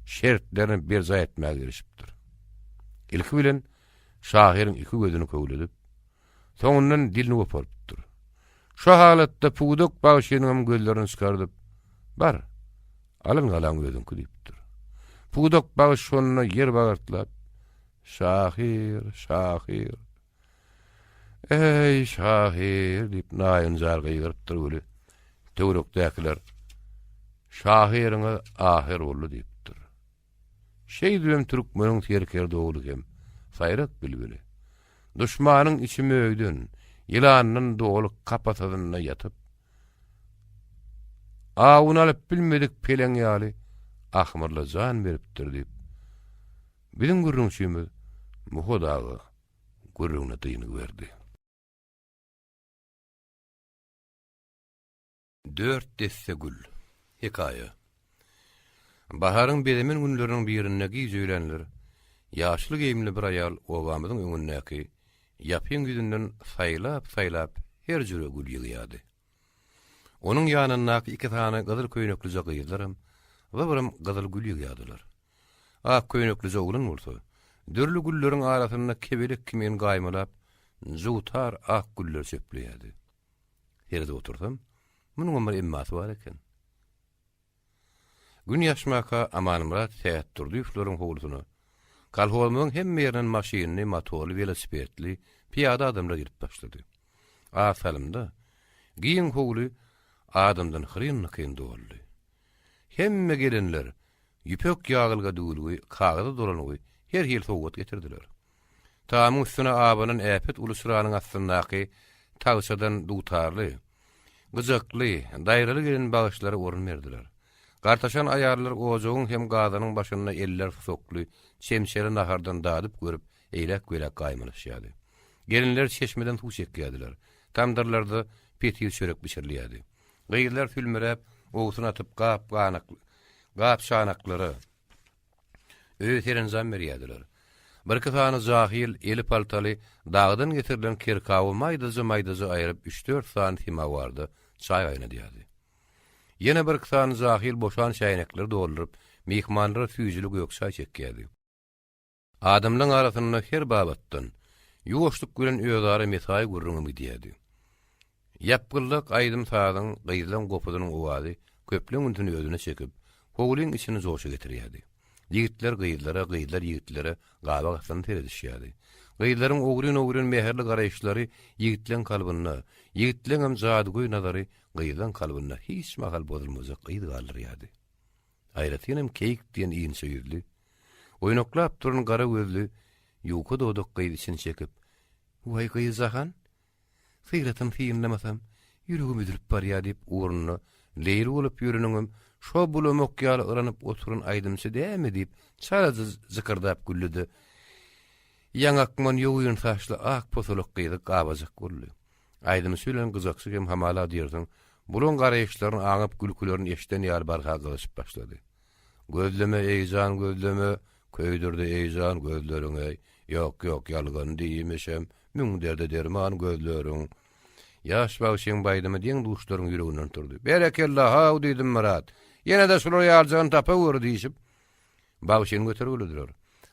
şertlerini berjaý etmäge girişipdir. Ilki bilen şahyryň iki gözüni köwledip, soňundan dilini goparypdyr. Şu halatda Pudak bagşynyňam gözlerini çykardyp, Bar, alyn galaň özüňki diýipdir. Pudak bagşy şonda ýer bagyrtlap, Şahyr, şahyr, Eý, şahyr! diýip, naýynjar gygyrypdyr weli, töwerekdäkiler, Şahyryňyz ahyr boldy diýipdir. Şeýdibem türkmeniň serkerde ogly hem saýrak bilbili, duşmanyň içi möýden, ýylandan doly kapasasynda ýatyp, awuny alyp bilmedik peleň ýaly ahmyrla jan beripdir diýip, biziň gürrüňçimiz Muhat aga gürrüňine dyngy berdi. Dört desse gül. Hekaýa. Baharyň bezemen günleriniň birinde giç öýlänler ýaşyl geýimli bir aýal obamyzyň öňündäki ýapyň ýüzünden saýlap-saýlap her jüre gül ýygýardy. Onuň ýanyndaky iki sany gyzyl köýneklije gyzlaram zybyram gyzyl gül ýygýardylar. Ak köýneklije oglan bolsa, dürli gülleriň arasynda kebelek kimin gaýmalap, juwtar ak gülleri çöpleýärdi. Seredip otursam, munuňam bir emmasy bar eken. Gün ýaşmaka Amanmyrat Sähetdurdyýewleriň howlusyna kolhozymyzyň hemme ýerinden maşynly, motorly, welosipedli, pyýada adamlar gelip başlady. Az salymda giň howly adamdan hyryn-dykyn doldy. Hemme gelenler ýüpek ýagylga düwülgi, kagyza dolangy her hili sowgat getirdiler. Tamyň üstüne abanan äpet uly çyranyň astyndaky tagçadan dutarly, gyjakly, daýraly gelen bagşylara orun berdiler. Gartaşan aýallar ojagyň hem gazanyň başynda eller susakly, çemçeli nahardan dadyp görüp, eýläk-beýläk gaýmalaşýardy. Gelinler çeşmeden suw çekýärdiler. Tamdyrlarda petir çörek bişirilýärdi. Gyzlar sülmüräp, owsun atyp gap-çanaklara, Öýe serenjam berýärdiler. Birki sany jahyl, eli paltaly, dagdan getirilen kerkawy maýdaja-maýdaja aýryp üç-dört sany semawarda çaý gaýnadýardy. Ýene birki sany jahyl boşan çäýnekleri dolduryp, myhmanlara süýjüli gök çaý çekýärdi. Adamlaň arasynda her babatdan, ýuwaşlyk bilen özara mesaýy gürrüňem gidýärdi. Ýapgyllak aýdym-sazyň, gyzlaň gopuzynyň owazy köpleň ünsüni özüne çekip, howlyň içini joşa getirýärdi. Ýigitler gyzlara, gyzlar ýigitlere gabak astynda seredişýärdi. Gyzlaryň ogryn-ogryn mähirli garaýyşlary ýigitleň kalbynda, ýigitleňem jadygöý nazary gyzlaň kalbynda hiç mahal bozulmajak yz galdyrýardy. Aýratynam Keýik diýen inçe ýüzli, oýnaklap duran gara gözli, ýuka dodak gyz içini çekip, Waý, gyzjahan, syratyny synlamasam, ýüregim üzülip barýar diýip, ugrunda leýli bolup ýöreniňem şo bulamak ýaly yranyp oturan aýdymçy dälmi diýip, çalaja jykyrdap güldi-de, ýaňakman ýogyn saçly ak posalak gyzy gabajak boldy. Aýdymçy bilen gyjakçy hem hamala diýersiň, bulaň garaýyşlaryny aňyp gülkülerini eşiden ýaly barha gyzyşyp başlady. Gözleme, eý jan, gözleme, köýdürdi eý jan gözleriň eý, ýok, ýok, ýalgan diýmişem, müň derde derman gözleriň. Ýaş bagşyň bu aýdymy deň-duşlaryň ýüreginden turdy. Berekella, haw diýdim Myrat, ýene-de şular ýalyjagyny tapaweri diýşip, bagşyny götergilediler.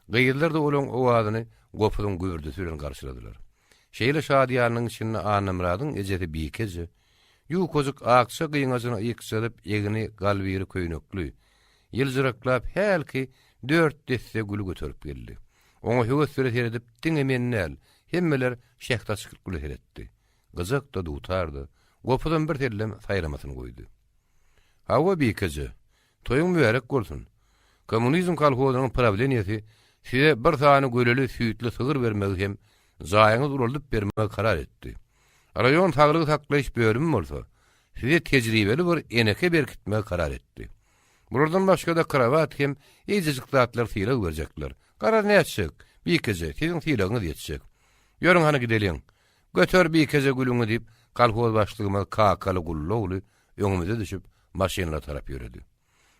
Gyzlar-da olaň owazyny gopuzyň gübürdisi bilen garşyladylar. Şeýle şadyýanlygyň içinde Annamyradyň ejesi Bikeje, ýukajyk akja gyňajyny ýykjadyp, egni galbiri köýnekli, ýyljyraklap hälki dört desse güli göterip geldi. Oňa höwes bile seredip diňe men däl, hemmeler şähdaçyklyk bile seretdi. Gyjak-da, dutar-da, gopuzam bir sellem saýramasyny goýdy. Hawa, Bikeje, Toýuň mübärek bolsun! Kommunizm kolhozynyň prawleniýesi size bir sany göleli süýtli sygyr bermegi hem jaýyňyzy ulaldyp bermegi karar etdi. Raýon saglygy saklaýyş bölümi bolsa, size tejribeli bir eneke berkitmegi karar etdi. Bulardan başga-da krowat hem eýjejik zatlar sylag berjekler. Garaz nätjek, Bikeje, siziň sylagyňyz ýetjek. Ýörüň hany gideliň. Göter Bikeje gülüňi diýip, kolhoz başlygymyz Kakaly Gully ogly öňümize düşüp, maşynlara tarap ýöredi.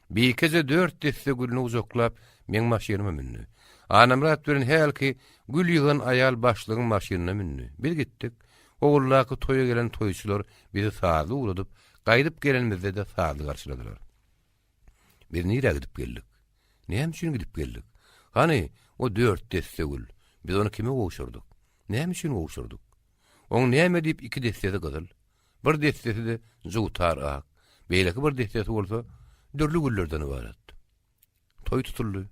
Bikeje dört desse gülüni gujaklap, meň maşynyma mündi. Annamyrat bilen hälki gül ýygan aýal başlygyň maşynyna mündi. Biz gitdik. Howludaky toýa gelen toýçular bizi sazly ugradyp, gaýdyp gelenimizde-de sazly garşyladylar. Biz nirä gidip geldik? Näme üçin gidip geldik? Hany, o dört desse gül? Biz ony kime gowşurdyk? Näme üçin gowşurdyk? Oň näme diýip iki dessesi gyzyl, bir dessesi-de juwtar ak, beýleki bir dessesi bolsa dürli güllerden ybarat. Toý tutuldy.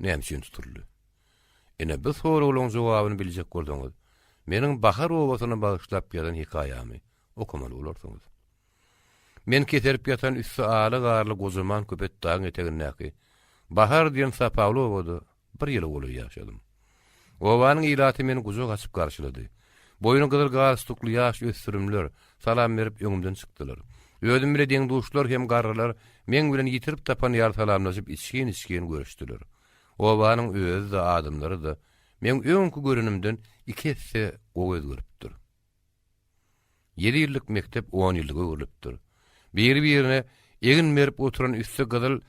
Näme üçin tutuldy? Ine, bu soraglaryň jogabyny biljek bolsaňyz, meniň Bahar obasyna bagyşlap ýazan hekaýamy okamaly bolarsyňyz. Men keserip ýatan üsti ala garly gojaman Köpetdagyň etegindäki Bahar diýen sapakly obada bir ýyla golaý ýaşadym. Obanyň ilaty meni gujak açyp garşylady. Boýny gyzyl galstukly ýaş ösdürimler salam berip öňümden çykdylar. Özüm bile deň-duşlar hem garrylar meň bilen ýitirip tapan ýaly salamlaşyp içgin-içgin görüşdiler. Obanyň özi-de, adamlary-da meň öňki görenimden iki esse gowy özgeripdir. Ýedi ýyllyk mekdep on ýyllyga öwrülipdir. Biri-birine egin berip oturan üsti gyzyl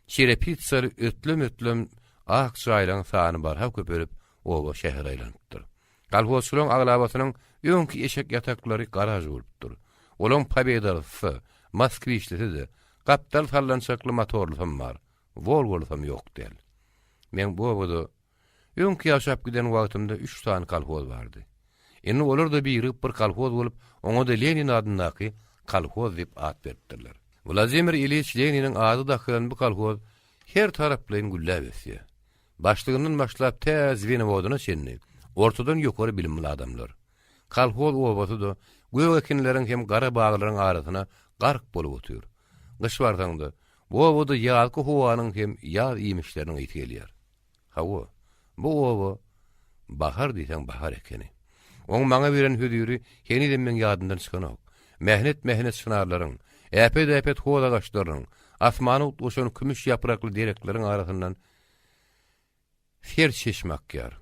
çerepitsaly ötlem-ötlem ak jaýlaryň sany barha köpelip, oba şähere aýlanypdyr. Kolhozçylaryň aglabasynyň öňki eşek ýataklary garaž bolupdyr. Olaň Pobedalysy-da, Moskwiçlisi-de, gapdal sallançakly motorlysam bar, Wolgalysam ýok däl. Meň bu obada öňki ýaşap giden wagtymda üç sany kolhoz bardy. Indi olar-da birigip bir kolhoz bolup, oňa-da Lenin adyndaky kolhoz diýip at beripdirler. Wladimir Iliç Leniniň ady dakylan bu kolhoz her taraplaýyn gülläp ösýär. Başlygyndan başlap tä zwenowodyna çenli ortadan ýokary bilimli adamlar. Kolhoz obasy-da gök ekinleriň hem gara baglaryň arasyna gark bolup otyr. Gyş barsaň-da, bu obada ýazky howanyň hem ýaz iýmişleriniň ysy gelýär. Hawa, bu oba bahar diýseň bahar ekeni. Oň maňa beren höziri henizem meň ýadymdan çykanok. Mähnet-mähnet çynarlaryň, äpet-äpet hoz agaçlarynyň, asmana utgaşan kümüş ýaprakly derekleriň arasyndan serçeşme akýar.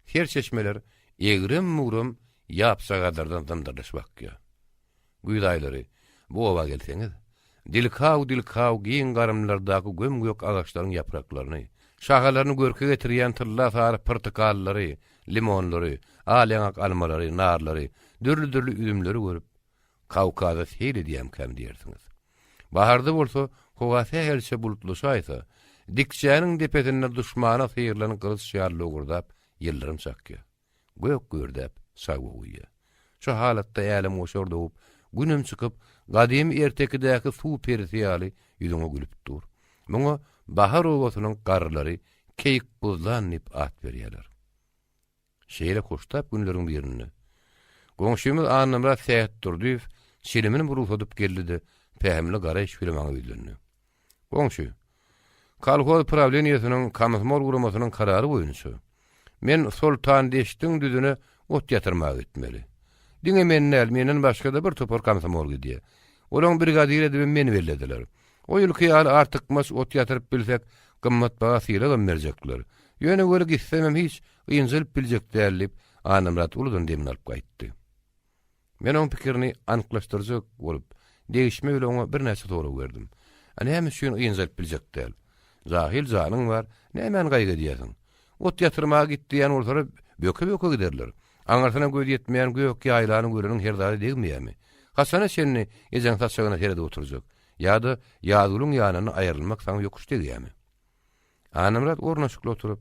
Serçeşmeler egrem-bugram ýapjagazlardan zymdyrlaşyp akýar. Güýz aýlary bu oba gelseňiz, dilkaw-dilkaw giň garymlardaky göm-gök agaçlaryň ýapraklaryny, şahalaryny görke getirýän tylla sary pyrtykallary, limonlary, al ýaňak almalary, narlary, dürli-dürli üzümleri görüp, Kawkaza seýil edýämkäm diýersiňiz. Baharda bolsa howa sähelçe bulutlaşaýsa, dikjäniň depesinde duşmana syrylan gylyç ýaly lowurdap ýyldyrym çakýar. Gök gürdäp, çaý guýýar. Şu halatda älemgoşar dogup, Günem çykyp, gadymy ertekidäki suw perisi ýaly ýüzüňe gülüp dur. Muňa Bahar obasynyň garrylary Keýik guzlan diýip at berýärler. Şeýle hoştap günleriň birinde, goňşymyz Annamyrat Sähetdurdyýew çilimini burugsadyp geldi-de, pähimli garaýyş bilen maňa ýüzlendi. Goňşy, kolhoz prawleniýesiniň komsomol guramasynyň karary boýunça, men Soltandeştiň düzüne ot ýatyrmaga gitmeli. Diňe men däl, menden başga-da bir topar komsomol gidýär. Olaň brigadiri edibem meni bellediler. O ýylky ýaly artykmaç ot ýatyryp bilsek, gymmatbaha sylagam berjekler. Ýöne weli gitsemem hiç ynjalyp biljek däl diýip, Annamyrat uludan demini alyp gaýtdy. Men oň pikirini anyklaşdyrjak bolup, degişme bile oňa birnäçe sorag berdim. A näme üçin ynjalyp biljek däl? Jahyl janyň bar, nämäni gaýgy edýärsiň? Ot ýatyrmaga git diýýän bolsalar, böke-böke giderler. Aňyrsyna göz ýetmeýän gök ýaýlany göreniň her zada degmeýärmi? Haçana çenli ejeň saçagyna seredip oturjak? Ýa-da Ýazgülüň ýanyndan aýrylmak saňa ýokuş degýärmi? Annamyrat ornaşykly oturyp,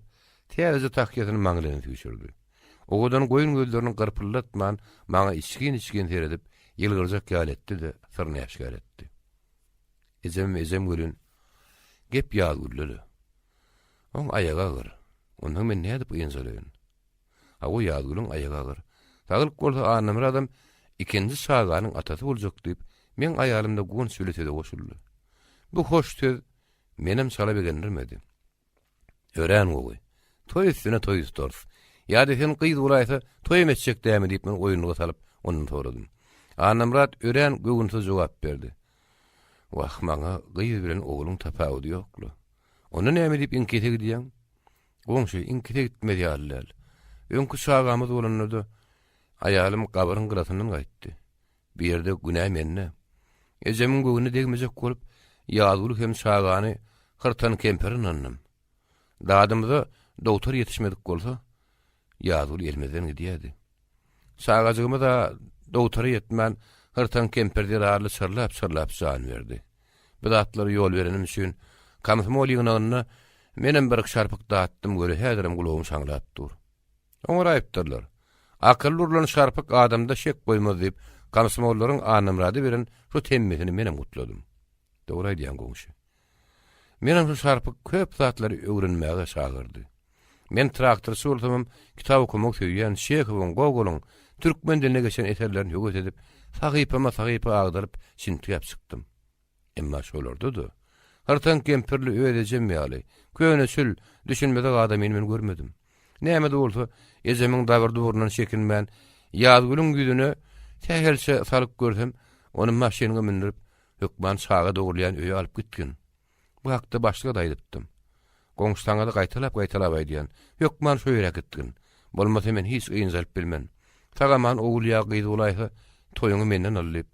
täzeje tahýasyny maňlaýyna süýşürdi. Owadan goýun gözlerini gyrpyldatman, maňa içgin-içgin seredip, ýylgyrjak ýaly etdi-de, syryny äşgär etdi. Ejemem ejem welin, gep Ýazgülde-de. Oň aýagy agyr. Onsoň men nädip ynjalaýyn? Hawa, Ýazgülüň aýagy agyr. Saglyk bolsa Annamyradam ikinji çaganyň atasy boljak diýip, meň aýalym-da guwanç bile söze goşuldy. Bu hoş söz menem çala begendirmedi. Örän gowy. Toý üstüne toý tutarys. Ýa-da sen gyz bolaýsa, toýam etjek dämi diýip men oýunlyga salyp, ondan soradym. Annamyrat örän göwünsiz jogap berdi. Wah, maňa gyz bilen ogluň tapawudy ýok-la. Onda näme diýip iňkise gidýäň? Goňşy, iňkise gitmez ýaly däl. Öňki çagamyz bolanda-da, aýalym gabyryň gyrasyndan gaýtdy. Bu ýerde günä mende. Ejemiň göwnüne degmejek bolup, Ýazgül hem çagany Hyrtan kempire ynandym. Dadymyza dogtor ýetişmedik bolsa, Ýazgül elimizden gidýärdi. Çagajygymyz-a dogtora ýetmän, Hyrtan kempir zerarly çyrlap-çyrlap jan berdi. Bu zatlara ýol berenim üçin komsomol ýygnagynda menem bir şarpyk datdym, göri häzirem gulagym şaňlap dur. Oňaraýypdyrlar. Akylly urlan şarpyk adamda şek goýmaz diýip, komsomollaryň Annamyrada beren şu temmisini menem gutladym. Dogry aýdýaň, goňşy. Menem şu şarpyk köp zatlary öwrenmäge çagyrdy. Men traktorçy bolsamam, kitap okamagy söýýän, Çehowyň, Gogolyň türkmen diline geçen eserlerini höwes edip, sahypama-sahypa agdaryp, çintgäp çykdym. Emma şolarda-da, hyrtaň kempirli öz ejem ýaly, köneçil, düşünmezek adamyny men görmedim. Näme-de bolsa, ejemiň dabyr-duburyndan çekinmän, Ýazgülüň ýüzüne sähelçe salyp görsem, ony maşynyňa mündürip, hökman çaga dogurylýan öýe alyp gitgin. Bu hakda başlyga-da aýdypdym. Goňşy saňa-da gaýtalap-gaýtalap aýdýan, hökman şo ýere äkitgin. Bolmasa men hiç ynjalyp bilmen. Sag-aman ogul ýa gyz bolaýsa, toýuňy menden al diýip,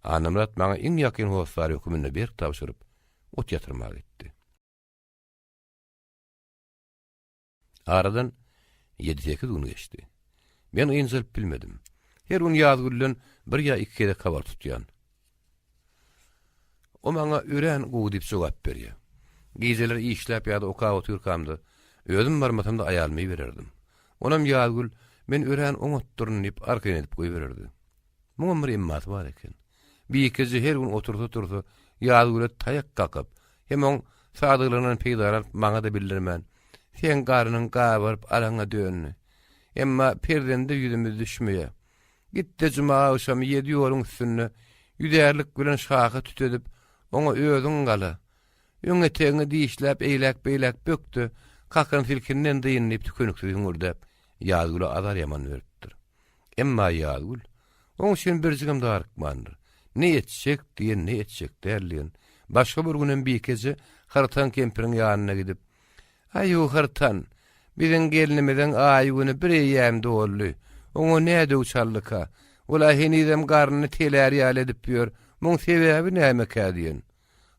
Annamyrat maňa iň ýakyn hossary höküminde berk tabşyryp, ot ýatyrmaga gitdi. Aradan ýedi-sekiz gün geçdi. Men ynjalyp bilmedim. Her gün Ýazgülden bir ýa iki gezek habar tutýan. O maňa örän gowy diýip jogap berýär. Gijeler işläp ýa-da okap otyrkamda, özüm barmasam-da aýalymy ibererdim. Onam Ýazgül, men örän oňatdyryn diýip arkaýyn edip goýbererdi. Muňam bir emmasy bar eken. Bikeji her gün otursa-tursa, Ýazgüle taýak kakyp, hem oň sadalygyndan peýdalanyp maňa-da bildirmän, Seň garnyň gabaryp alaňa döndi. Emma perzende ýüzümiz düşmeýär. Git-de juma agşamy ýedi ýoluň üstünde ýüzärlik bilen şaha tütedip, oňa özüň gala. Öň etegiňi dişläp eýläk-beýläk bök-de, kakan silkinden dyn diýip tükeniksiz hüňürdäp, Ýazgüle azar ýaman beripdir. Emma Ýazgül oň üçin birjigem darykmandyr. Ne etjek diýen, ne etjek däl diýen. Başga bir günem Bikeje Hyrtan kempiriň ýanyna gidip, Aý-u, Hyrtan, biziň gelnimiziň aýy-güni bir eýýäm doldy. Oňa nä döw çaldyka? Ol-a henizem garnyny telär ýaly edip ýör. Muň sebäbi nämekä diýen.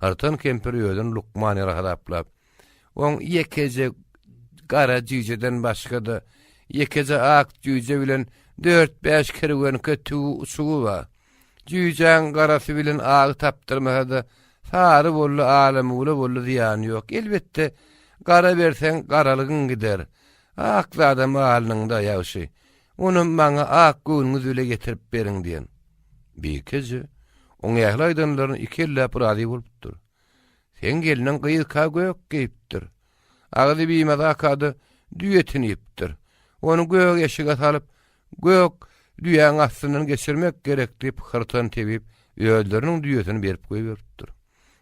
Hyrtan kempir özüni lukman ýaly hasaplap, Oň ýekeje gara jüýjeden başga-da, ýekeje ak jüýje bilen dört-bäş kerwenke tüwi uçugy bar. Jüýjäň garasy bilen agy tapdyrmasa-da, sary boldy, ala-mula boldy zyýany ýok. Elbetde, gara berseň, garalygyň gider. Ak zadam alnyňda ýagşy. Onam maňa ak göwnüňiz bile getirip beriň diýen. Bikeje oň ähli aýdanlaryna iki elläp razy bolupdyr. Seň gelniň gyzka gök geýipdir. Agzy bimazaka-da düýe etini iýipdir. Ony gök eşige salyp, gök düýäň astyndan geçirmek gerek diýip, Hyrtan tebip özleriniň düýesini berip goýberipdir.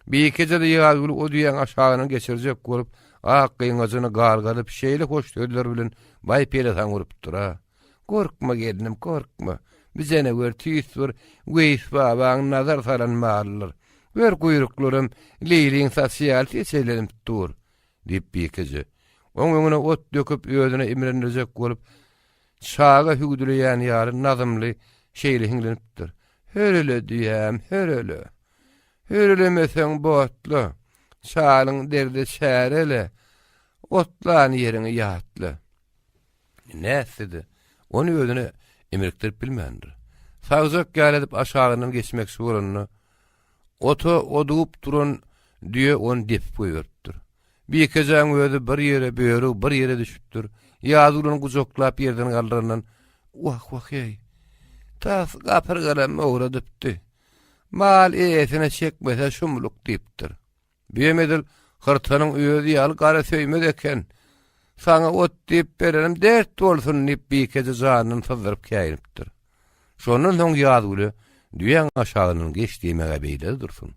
Bikeje-de Ýazgüli o düýäň aşagyndan geçirjek bolup, ak gyňajyny galgadyp, şeýle hoş sözler bilen baý pelesaň urupdyr-a. Gorkma, gelnim, gorkma. Bijenewür tüýs bir Weýis babaň nazar salan malydyr. Gör, guýruklaram leýliň saçy ýaly seçelenip dur, diýip, Bikeje, oň öňüne ot döküp, özüne imrindirjek bolup, çaga hüwdüleýän ýaly nazymly şeýle hiňlenipdir, Hörele düýäm, hörele. Hörelemeseň botla. Çalyň derde çäre-le. Otlan ýeriňi ýatla. Nätse-de, ony özüne imrikdirip bilmändir. Sagjak ýaly edip aşagyndan geçmekçi bolanda, ota odugyp duran düýe ony depip goýberipdir. Bikejäň özi bir ýere, börügi bir ýere düşüpdir. Ýazgül ony gujaklap ýerden galdyrandan, Wah-wah-eý, tas gapyrgalam owradypdy. Mal eýesine çekmese şumluk diýipdir. Büýem edil hyrtanyň özi ýaly gara söýmez eken. Saňa ot diýip berenim dert bolsun diýip Bikeje janyndan syzdyryp käýinipdir. Şondan soň Ýazgüle düýäň aşagyndan geç diýmeg-ä beýle-de dursun.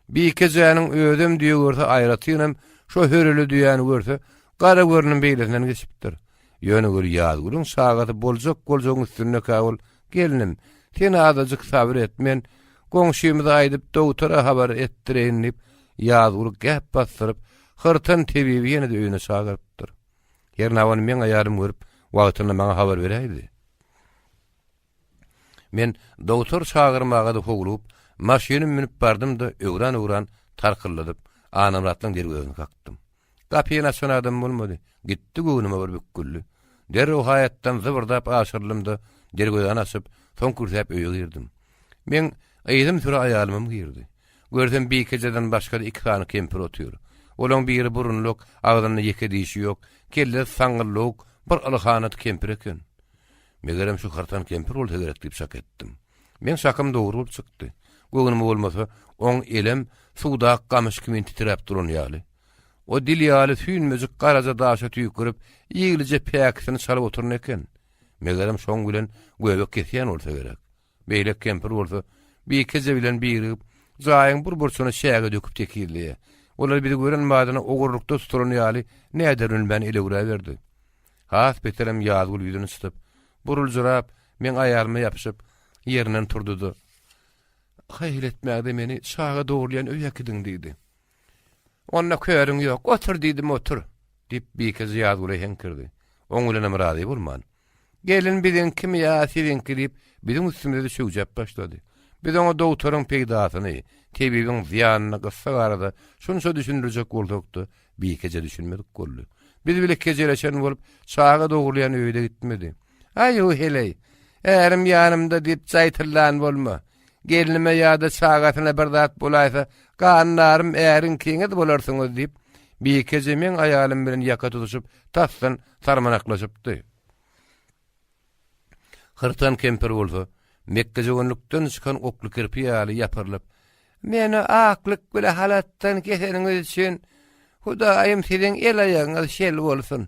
Bikejäniň özem düýe görse aýratynam şo höreli düýäni görse gara görnüm beýlesinden geçipdir. Ýöne göri Ýazgülüň çagasy boljak-boljagyň üstündekä ol, Gelnim, sen azajyk sabyr et, men goňşymyza aýdyp dogtora habar etdireýin diýip, Ýazgüli gäp basdyryp, hyrtan tebibi ýene-de öýüne çagyrypdyr. Hernä ony meň aýalym görüp, wagtynda maňa habar beräýdi. Men dogtor çagyrmaga-da howlugyp, maşyny münüp bardym-da, öwran-öwran tarkyldadyp, Annamyratlaň derwezesini kakdym. Gapyny açan adam bolmady. Gitdi göwnüme bir bükgüldi. Derrew haýatdan zybyrdap aşyryldym-da, derwezäni açyp, soň kürsäp öýe girdim. Meň yzym süre aýalymam girdi. Görsem Bikejeden başga-da iki sany kempir otyr. Olaň biri burunlak, agzynda ýeke dişi ýok, kellesi saňňyllawuk bir ylhanat kempir eken. Megerem şu hyrtan kempir bolsa gerek diýip çak etdim. Meň çakym dogry bolup çykdy. Göwnüme bolmasa, oň elem suwdaky gamyş kimin titräp duran ýaly. O dil ýaly süýnmejik garaja daşa tüýkürip, ýylyja päkisini çalyp oturan eken. Megerem şoň bilen göbek kesýän bolsa gerek. Beýleki kempir bolsa, Bikeje bilen birigip, jaýyň bir burçuny çäge döküp tekizleýär. Olar bizi gören badyna ogurlykda tutulan ýaly näderini bilmän elewräberdi. Has beterem Ýazgül ýüzüni çytyp, buruljyrap, meň aýalyma ýapyşyp, ýerinden turdy-da, Haýyl etmäge-de meni çaga dogrulýan öýe äkidiň diýdi. Onda körüň ýok, otur diýdim, otur! diýip, Bikeji Ýazgüle heňkirdi. Oň bilenem razy bolman, Gelin biziňkimi ýa siziňki diýip, biziň üstümize-de çöwjäp başlady. Biz oňa dogtoryň peýdasyny, tebibiň zyýanyny gyssag arada şunça düşündirjek bolsak-da, Bikeje düşünmedik boldy. Biz bile kejeleşen bolup, çaga dogurlaýan öýe-de gitmedi. Aý-hu heleý, ärim ýanymda diýip jaýtyllan bolma. Gelnime ýa-da çagasyna bir zat bolaýsa, gandarym äriňkiňiz bolarsyňyz diýip, Bikeje meň aýalym bilen ýaka tutuşyp, tasdan sarmanaklaşypdy. Hyrtan kempir bolsa, mekgejöwenlikden çykan okly kirpi ýaly ýapyrylyp, Meni aklyk bile halatdan keseniňiz üçin Hudaýym siziň el-aýagyňyz şel bolsun.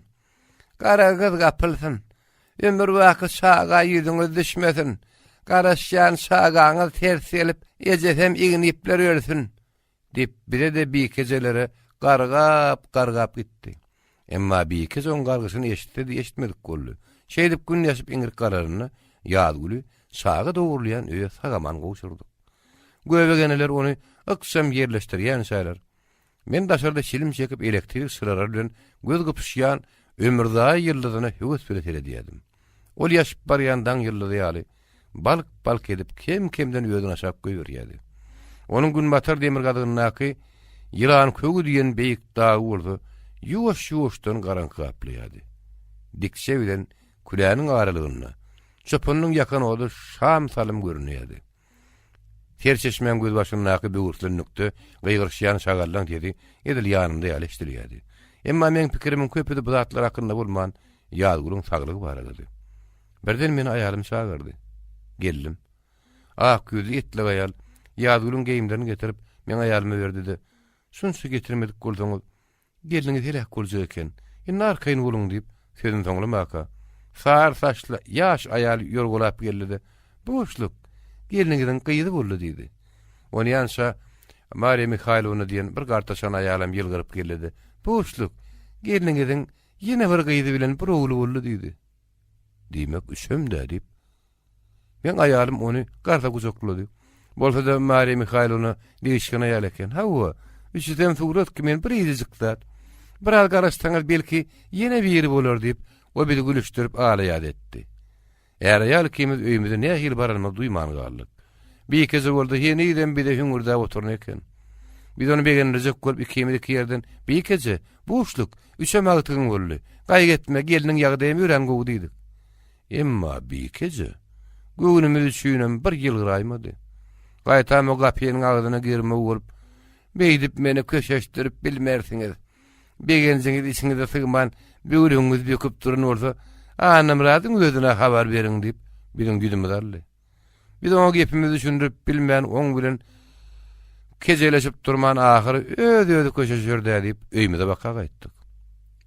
Garagyňyz gapylsyn. Ömürbaky çaga ýüzüňiz düşmesin. Garaşýan çagaňyz ters gelip, ejesem ignipler ölsün. Diýip, bize-de bikejelere gargap-gargap gitdi. Emma bikeje oň gargyşyny eşitse-de eşitmedik boldy. Şeýdip gün ýaşyp iňrik gararynda Ýazgüli çaga dogrulýan öýe sag-aman gowşurdyk. Göbegeneler ony ykjam ýerleşdirýänçäler, men daşarda çilim çekip elektrik çyralary bilen göz gypyşýan Ömürzaýy ýyldyzyna höwes bile seredýärdim. Ol ýaşyp barýan daň ýyldyzy ýaly balk-balk edip kem-kemden özüni aşak goýberýärdi. Onuň günbatar-demirgazygyndaky Ýylan kögi diýen beýik dagy bolsa ýuwaş-ýuwaşdan garaňky gaplaýardy. Dikçe bilen küläniň aralygynda çopanyň ýakan ody şam salym görünýärdi. Serçeşmäň gözbaşyndaky böwürslenlikde gygyryşýan şagallaň sesi edil ýanymda ýaly eşidilýärdi. Emma meň pikirimiň köpüsi bu zatlar hakynda bolman, Ýazgülüň saglygy baradady. Birden meni aýalym çagyrdy. Geldim. Ak ýüzli etlek aýal Ýazgülüň geýimlerini getirip, meň aýalyma berdi-de, Şunça getirmedik bolsaňyz, Gelniňiz heläk boljak eken. Indi arkaýyn boluň diýip, sözüni soňlamaka, sary saçly ýaş aýal ýorgalap geldi-de, Buşluk, gelniňiziň gyzy boldy diýdi. Onýança Mariýa Mihaýlowna diýen bir gartaşan aýalam ýylgyryp geldi-de, Buşluk, gelniňiziň ýene bir gyzy bilen bir ogly boldy diýdi. Diýmek, üçem-dä diýip, Meň aýalym ony garsa gujaklady. Bolsa-da Mariýa Mihaýlowna degişgen aýal eken. Hawa, üçüsem surat kimin bir ýylyjyk zat. Biraz garaşsaňyz belki ýene biri bolar diýip, o bizi gülüşdirip ala-ýaz etdi. Är-aýal ikimiz öýümize nähili baranymyzy duýman galdyk. Bikeje boldy, henizem bize hüňürdäp oturan eken. Biz ony begendirjek bolup ikimiz iki ýerden, Bikeje, buşluk, üçem agtygyň boldy. Gaýgy etme, gelniň ýagdaýam örän gowy diýdik. Emma Bikeje göwnümiz üçinem bir ýylgyraýmady. Gaýtam o gapynyň agzyna girmek bolup, Beýdip meni köşeşdirip bilmersiňiz. Begenjiňiz içiňize sygman, böwregiňiz böküp duran bolsa, Annamyradyň özüne habar beriň diýip, biziň ýüzümizi aldy. Biz oňa gepimizi düşündirip bilmän, oň bilen kejeleşip durman ahyry öz-özi köşeşer-dä diýip, öýümize baka gaýtdyk.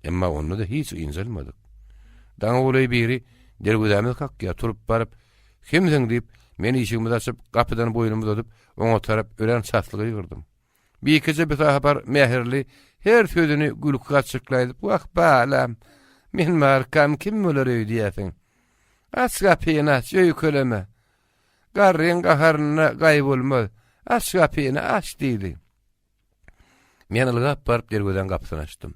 Emma onda-da hiç ynjalmadyk. Daňa golaý biri derwezämizi kakýar, turup baryp, Kimsiň diýip, men işigimizi açyp, gapydan boýnumy uzadyp, oňa tarap örän çasly gygyrdym. Bikeje bisahapar mähirli her sözüni gülki gatyşykly aýdyp, Wah, balam, men barkam kim bolar öýdýäsiň? Aç gapyny aç, öýkeleme. Garryň gaharynda gaý bolmaz. Aç gapyny, aç diýdi. Men ylgap baryp derwezäň gapysyny açdym.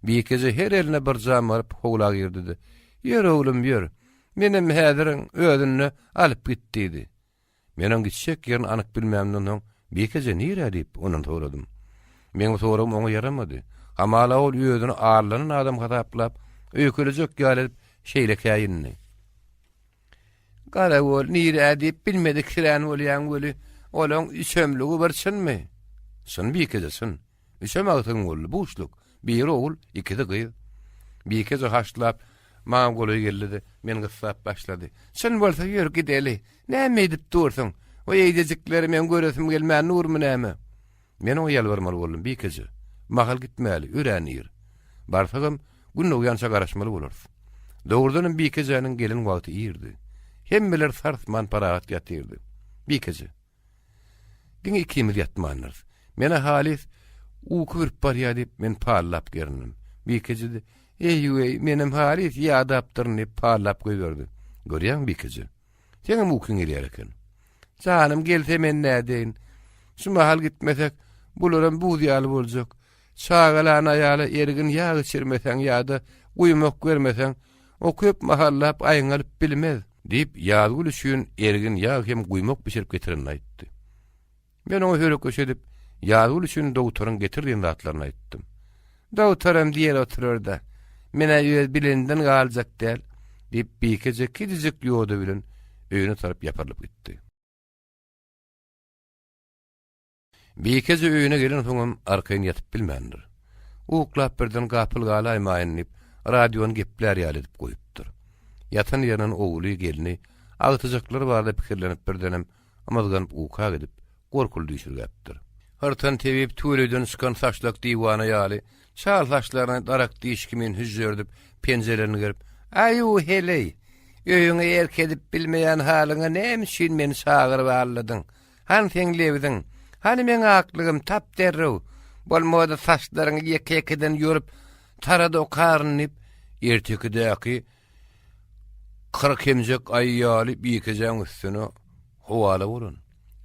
Bikeje her eline bir jam alyp howla girdi-de, Ýör oglum, ýör. Menem häziriň özünde alyp git diýdi. Men oň gitjek ýerini anyk bilmämden soň, Bikeje nirä diýip, ondan soradym. Meň bu soragym oňa ýaramady. Hamala ol özüni aldanan adam hasaplap, öýkelejek ýaly edip, şeýle käýindi. Garagol nirä diýip bilmediksirän bolýaň weli, olaň üçemligi bir çynmy? Çyn Bikeje, çyn. Üçem agtygyň boldy, buşluk. Biri ogul, ikisi gyz. Bikeje haşlap, maňa golaý geldi-de, meni gyssap başlady. Çyn bolsa ýör gideli. Näme edip dursuň? O eýjejikleri meň göresim gelmän durmy näme? Men oňa ýalbarmaly boldum, Bikeje, mahal gitmäli, örän ir. Barsagam, Gün dogýança garaşmaly bolarys. Dogrudanam Bikejäniň gelen wagty irdi. Hemmeler sarsman parahat ýatyrdy. Bikeje. Diňe ikimiz ýatmandyrys. Menä halys uky bürüp barýar diýip, men pallap gerindim. Bikeje-de, Eý-weý, menem halys ýadapdyryn diýip pallap goýberdi. Görýäňmi, Bikeje? Seňem ukyň gelýär eken. Janym gelse men nädeýin? Şu mahal gitmesek, bularam buz ýaly boljak. Çagalan aýala ergin ýag içirmeseň ýa-da guýmak bermeseň, o köp mahallap aýňalyp bilmez. Diýip, Ýazgül üçin ergin ýag hem guýmak bişirip getirenini aýtdy. Men oňa höre-köşe edip, Ýazgül üçin dogtoryň getir diýen zatlaryny aýtdym. Dogtoram diýer oturar-da, men-ä öz bileninden galjak däl, diýip, Bikeje kiçijik ýoda bilen öýüne tarap ýapyrylyp gitdi. Bikeje öýüne gelensoňam arkaýyn ýatyp bilmändir. Uklap birden gapyl galaýmaýyn diýip, radiony geplär ýaly edip goýupdyr. Ýatan ýerinden ogly, gelni, agtyjaklary barada pikirlenip birdenem ymyzganyp uka gidip, gorkuly düýşürgäpdir. Hyrtan tebip tüweleýden çykan saçlak diwana ýaly, çal saçlaryny darak diş kimin hüžžerdip, penjelerini gerip, Aýu, heleý! Öýüňe erk edip bilmeýän halyňa näme üçin meni çagyryp aldadyň? Hany seň lebziň? Hany meň aklygym, tap derrew! Bolmady saçlaryňy ýeke-ýekeden ýolup, tara-da okaryn diýip, ertekidäki 40 emjek aýy ýaly Bikejäň üstüne howala bolan.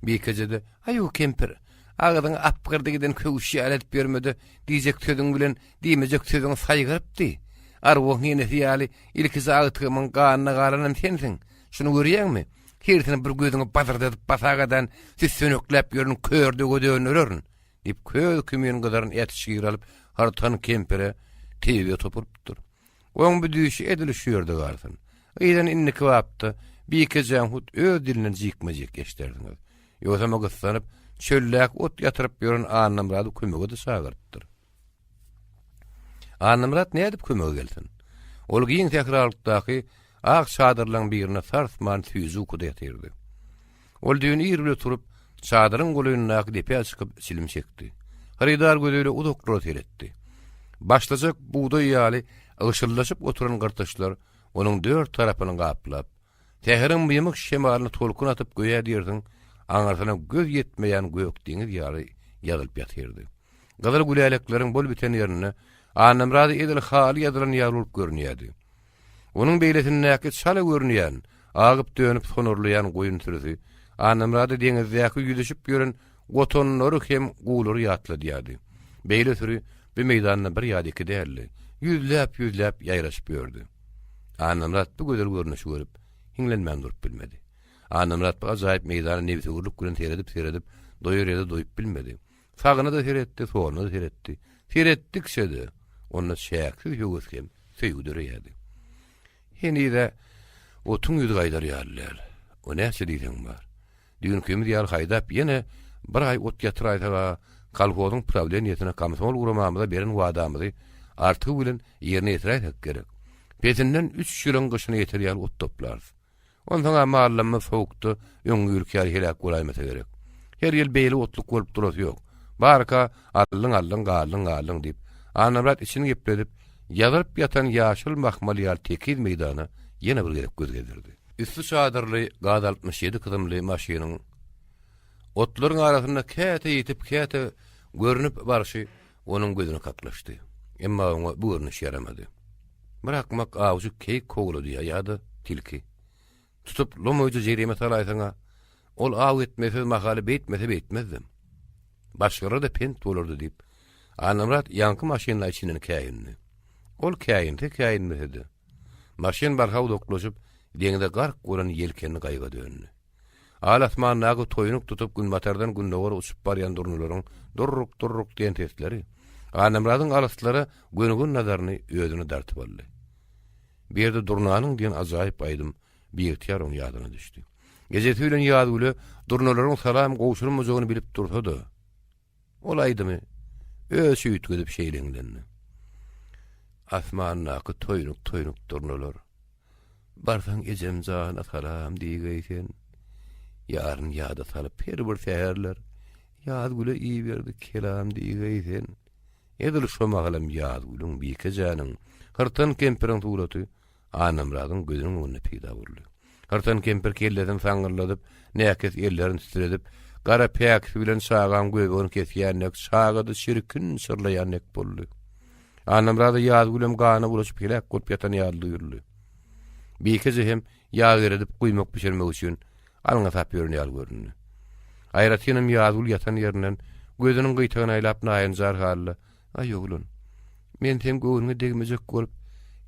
Bikeje-de, Aýu, kempir, agzyňy apgyrdy giden köwüş ýaly edip ýörme-de, diýjek sözüň bilen diýmejek sözüňi saýgaryp diý. Arwahyň enesi ýaly ilkije agtygymyň ganyna galanam sensiň. Şuny görýäňmi? Hersini bir gözüňi bazyrdadyp basagadan süssenekläp ýören kör döwe döndürerin, diýip, köz kimin gyzaran ätişgir alyp, Hartan kempire tebibe topulypdyr. Oň bu düýşi edil şu ýerde galsyn. Yzyny indiki bapda Bikejäň hut öz dilinden jikme-jik eşidersiňiz. Ýogsam-a gyssanyp, çöldäki ot ýatyryp ýören Annamyrady kömege-de çagyrypdyr. Annamyrat nädip kömege gelsin? Ol giň sähralykdaky ak çadyrlaryň birinde sarsman süýji ukuda ýatyrdy. Ol düýn ir bile turup, çadyryň golaýyndaky depä çykyp çilim çekdi. Hyrydar gözi bilen uzaklara seretdi. Başlajak bugdaý ýaly ygşyldaşyp oturan gyrtyçlar onuň dört tarapyny gaplap, Säheriň mymyk şemalyny tolkun atyp göýä diýersiň, aňyrsyna göz ýetmeýän gök deňiz ýaly ýazylyp ýatyrdy. Gyzyl gülälekleriň bol biten ýerinde Annamyrady edil haly ýazylan ýaly bolup görünýärdi. Onuň beýlesindäki çala görünýän, agyp-dönüp sonarlaýan goýun sürüsi Annamyrady deňizdäki ýüzüşip ýören gotanlary hem guwlary ýatladýardy. Beýle süri bu meýdanda bir ýa-da iki däldi, ýüzläp-ýüzläp ýaýraşyp ýördi. Annamyrat bu gözel görnüşi görüp, hiňlenmän durup bilmedi. Annamyrat bu ajaýyp meýdana nebsewürlik bilen seredip-seredip, doýar ýerde doýup bilmedi. Sagyna-da seretdi, soluna-da seretdi. Seretdikçe-de, onda çäksiz höwes hem söýgi döreýärdi. Heniz-ä otuň ýüzi gaýdar ýaly däl. O näçe diýseň bar. Düýnkimiz ýaly haýdap ýene bir aý ot ýatyraýsag-a kolhozyň prawleniýesine komsomol guramamyza beren wadamyzy artygy bilen ýerine ýetiräýsek gerek. Pesinden üç ýylyň gyşyna ýeter ýaly ot toplarys. Onsoň-a mallamyz sowukda öňňi ýylky ýaly heläk bolaýmasa gerek. Her ýyl beýle otluk bolup durasy ýok. Barka aldyň-aldyň, galdyň-galdyň diýip, Annamyrat içini gepledip, ýazylyp ýatan ýaşyl mahmal ýaly tekiz meýdana ýene bir gezek göz gezdirdi. Üsti çadyrly gaz 67 kysymly maşynyň otlaryň arasynda käte ýitip, käte görnüp barşy onuň gözüne kaklyşdy. Emma oňa bu görnüş ýaramady. Bir akmak awçy keýik kowlady ýa-da tilki. Tutup lomaýja jerime salaýsaň-a, ol aw etmesiz mahaly beýtmese beýtmezdem. Başgalara-da pent bolardy diýip, Annamyrat ýaňky maşynla içinden käýindi. Ol käýinse käýinmese-de, Maşyn barha uzaklaşyp, deňze gark bolan ýelkenli gaýyga döndi. Al asmandaky toýnuk tutup günbatardan gündogara uçup barýan durnalaryň durruk-durruk diýen sesleri Annamyradyň alyslara gönügen nazaryny özüne dartyp aldy. Bu ýerde Durnanyň diýen ajaýyp aýdym biygtyýar oň ýadyna düşdi. Ejesi bilen Ýazgüle durnalaryň salam gowşurmajagyny bilip dursa-da, Ol aýdymy özçe üýtgedip şeýle hiňlendi. Asmandaky toýnuk-toýnuk durnalar, Barsaň ejem jana salam diýgeý sen. Ýaryn ýada salyp her bir säherler, Ýazgüle iberdi kelam diýgeý sen. Edil şo mahalam Ýazgülüň, Bikejäniň, Hyrtan kempiriň suraty Annamyradyň gözüniň öňünde peýda boldy. Hyrtan kempir kellesini saňňyrladyp, näkes ellerini titredip, gara päkisi bilen çagaň göbegini kesýän dek, çaga-da çirkin çyrlaýan dek boldy. Annamyrada Ýazgülem gana bulaşyp heläk bolup ýatan ýaly duýuldy. Bikeje hem ýag eredip guýmak bişirmek üçin alňasap ýören ýaly göründi. Aýratynam Ýazgül ýatan ýerinden gözüniň gyýtagyny aýlap naýynjar halda Aý oglan, men seň göwnüňe degmejek bolup,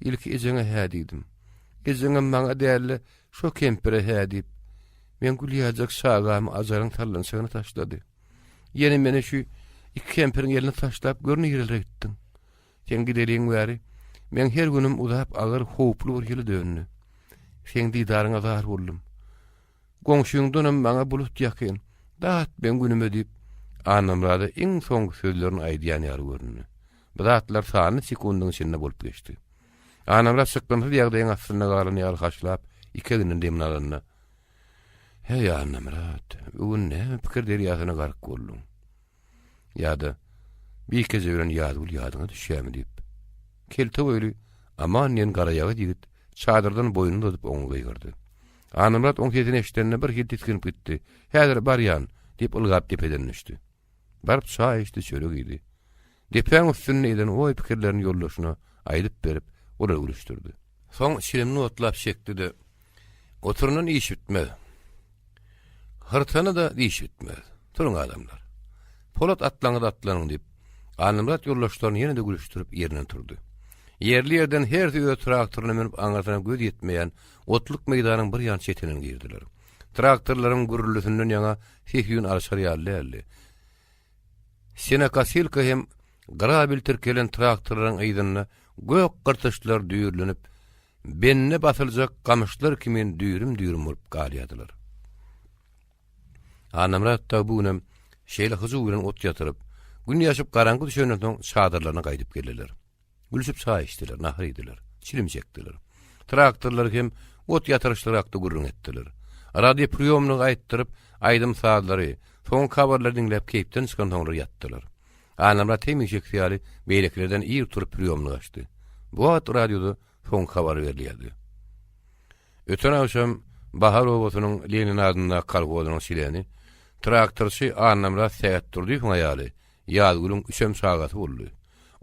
ilki ejeňe hä diýdim. Ejeňem maňa däl-de, şo kempire hä diýip, meň gül ýaljak çagamy ajalyň sallançagyna taşlady. Ýene meni şu iki kempiriň eline taşlap gör nirelere gitdiň. Sen gideliň bäri, meň her günüm uzap agyr, howply bir ýyla döndi. Seň didaryňa zar boldum. Goňşyňdanam maňa bulut ýakyn. Dat meň günüme diýip, Annamyrada iň soňky sözlerini aýdýan ýaly göründi. Bu zatlar sanly sekundyň içinde bolup geçdi. Annamyrat çykgynsyz ýagdaýyň astynda galan ýaly haşlap, iki eginden demini alanda, Heý, Annamyrat, bu gün näme pikir derýasyna gark bolduň? Ýa-da Bikeje bilen Ýazgül ýadyňa düşýärmi diýip, kelte boýly Aman diýen garaýagyz ýigit çadyrdan boýnuny uzadyp oňa gygyrdy. Annamyrat oň sesini eşidende bir hili tisginip gitdi. Häzir barýan, diýip ylgap depeden düşdi. Baryp çaý içdi, çörek iýdi. Depäň üstünde eden oý-pikirlerini ýoldaşyna aýdyp berip, olary gülüşdirdi. Soň çilimini otlap çekdi-de, Oturandan iş bitmez. Hyrtana-da diş bitmez. Turuň adamlar. Polat atlaňyz atlanyň diýip, Annamyrat ýoldaşlaryny ýene-de gülüşdirip ýerinden turdy. Ýerli-ýerden hersi öz traktoryna münüp aňyrsyna göz ýetmeýän otluk meýdanyň bir ýan çetine girdiler. Traktorlaryň gürrüldisinden ýaňa ses-üýn alşar ýaly däldi. Senokosilka hem grabel tirkelen traktorlaryň yzynda gök gyrtyçlar düýrlenip, bende basyljak gamyşlar kimin düýrüm-düýrüm bolup galýardylar. Annamyrat dagy bu günem şeýle hyjuw bilen ot ýatyryp, gün ýaşyp garaňky düşenden soň çadyrlaryna gaýdyp geldiler. Gülşüp çaý içdiler, nahar iýdiler, çilim çekdiler. Traktorlar hem ot ýatyryşlar hakda gürrüň etdiler. Radiopriýomnigi aýtdyryp, aýdym-sazlary, soňky habarlary diňläp keýpden çykansoňlar ýatdylar. Annamyrat hemişekisi ýaly beýlekilerden ir turup priýomnigi açdy. Bu wagt radioda soňky habar berilýärdi. Öten agşam Bahar obasynyň Lenin adyndaky kolhozynyň çleni, traktorçy Annamyrat Sähetdurdyýewiň aýaly Ýazgülüň üçem çagasy boldy.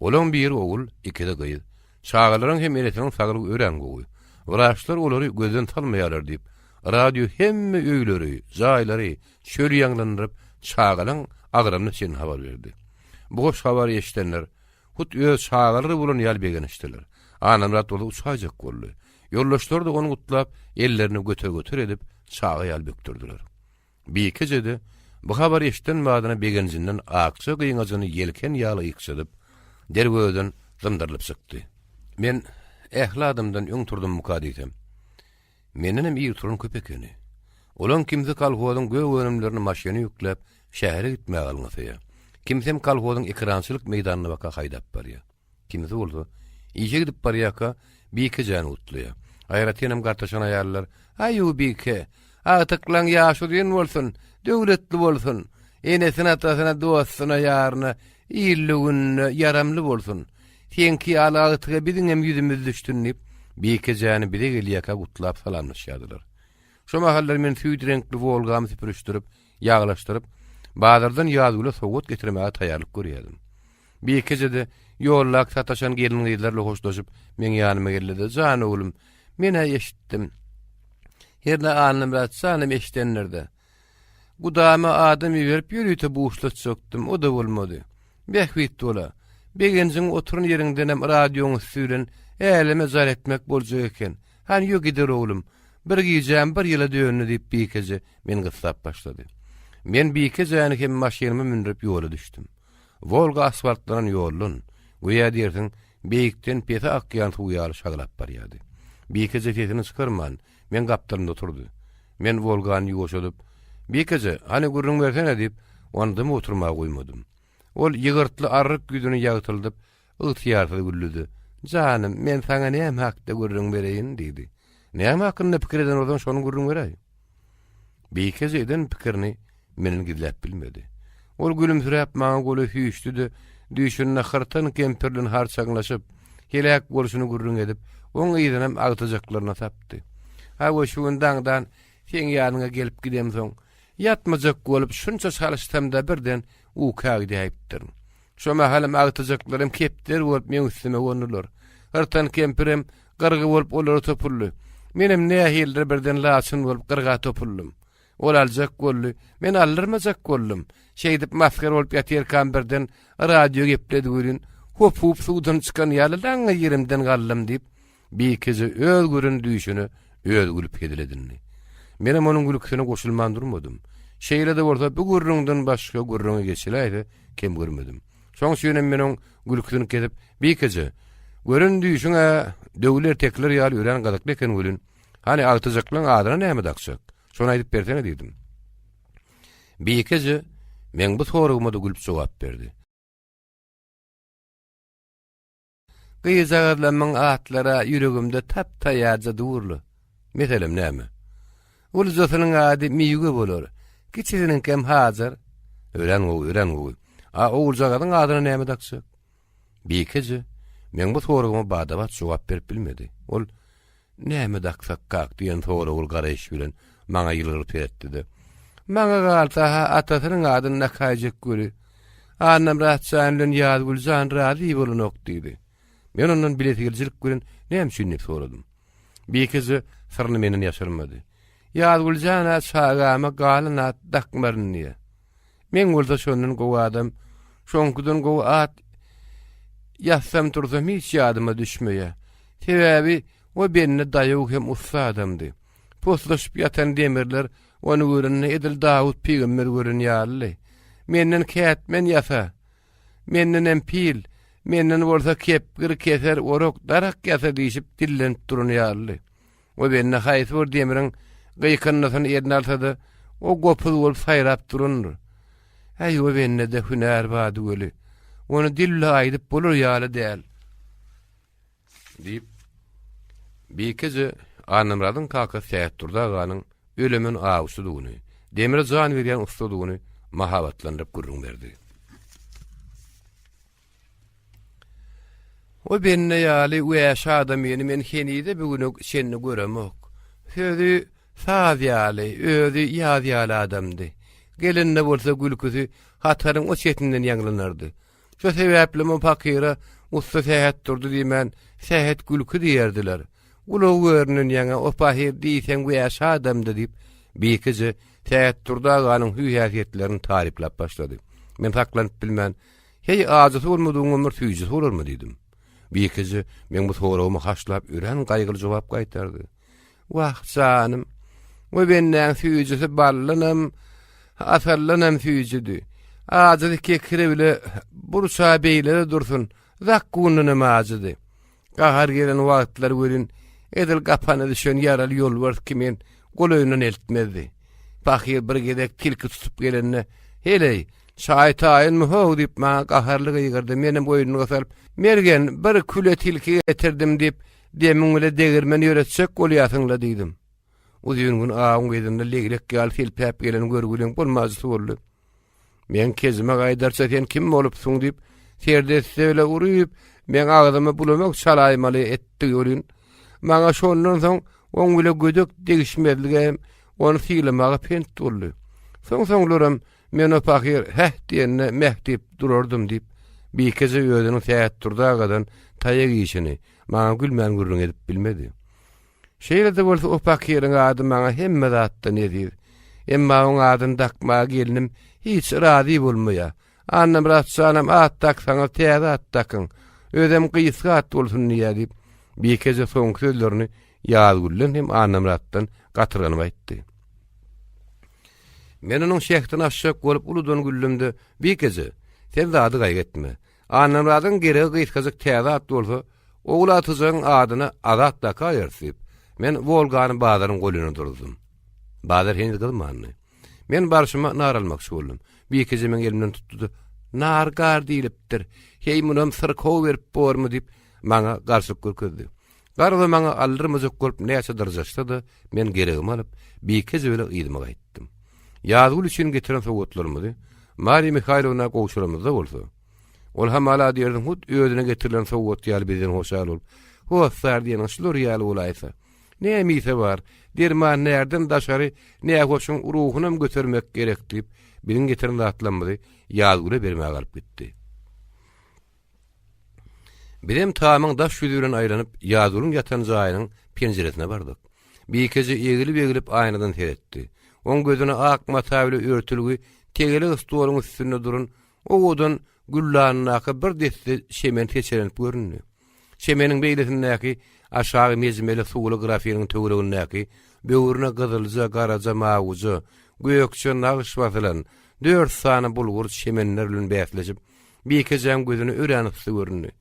Olaň biri ogul, ikisi gyz. Çagalaryň hem enesiniň saglygy örän gowy. Wraçlar olary gözden salmaýarlar diýip, radio hemme öýleri, jaýlary, çöli ýaňlandyryp, çagalaň agramyna çenli habar berdi. Bu hoş habary eşidenler, hut öz çagalary bolan ýaly begenişdiler. Annamyrat bolsa uçaýjak boldy. Ýoldaşlary-da ony gutlap, ellerini göter-göter edip, çaga ýaly bökdürdiler. Bikeje-de bu habary eşiden badyna begenjinden akja gyňajyny ýelken ýaly ykjadyp, derwezeden zymdyrylyp çykdy. Men ähli adamdan öň turdummyka diýsem, mendenem ir turan köp ekeni. Olaň kimsi kolhozyň gök önümlerini maşyna ýükläp, şähere gitmäge alňasaýar. Kimsem kolhozyň ekerançylyk meýdanyna baka haýdap barýar. Kimsi bolsa, işe gidip barýarka, Bikejäni gutlaýar. Aýratynam gartaşan aýallar, Aý-u, Bike, agtyklaň ýaşy uzyn bolsun, döwletli bolsun, enesine-atasyna, dostuna, ýaryna, illi-gününe ýaramly bolsun. Seňki ýaly agtyga biziňem ýüzümiz düşsün diýip, Bikejäni bize gelýärkä gutlap salamlaşýardylar. Şo mahallar men süýt reňkli Wolgamy süpürişdirip, ýaglaşdyryp, bazardan Ýazgüle sowgat getirmäge taýýarlyk görýärdim. Bikeje-de ýollak sataşan gelin-gyzlar bilen hoşlaşyp, meň ýanyma geldi-de, Jan oglum, men-ä eşitdim. Hernä Annamyrat janam eşidendir-dä. Gudama adam iberip ýörite buşlatjakdym, o-da bolmady. Bähbit bola. Begenjiň oturan ýeriňdenem radioň üsti bilen äleme jar etmek boljak eken. Hany ýö gider oglum. Bir gijäm bir ýyla döndi diýip Bikeje meni gyssap başlady. Men Bikejäni hem maşynyma mündürip ýola düşdüm. Wolga asfaltlanan ýoldan, göýä diýersiň, beýikden pese akýan suw ýaly şaglap barýardy. Bikeje sesini çykarman, meň gapdalymda oturdy. Men Wolgany ýuwaşadyp, Bikeje, hany gürrüň bersene diýip, ony dymyp oturmaga goýmadym. Ol ýygyrtly arryk ýüzüni ýagtyldyp, ygtyýarsyz güldi-de, Janym, men saňa näme hakda gürrüň bereýin? diýdi. Näme hakynda pikir eden bolsaň, şony gürrüň beräý. Bikeje eden pikirini menden gizläp bilmedi. Ol gülümsiräp maňa goly süýşdi-de, düýşünde hyrtan kempir bilen harçaňlaşyp, heläk bolşuny gürrüň edip, oň yzynam agtyjaklaryna sapdy. Hawa, şu gün daňdan seň ýanyňa gelip gidemsoň, ýatmajak bolup şunça çalyşsam-da birden uka gidäýipdirin. Şo mahalam agtyjaklarym kepderi bolup meň üstüme gondular. Hyrtan kempirem Gyrgy bolup olara topuldy. Menem nähilidir birden laçyn bolup gyrga topuldym. Ol aljak boldy, men aldyrmajak boldum. Şeýdip masgara bolup ýatyrkam birden radio gepledi welin, hopup suwdan çykan ýaly laňňa ýerimden galdym diýip, Bikeje öz gören düýşüne özi gülüp hezil edindi. Menem onuň gülküsine goşulman durmadym. Şeýle-de bolsa bu gürrüňden başga gürrüňe geçiläýse kem görmedim. Şoň üçinem men oň gülküsini kesip, Bikeje, gören düýşüň-ä döwül ertekiler ýaly örän gyzykly eken welin, hany agtyjaklaň adyna näme dakjak? Şony aýdyp bersene diýdim. Bikeje meň bu soragyma-da gülüp jogap berdi. Gyzjagazlamyň atlary-a ýüregimde tap-taýýarja dur-la. Meselem näme? Ulujasynyň ady Miwe bolar, kiçisiniňkem Hajar. Örän gowy, örän gowy. A oguljagazyň adyna näme dakjak? Bikeje meň bu soragyma bada-bat jogap berip bilmedi. Ol, Näme daksakkak diýen soragly garaýyş bilen maňa ýylgyryp seretdi-de, Maňa galsa-ha atasynyň adyny dakaýjak weli, Annamyrat jan bilen Ýazgül jan razy bolanok diýdi. Men ondan bilesigelijilik bilen näme üçin diýip soradym. Bikeje syryny menden ýaşyrmady. Ýazgül jan-a çagama galan at dakmaryn diýýär. Meň bolsa şondan gowy adam, şoňkudan gowy at ýatsam-tursam hiç ýadyma düşmeýär. Sebäbi o bende daýaw hem ussa adamdy. Poslaşyp ýatan demirler ony görende edil Dawut pygamber gören ýalydy. Menden kätmen ýasa, mendenem pil, menden bolsa kepgir, keser, orak, darak ýasa diýşip dillenip duran ýalydy. O bende haýsy bir demiriň gyýkyndysyny eline alsa-da, o gopuz bolup saýrap durandyr. Äý, o bende-de hünär bardy weli, ony dille aýdyp bolar ýaly däl. Diýip, Bikeje Annamyradyň kakasy Sähetdurdy aganyň ölemen awçydygyny, demire jan berýän ussadygyny mahabatlandyryp gürrüň berdi. O bende ýaly wäşi adamyny men henize-bu güne çenli göremok. Sözi saz ýaly, özi ýaz ýaly adamdy. Gelende bolsa gülküsi hataryň o çetinden ýaňlanardy. Şo sebäplem o pakyra Ussa Sähetdurdy diýmän, Sähet gülki diýerdiler. Gulagy göründen ýaňa o pahyr diýseň wäşi adamdy diýip, Bikeje Sähetdurdy aganyň hüý-häsiýetlerini taryplap başlady. Men saklanyp bilmän, Heý, ajysy bolmadygyňam bir süýjüsi bolarmy diýdim. Bikeje meň bu soragymy haşlap örän gaýgyly jogap gaýtardy. Wah, janym, o bendäň süýjüsi baldanam, asaldanam süýjüdi. Ajysy kekire bile burça beýle-de dursun, zakgundanam ajydy. Gahar gelen wagtlary welin, edil gapana düşen ýaraly ýolbars kimin golaýyndan eltmezdi. Pahyr bir gezek tilki tutup gelende, Heleý, çaý taýynmy how diýip maňa gaharly gygyrdy. Menem oýnuny gysalyp, Mergen, bir küle tilki getirdim diýip, demiň bile degirmen ýöretjek bolýasyň-la diýdim. Uzyn gün awuň yzynda leglek ýaly selpäp gelen görgüliň bolmajysy boldy. Meň kezime gaýdarça sen kim bolupsyň diýip, serdesse bile uryp, meň agzyma bulamak çalaýmaly etdi welin, maňa şondan soň oň bile gödek degişmezlige hem ony sylamaga pent boldy. Soň-soňlaram men o pahyr häh diýende meh diýip durardym diýip, Bikeje özüniň Sähetdurdy agadan taýak iýşini maňa gülmän gürrüň edip bilmedi. Şeýle-de bolsa o pakyryň ady maňa hemme zatdan eziz. Emma oň adyny dakmaga gelnim hiç razy bolmaýar. Annamyrat janam at daksaňyz täze at dakyň. Özem gysga at bolsun diýýär diýip, Bikeje soňky sözlerini Ýazgülden hem Annamyratdan gatyrganyp aýtdy. Men onuň şähdini açjak bolup uludan güldüm-de, Bikeje, sen zady gaýgy etme. Annamyradyň geregi gysgajyk täze at bolsa, ogul agtyjagyň adyna Azat dakaýarys diýip, men Wolgany bazaryň goluna durzdum. Bazar heniz gyzmandy. Men barşyma nar almakçy boldum. Bikeje meň elimden tutdy-da, Nar gar diýlipdir. Heý, munam syrkaw berip bormy diýip, maňa garşylyk görkezdi. Garry maňa aldyrmajak bolup näçe dyrjaşsa-da, men geregimi alyp, Bikeje bilen yzyma gaýtdym. Ýazgül üçin getiren sowgatlarymyzy Mariýa Mihaýlowna gowşuramyzda bolsa, ol hamala diýersiň hut özüne getirilen sowgat ýaly bizden hoşal bolup, Hossar diýeniň şular ýaly bolaýsa. Näme iýse bar, derman närden daşary nähoşuň ruhunam götermek gerek diýip, biziň getiren zatlarymyzy Ýazgüle bermäge alyp gitdi. Bizem tamyň daş ýüzi bilen aýlanyp, Ýazgülüň ýatan jaýynyň penjiresine bardyk. Bikeje egilip-egilip aýnadan seretdi. Oň gözüne ak mata bile örtülgi tegelek stoluň üstünde duran owadan güldandaky bir desse çemen seçelenip göründi. Çemeniň beýlesindäki aşagy mejmeli suwly grafiniň töweregindäki böwrüne gyzylja, garaja, mawuja, gökje nagyş basylan dört sany bulgur çemenler bilen bäsleşip, Bikejäň gözüne örän yssy göründi.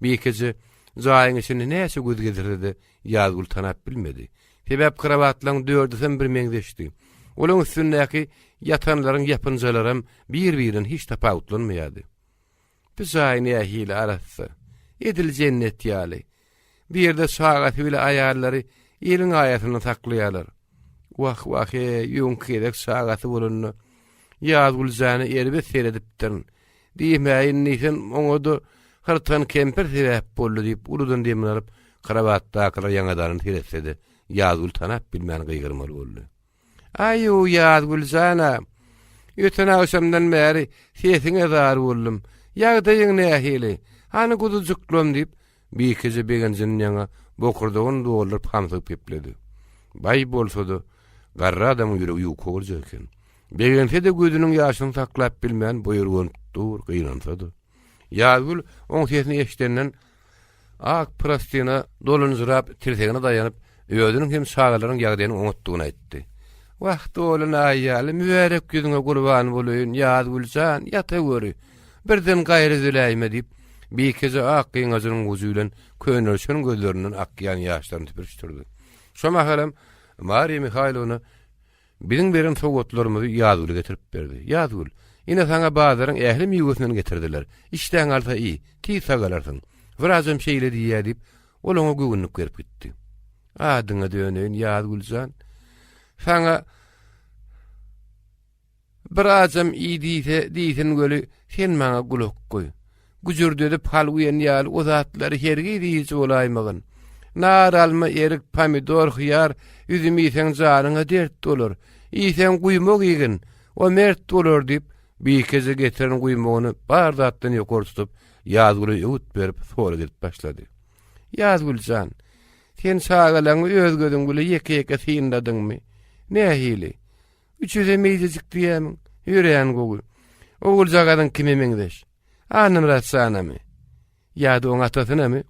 Bikeje jaýyň içinde näçe göz gezdirse-de, Ýazgül tanap bilmedi. Sebäp krowatlaryň dördüsem bir meňzeşdi. Olaň üstündäki ýatanlaryň ýapynjalaram bir-birinden hiç tapawutlanmaýardy. Bu jaý nähili arassa. Edil jennet ýaly. Bu ýerde çagasy bile aýallary eliň aýasynda saklaýarlar. Wah, wah-eý, öňki gezek çagasy bolanda Ýazgül jana erbet seredipdirin. Diýmäýin diýsem, oňa-da hyrtan kempir sebäp boldy diýip, uludan demini alyp, krowatdakylar ýaňadanyny seretse-de, Ýazgül tanap bilmän gygyrmaly boldy. Aý-u, Ýazgül jan-a! Öten agşamdan bäri sesiňe zar boldum. Ýagdaýyň nähili? Hany guzujyklam diýip, Bikeje begenjinden ýaňa bokurdagyny dolduryp hamsygyp gepledi. Baý bolsa-da, garry adamyň ýüregi ýuka boljak eken. Begense-de gözüniň ýaşyny saklap bilmän boýurganyp dur, gynansa-da. Ýazgül oň sesini eşidenden ak prostyna dolunjyrap tirsegine daýanyp, özüniň hem çagalaryň ýagdaýynyň oňatdygyny aýtdy. Wah, dolan aý ýaly, mübärek ýüzüňe gurban bolaýyn, Ýazgül jan, ýataweri, birden gaýry üzüläýme diýip, Bikeje ak gyňajynyň ujy bilen könelişen gözlerinden akýan ýaşlaryny süpürişdirdi. Şo mahalam Mariýa Mihaýlowna Biziň beren sowgatlarymyzy Ýazgüle getirip berdi. Ýazgül, ine saňa bazaryň ähli miwesinden getirdiler. Işdäň alsa iý, tiz sagalarsyň. Wraçam şeýle diýýär diýip, ol oňa göwünlik berip gitdi. Adyňa döneýin, Ýazgül jan. Saňa Bir ajam iý diýse, diýsin weli, sen maňa gulak goý. Güjürdedip hal guýan ýaly o zatlary hergiz iýiji bolaýmagyn. Nar, alma, erik, pomidor, hyýar, üzüm iýseň janyňa dert bolar. Iýseň guýmak iýgin, o mert bolar diýip, Bikeje getiren guýmagyny bar zatdan ýokary tutup, Ýazgüle öwüt berip, sorag edip başlady. Ýazgül jan, sen çagalaňy öz gözüň bile ýeke-ýeke synladyňmy? Nähili? Üçüsem eýjejik diýýämiň? Örän gowy. Oguljagazyň kime meňzeş? Annamyrat janamy? Ýa-da oň atasynamy?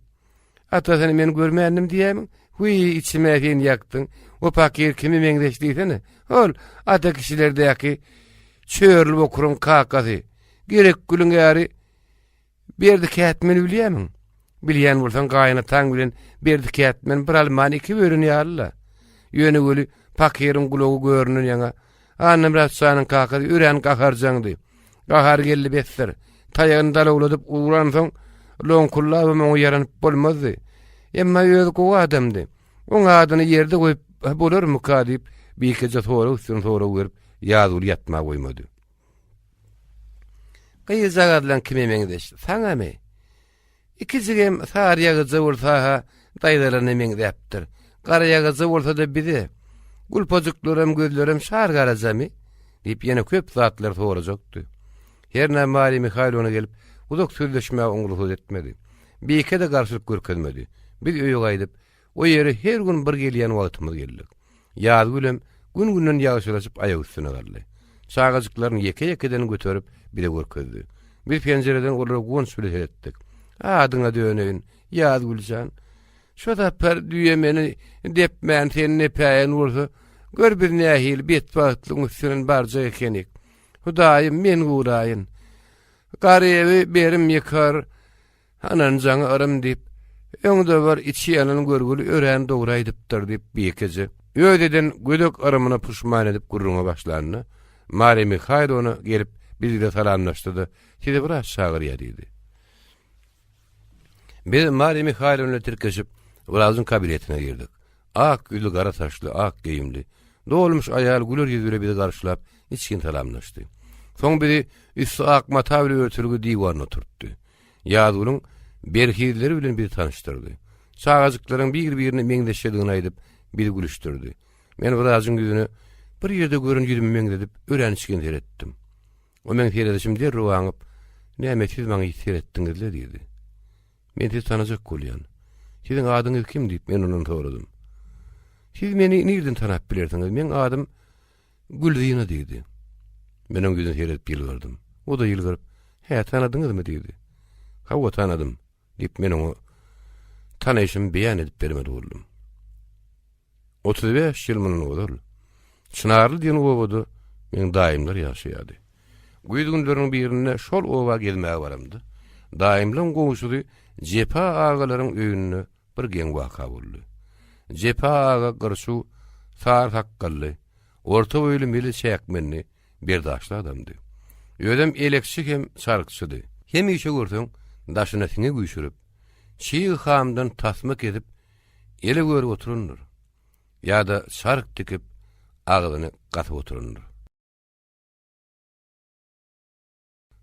Atasyny men görmändim diýýämiň? Wiý, içime sen ýakdyň. O pakyr kime meňzeş diýsene? Hol, ata kişilerdäki çörli bokuryň kakasy. Gerekgülüň äri Berdi Kätmeni bilýärmiň? Bilýän bolsaň gaýynataň bilen Berdi Kätmen bir almany iki bölen ýaly-la. Ýöne weli pakyryň gulagy göründen ýaňa Annamyrat şanyň kakasy örän gaharjaňdy. Gahary geldi besdir. Taýagyny dalawladyp ugransoň, loňkullabam oňa ýaranyp bolmazdy. Emma özi gowy adamdy. Oň adyny ýerde goýup bolarmyka diýip, Bikeje sorag üstüne sorag berip, Ýazguly ýatmaga goýmady. Gyzjagazlaň kime meňzeş? Saňamy? Ikijigem saryýagyzja bolsa-ha daýzalaryna meňzäpdir. Garaýagyzja bolsa-da bize. Gulpajyklaram, gözlerem şar garajamy? diýip, ýene köp zatlar sorajakdy. Hernä Mariýa Mihaýlowna gelip, uzak sözleşmäge oňa rugsat etmedi. Bike-de garşylyk görkezmedi. Biz öýe gaýdyp, O ýere her gün bir gelýän wagtymyz geldik. Ýazgülem gün-günden ýagşylaşyp aýak üstüne galdy. Çagajyklaryny ýeke-ýekeden göterip, bize görkezdi. Biz penjireden olara guwanç bile seretdik. Adyňa döneýin, Ýazgül jan. Şo sapar düýe meni depmän seni depäýen bolsa, gör biz nähili betbagtlygyň üstünden barjak ekenik. Hudaýym, men guraýyn. Garyby berim ýykar, Hananjaňy yrym diýip, öňde bir içi ýanan görgüli örän dogry aýdypdyr diýip, Bikeje öz eden gödek yrymyna puşman edip gürrüňe başlanda, Mariýa Mihaýlowna gelip biz bile salamlaşdy-da, Sizi biraz çagyrýar diýdi. Biz Mariýa Mihaýlowna bilen tirkeşip, wrazyň kabinetine girdik. Ak ýüzli, gara saçly, ak geýimli, dolmuş aýal güler ýüz bile bizi garşylap, içgin salamlaşdy. Soň bizi üsti ak mata bile örtülgi diwarynda oturtdy. Ýazgülüň berhizleri bilen bizi tanyşdyrdy. Çagajyklaryň bir-birine meňzeşjedigini aýdyp, bizi gülüşdirdi. Men wrajyň ýüzüne bir ýerde gören ýüzümi meňzedip, örän içgin seretdim. O meň seredişimi derrew aňyp, Näme, siz maňa seretdiňiz-le diýdi. Men sizi tanajak bolýan. Siziň adyňyz kim diýip, men ondan soradym. Siz meni nirden tanap bilersiňiz? Meň adym Gülzyna diýdi. Men oň ýüzüne seredip ýylgyrdym. O-da ýylgyryp, Hä, tanadyňyzmy diýdi. Hawa, tanadym, diýip, men oňa. tanyşymy beýan edip bermeli boldum. 35 ýyl mundan ozal Çynarly diýen obada meň daýymlar ýaşaýardy. Güýz günleriniň birinde şol oba gezmäge baramda, daýymlaň goňşusy Jepa agalaryň öýünde bir geň waka boldy. Jepa aga gyrçuw, sary sakgally, orta boýly mele çäkmenli, berdaşly adamdy. Özem elekçi hem çarykçydy. Hemişe görseň, daşyna siňek üýşürip, çig hamdan tasma kesip, ele görüp oturandyr. Ýa-da çark dikip, agzyny gasyp oturandyr.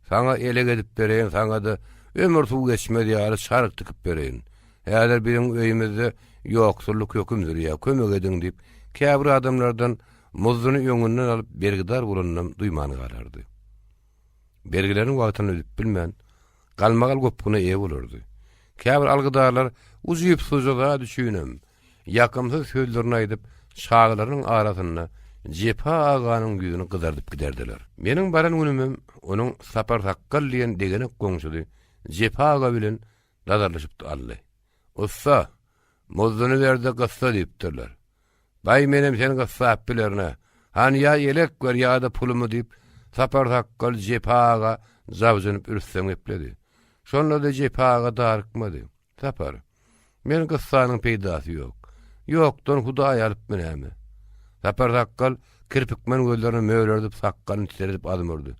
Saňa elek edip bereýin, saňa-da ömür suw geçmez ýaly çark dikip bereýin. Häzir biziň öýümizde ýoksullyk höküm sürýär, kömek ediň diýip, käbir adamlardan muzduny öňünden alyp bergidar bolanynam duýman galardy. Bergilerini wagtynda üzüp bilmän, galmagal gopguna eýe bolardy. Käbir algydarlar ujypsyzja zat üçinem, ýakymsyz sözlerini aýdyp, çagalarynyň arasynda Jepa aganyň ýüzüni gyzardyp giderdiler. Meniň baran günümem onuň Sapar sakgal diýen degenek goňşusy Jepa aga bilen dazarlyşypdy aldy. Ussa, muzduny ber-de gyssa diýipdirler. Baý menem seni gyssap bilerin-ä. Hany ýa elek ber ýa-da pulumy diýip, Sapar sakgal Jepa aga jabjynyp rüstem gepledi. Şonda-da Jepa aga darykmady. Sapar, meni gyssanyň peýdasy ýok. Ýokdan Hudaý alypmy näme? Sapar sakgal kirpikmen gözlerini mölerdip sakgalyny titredip azm urdy.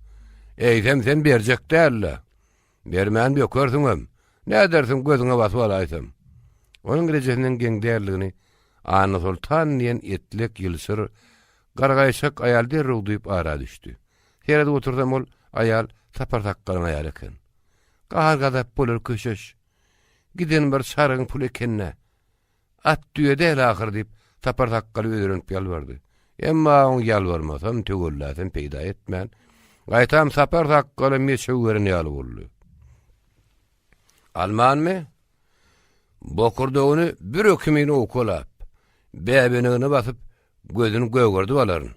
Eýsem sen berjek däl-le. Bermän bökersiňem. Nädersiň gözüňe basyp alaýsam. Onuň rejesiniň geň däldigini Annasoltan diýen etlek, ýylçyr, garagaýçak aýal derrew duýup ara düşdi. Seredip otursam ol aýal Sapar sakgalyň aýaly eken. Gahar-gazap bolar köşeş. Giden bir çarygyň puly eken-dä. At düýe däl ahyr diýip, Sapar sakgaly özelenip ýalbardy. Emma oň ýalbarmasam, töwellasam peýda etmän, gaýtam Sapar sakgala meçew beren ýaly boldy. Almanmy? Bokurdagyny bir ökümini owkalap, bäbenegine basyp, gözüni gögerdip alaryn.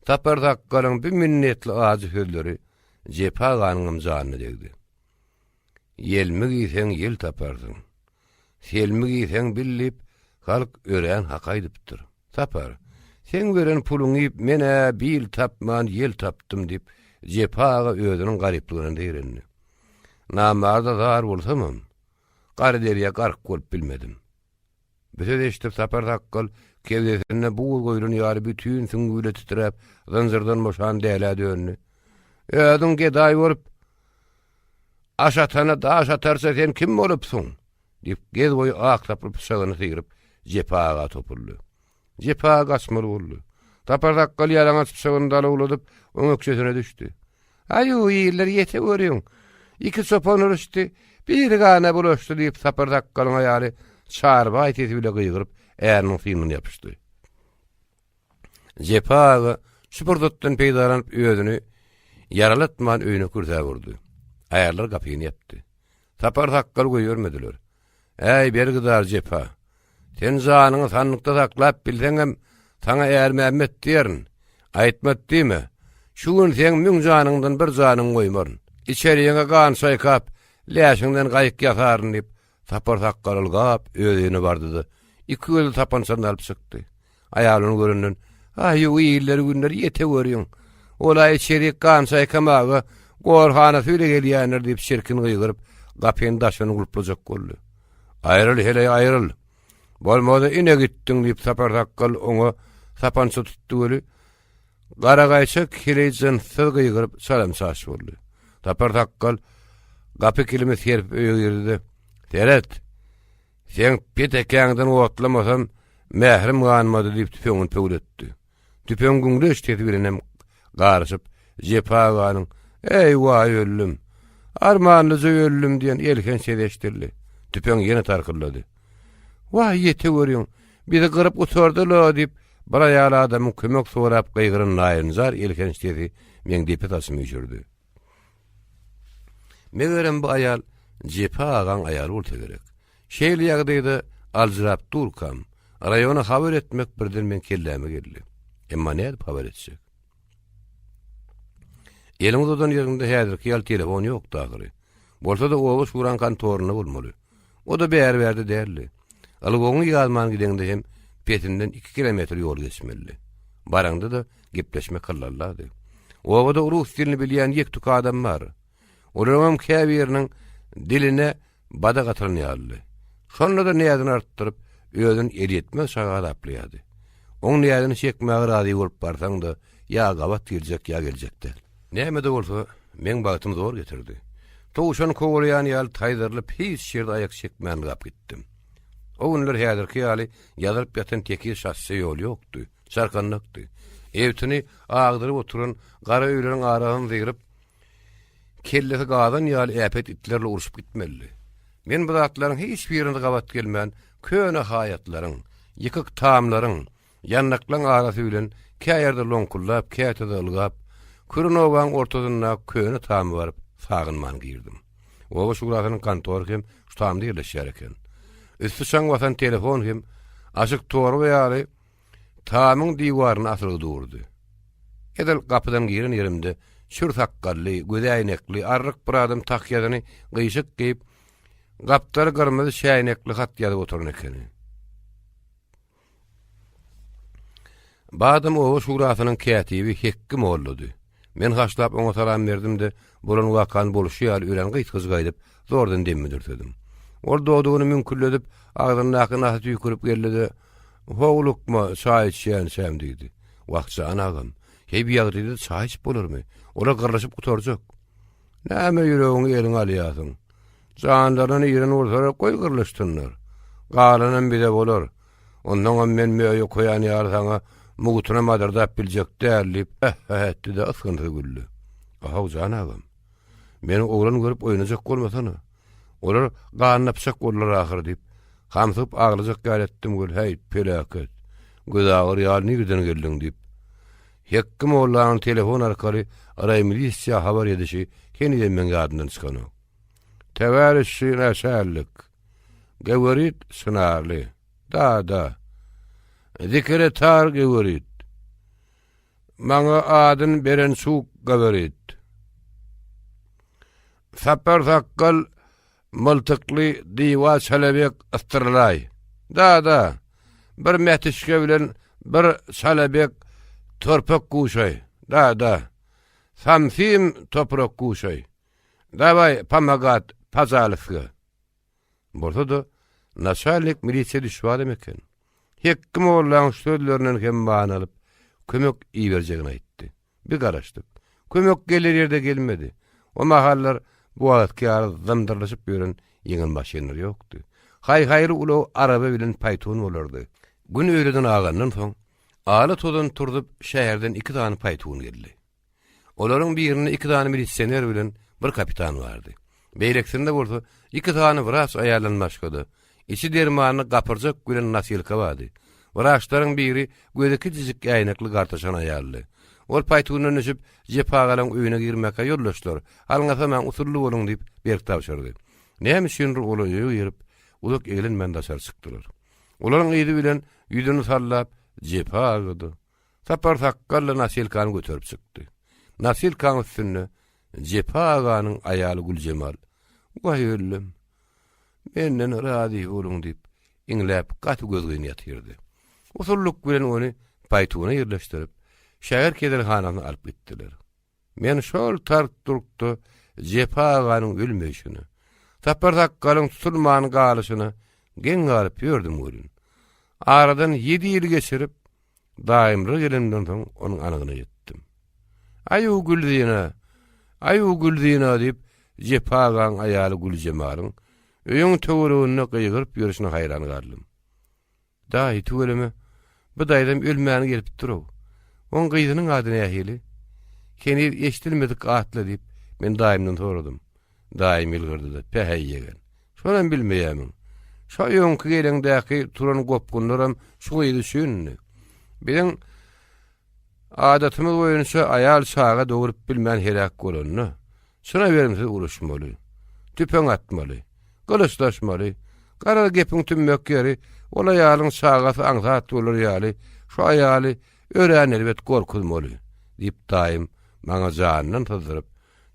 Sapar sakgalyň bu minnetli ajy sözleri Jepa aganyňam janyna degdi. Ýelmi giýseň ýel taparsyň. Selmi giýseň bil diýip, halk örän hak aýdypdyr. Sapar, seň beren puluňy iýip men-ä bil tapman ýel tapdym diýip, Jepa aga özüniň garyplygyndan zeýrendi. Namarda zar bolsamam, gara derýa gark bolup bilmedim. Bu sözi eşidip Sapar sakgal kebzesinde buz goýlan ýaly bütin süňňi bile titräp, zynjyrdan boşan dälä döndi. Özüň gedaý bolup, aş atana daş atarça sen kim bolupsyň? diýip, gez boýy ak saply pyçagyny syryp, Jepa aga topuldy. Jepa aga gaçmaly boldy. Sapar sakgal ýalaňaç pyçagyny dalawladyp, oň ökjesine düşdi. Aýu, iller ýete görüň. Iki çopan uruşdy, biri gana bulaşdy diýip, Sapar sakgalyň aýaly Çarbaý sesi bile gygyryp, äriniň synyna ýapyşdy. Jepa aga şu pursatdan peýdalanyp özüni ýaralatman öýüne kürsäp urdy. Aýallar gapyny ýapdy. Sapar sakgaly goýbermediler. Äý, bergidar Jepa! Sen janyňy sandykda saklap bilseňem, saňa Ärmämmet diýerin. Aýtmat diýme. Şu gün seň müň janyňdan bir janyňy goýmaryn. Içeriňe gan çaýkap, läşiňden gaýyk ýasaryn diýip, Sapar sakgal ylgap, öz öýüne bardy-da, iki gözli sapançasyny alyp çykdy. Aýaly ony görenden, Aý, illeri-günleri ýete görüň. Ol-a içerik gan çaýkamaga gorhanasy bile gelýändir diýip çirkin gygyryp, gapyny daşyndan gulplajak boldy. Aýryl, heleý, aýryl! Bolmasa ine gitdiň diýip Sapar sakgal oňa sapança tutdy weli, Garagaýçak heleý jynssyz gygyryp çalam-çaş boldy. Sapar sakgal gapy kilimi serpip öýe girdi-de, Seret! Seň petekäňden otlamasam, mährim ganmady diýip tüpeňini pöwletdi. Tüpeň güňleç sesi bilenem garyşyp, Jepa aganyň, Eý, waý öldüm! Armanlyja öldüm diýen elhenç sesi eşidildi. Tüpeň ýene tarkyldady. Waý, ýeteweriň, bizi gyryp gutardy-la diýip, bir aýal adamyň kömek sorap gygyran naýynjar elhenç sesi meň depe saçymy üýşürdi. Megerem bu aýal Jepa agaň aýaly bolsa gerek. Şeýle ýagdaýda aljyrap durkam, raýona habar etmek birden meň kelläme geldi. Emma nädip habar etjek? Eliň uzadan ýerinde häzirki ýaly telefon ýokdy ahyry. Bolsa-da oba şuraň kontorynda bolmaly. O-da bäri-bärde däldi. Ylgawyňy ýazman gideňde hem pesinden iki kilometr ýol geçmelidi. Baraňda-da gepleşmek hyllallady. Obada rus dilini bilýän ýek-tük adam bar. Olaryňam käbiriniň diline badak atylan ýalydy. Şonda-da näzini artdyryp, özüni elýetmez çaga azaplaýardy. Oň näzini çekmäge razy bolup barsaň-da, ýa gabat geljek, ýa geljek däl. Näme-de bolsa, meň bagtym zor getirdi. Towşan kowalaýan ýaly taýzarylyp hiç ýerde aýak çekmän ylgap gitdim. O günler häzirki ýaly ýazylyp ýatan tekiz şosse ýol ýokdy, çarkandakdy. Ebtini agdyryp oturan gara öýleriň arasyny syryp, kellesi gazan ýaly äpet itlerle urşup gitmelidi. Men bu zatlaryň hiç birine gabat gelmän, köne haýatlaryň, ýykyk tamlaryň, Ýandaklaň arasy bilen kä ýerde loňkuldap, käte-de ylgap, küren obaň ortasyndaky köne tama baryp, sagynman girdim. Oba şurasynyň kontory hem şu tamda ýerleşýär eken. Üsti çaň basan telefon hem açyk torba ýaly tamyň diwaryna asylgy durdy. Edil gapydan giren ýerimde çür sakgally, gözi äýnekli, arryk bir adam tahýasyny gyşyk geýip, gapdaly gyrmyzy çäýnekli hat ýazyp oturan ekeni. Badam oba şurasynyň kätibi Hekgi mollady. Men haşlap oňa salam berdim-de, bolan wakany bolşy ýaly örän gysgajyk aýdyp, zordan demimi dürsedim. Ol dodagyny müňkülledip, agzyndaky nasy tüýkürip geldi-de, Howlukma, çaý içýänçäm diýdi. Wah, jan agam, heý bu ýagdaýda-da çaý içip bolarmy? Olar gyrlyşyp gutarjak. Näme ýüregiňi eliňe alýarsyň? Janlaryndan iren bolsalar, goý gyrlyşsynlar. Galanam bize bolar. Onnoňam men möý okaýan ýaly saňa mugtuna madyrdap biljek däl, diýip, äh-äh etdi-de, ysgynsyz güldi. Ahaw, jan agam, meni oglan görüp oýnajak bolmasana. Olar ganyna pyçak boldular ahyry, diýip, hamsygyp aglajak ýaly etdim weli, häý, peläket, gözagyry ýaly nireden geldiň, diýip, Hekgi mollanyň telefon arkaly raýmilisiýa habar edişi henizem meň ýadymdan çykanok. Täwärişi näçällik. Gewerit Çynarly. Da-da. Zikretar gewerit. Maňa adyn beren çuk gewerit. Sapar sakgal myltykly diwa çalabek ysdyrlaý. Da-da. Bir mätişge bilen bir çalabek torpak guşaý. Da-da. Samsym toprak guşaý. Dawaý, pomagat, pažalysga. Bolsa-da, naçalnik milisiýa düşbi adam eken. Hekgi mollaň şu sözlerinden hem many alyp, kömek iberjegini aýtdy. Bir garaşdyk. Kömek geler ýerde gelmedi. O mahallar bu wagtky ýaly zymdyrlyşyp ýören ýeňil maşynlar ýokdy. Haý-haýly ulag araba bilen paýtun bolardy. Gün öýleden agandan soň, ala tozan turzup şäherden iki sany paýtun geldi. Olaryň birinde iki sany milisioner bilen bir kapitan bardy. Beýlekisinde bolsa iki sany wraç aýaldan başga-da, içi dermanly gapyrjak bilen nosilka bardy. Wraçlaryň biri gözi kiçijik äýnekli gartaşan aýaldy. Ol paýtundan düşüp, Jepa agalaň öýüne girmäkä ýoldaşlar, alňasamaň, usully boluň diýip, berk tabşyrdy. Näme üçindir olar öýe girip, uzak eglenmän daşary çykdylar. Olaryň yzy bilen ýüzüni sallap, Jepa aga-da, Sapar sakgally nosilkany göterip çykdy. Nosilkaň üstünde Jepa aganyň aýaly Güljemal, Waý öldüm. Menden razy boluň diýip, iňläp gaty gözgyny ýatyrdy. Usullyk bilen ony paýtuna ýerleşdirip, şäher keselhanasyna alyp gitdiler. Men şol tark-turkda Jepa aganyň ölmeýşine, Sapar sakgalyň tutulman galyşyna geň galyp ýördüm welin, aradan ýedi ýyl geçirip, daýymlara gelenimden soň onuň anygyna ýetdim. Aýu Gülzina, aýu Gülzina diýip, Jepa agaň aýaly Güljemalyň öýüň töwereginde gygyryp ýörşüne haýran galdym. Daýy, tüweleme, bu daýzam ölmäni gelipdir-ow. Oň gyzynyň ady nähili? Heniz eşidilmedik atly diýip, men daýymdan soradym. Daýym ýylgyrdy-da, Päheý ýegen, şonam bilmeýärmiň? Şo öňki geleňdäki turan gopgunlaram şu gyz üçindi. Biziň Adatymyz boýunça aýal çaga dogrup bilmän heläk bolanda, çyna berimsiz uruşmaly, tüpeň atmaly, gylyçlaşmaly. Garaz gepiň tümmek ýeri, ol aýalyň çagasy aňsat bolar ýaly, şu aýaly örän erbet gorkuzmaly, diýip daýym maňa janyndan syzdyryp,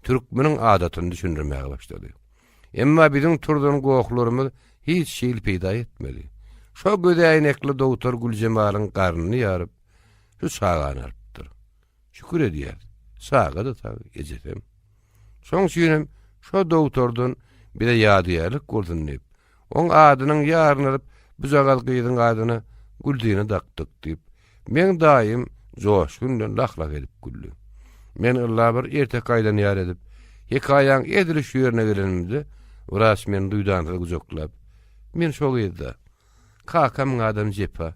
türkmeniň adatyny düşündirmäge başlady. Emma biziň turzan gohlarymyz. hiç hili peýda etmedi. Şo gözäýnekli dogtor Güljemalyň garnyny ýaryp, şu çagany alypdyr. Şükür edýäs, çaga-da sag, ejesem. Şoň üçinem şo dogtordan bize ýadygärlik bolsun diýip, oň adynyň ýaryny alyp, bujagaz gyzyň adyna Gülzina dakdyk diýip, meň daýym joşgun bilen lah-lah edip güldi. Men ylla bir erteki aýdan ýaly edip, hekaýaň edil şu ýerine gelenimde, wraç meni duýdansyz gujaklap, Men şo gyzda. Kakamyň adam Jepa.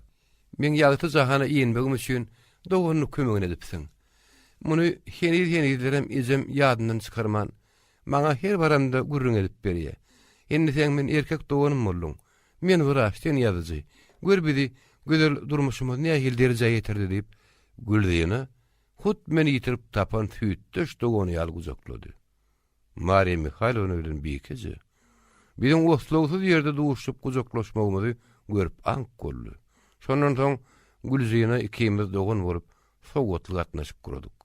Meň ýagty jahana inmegim üçin doganlyk kömegini edipsiň. Muny heniz-henizlerem ejem ýadyndan çykarman, maňa her baramda gürrüň edip berýär. Indi seň men erkek doganym bolduň. Men wraç, sen ýazyjy. Gör bizi gözel durmuşymyz nähili derejä ýetirdi diýip, Gülzyna hut meni ýitirip tapan süýtdeş dogany ýaly gujaklady. Mariýa Mihaýlowna bilen Bikeje biziň oslagsyz ýerde duşup gujaklaşmagymyzy görüp aňk boldy. Şondan soň Gülzyna ikimiz dogan bolup sowgatly gatnaşyk guradyk.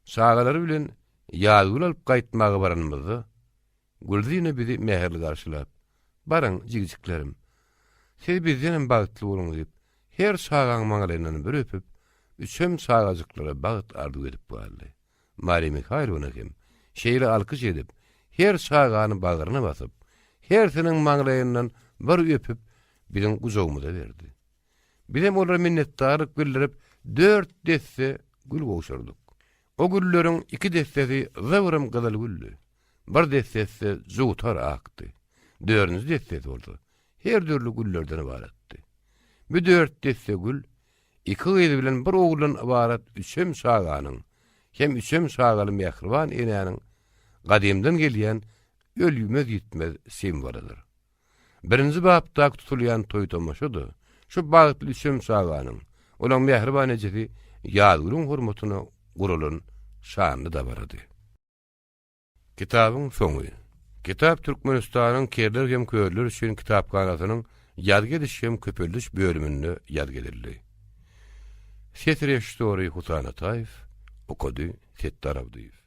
Çagalary bilen Ýazgül alyp gaýtmaga baranymyzda, Gülzyna bizi mähirli garşylap, Baryň, jigijiklerim, siz bizdenem bagtly boluň diýip, her çagaň maňlaýyndan bir öpüp, üçem çagajyklara bagt arzuw edip galdy. Mariýa Mihaýlowna hem şeýle alkyş edip, her çagany bagryna basyp, hersiniň maňlaýyndan bir öpüp, biziň gujagymyza berdi. Bizem olara minnetdarlyk bildirip, dört desse gül gowşurdyk. O gülleriň iki dessesi zybrym gyzyl güldi. Bir dessesi-de jutar akdy. Dördünji dessesi bolsa, her dürli güllerden ybaratdy. Bu dört desse gül iki gyz bilen bir oguldan ybarat üçem çaganyň hem üçem çagaly mähriban enäniň gadymdan gelýän ölmez-ýitmez simwolydyr. Birinji bapdaky tutulýan toý-tomaşa-da şu bagtly üçem çaganyň, olaň mähriban ejesi Ýazgülüň hormatyna guralan şanly dabarady. Kitabyň soňy. Kitap Türkmenistanyň Kerler hem körler üçin kitaphanasynyň Ýazgy ediş hem köpeldiş bölüminde ýazgy edildi. Ses režissýory Husan Ataýew, okady Setdar Abdyýew.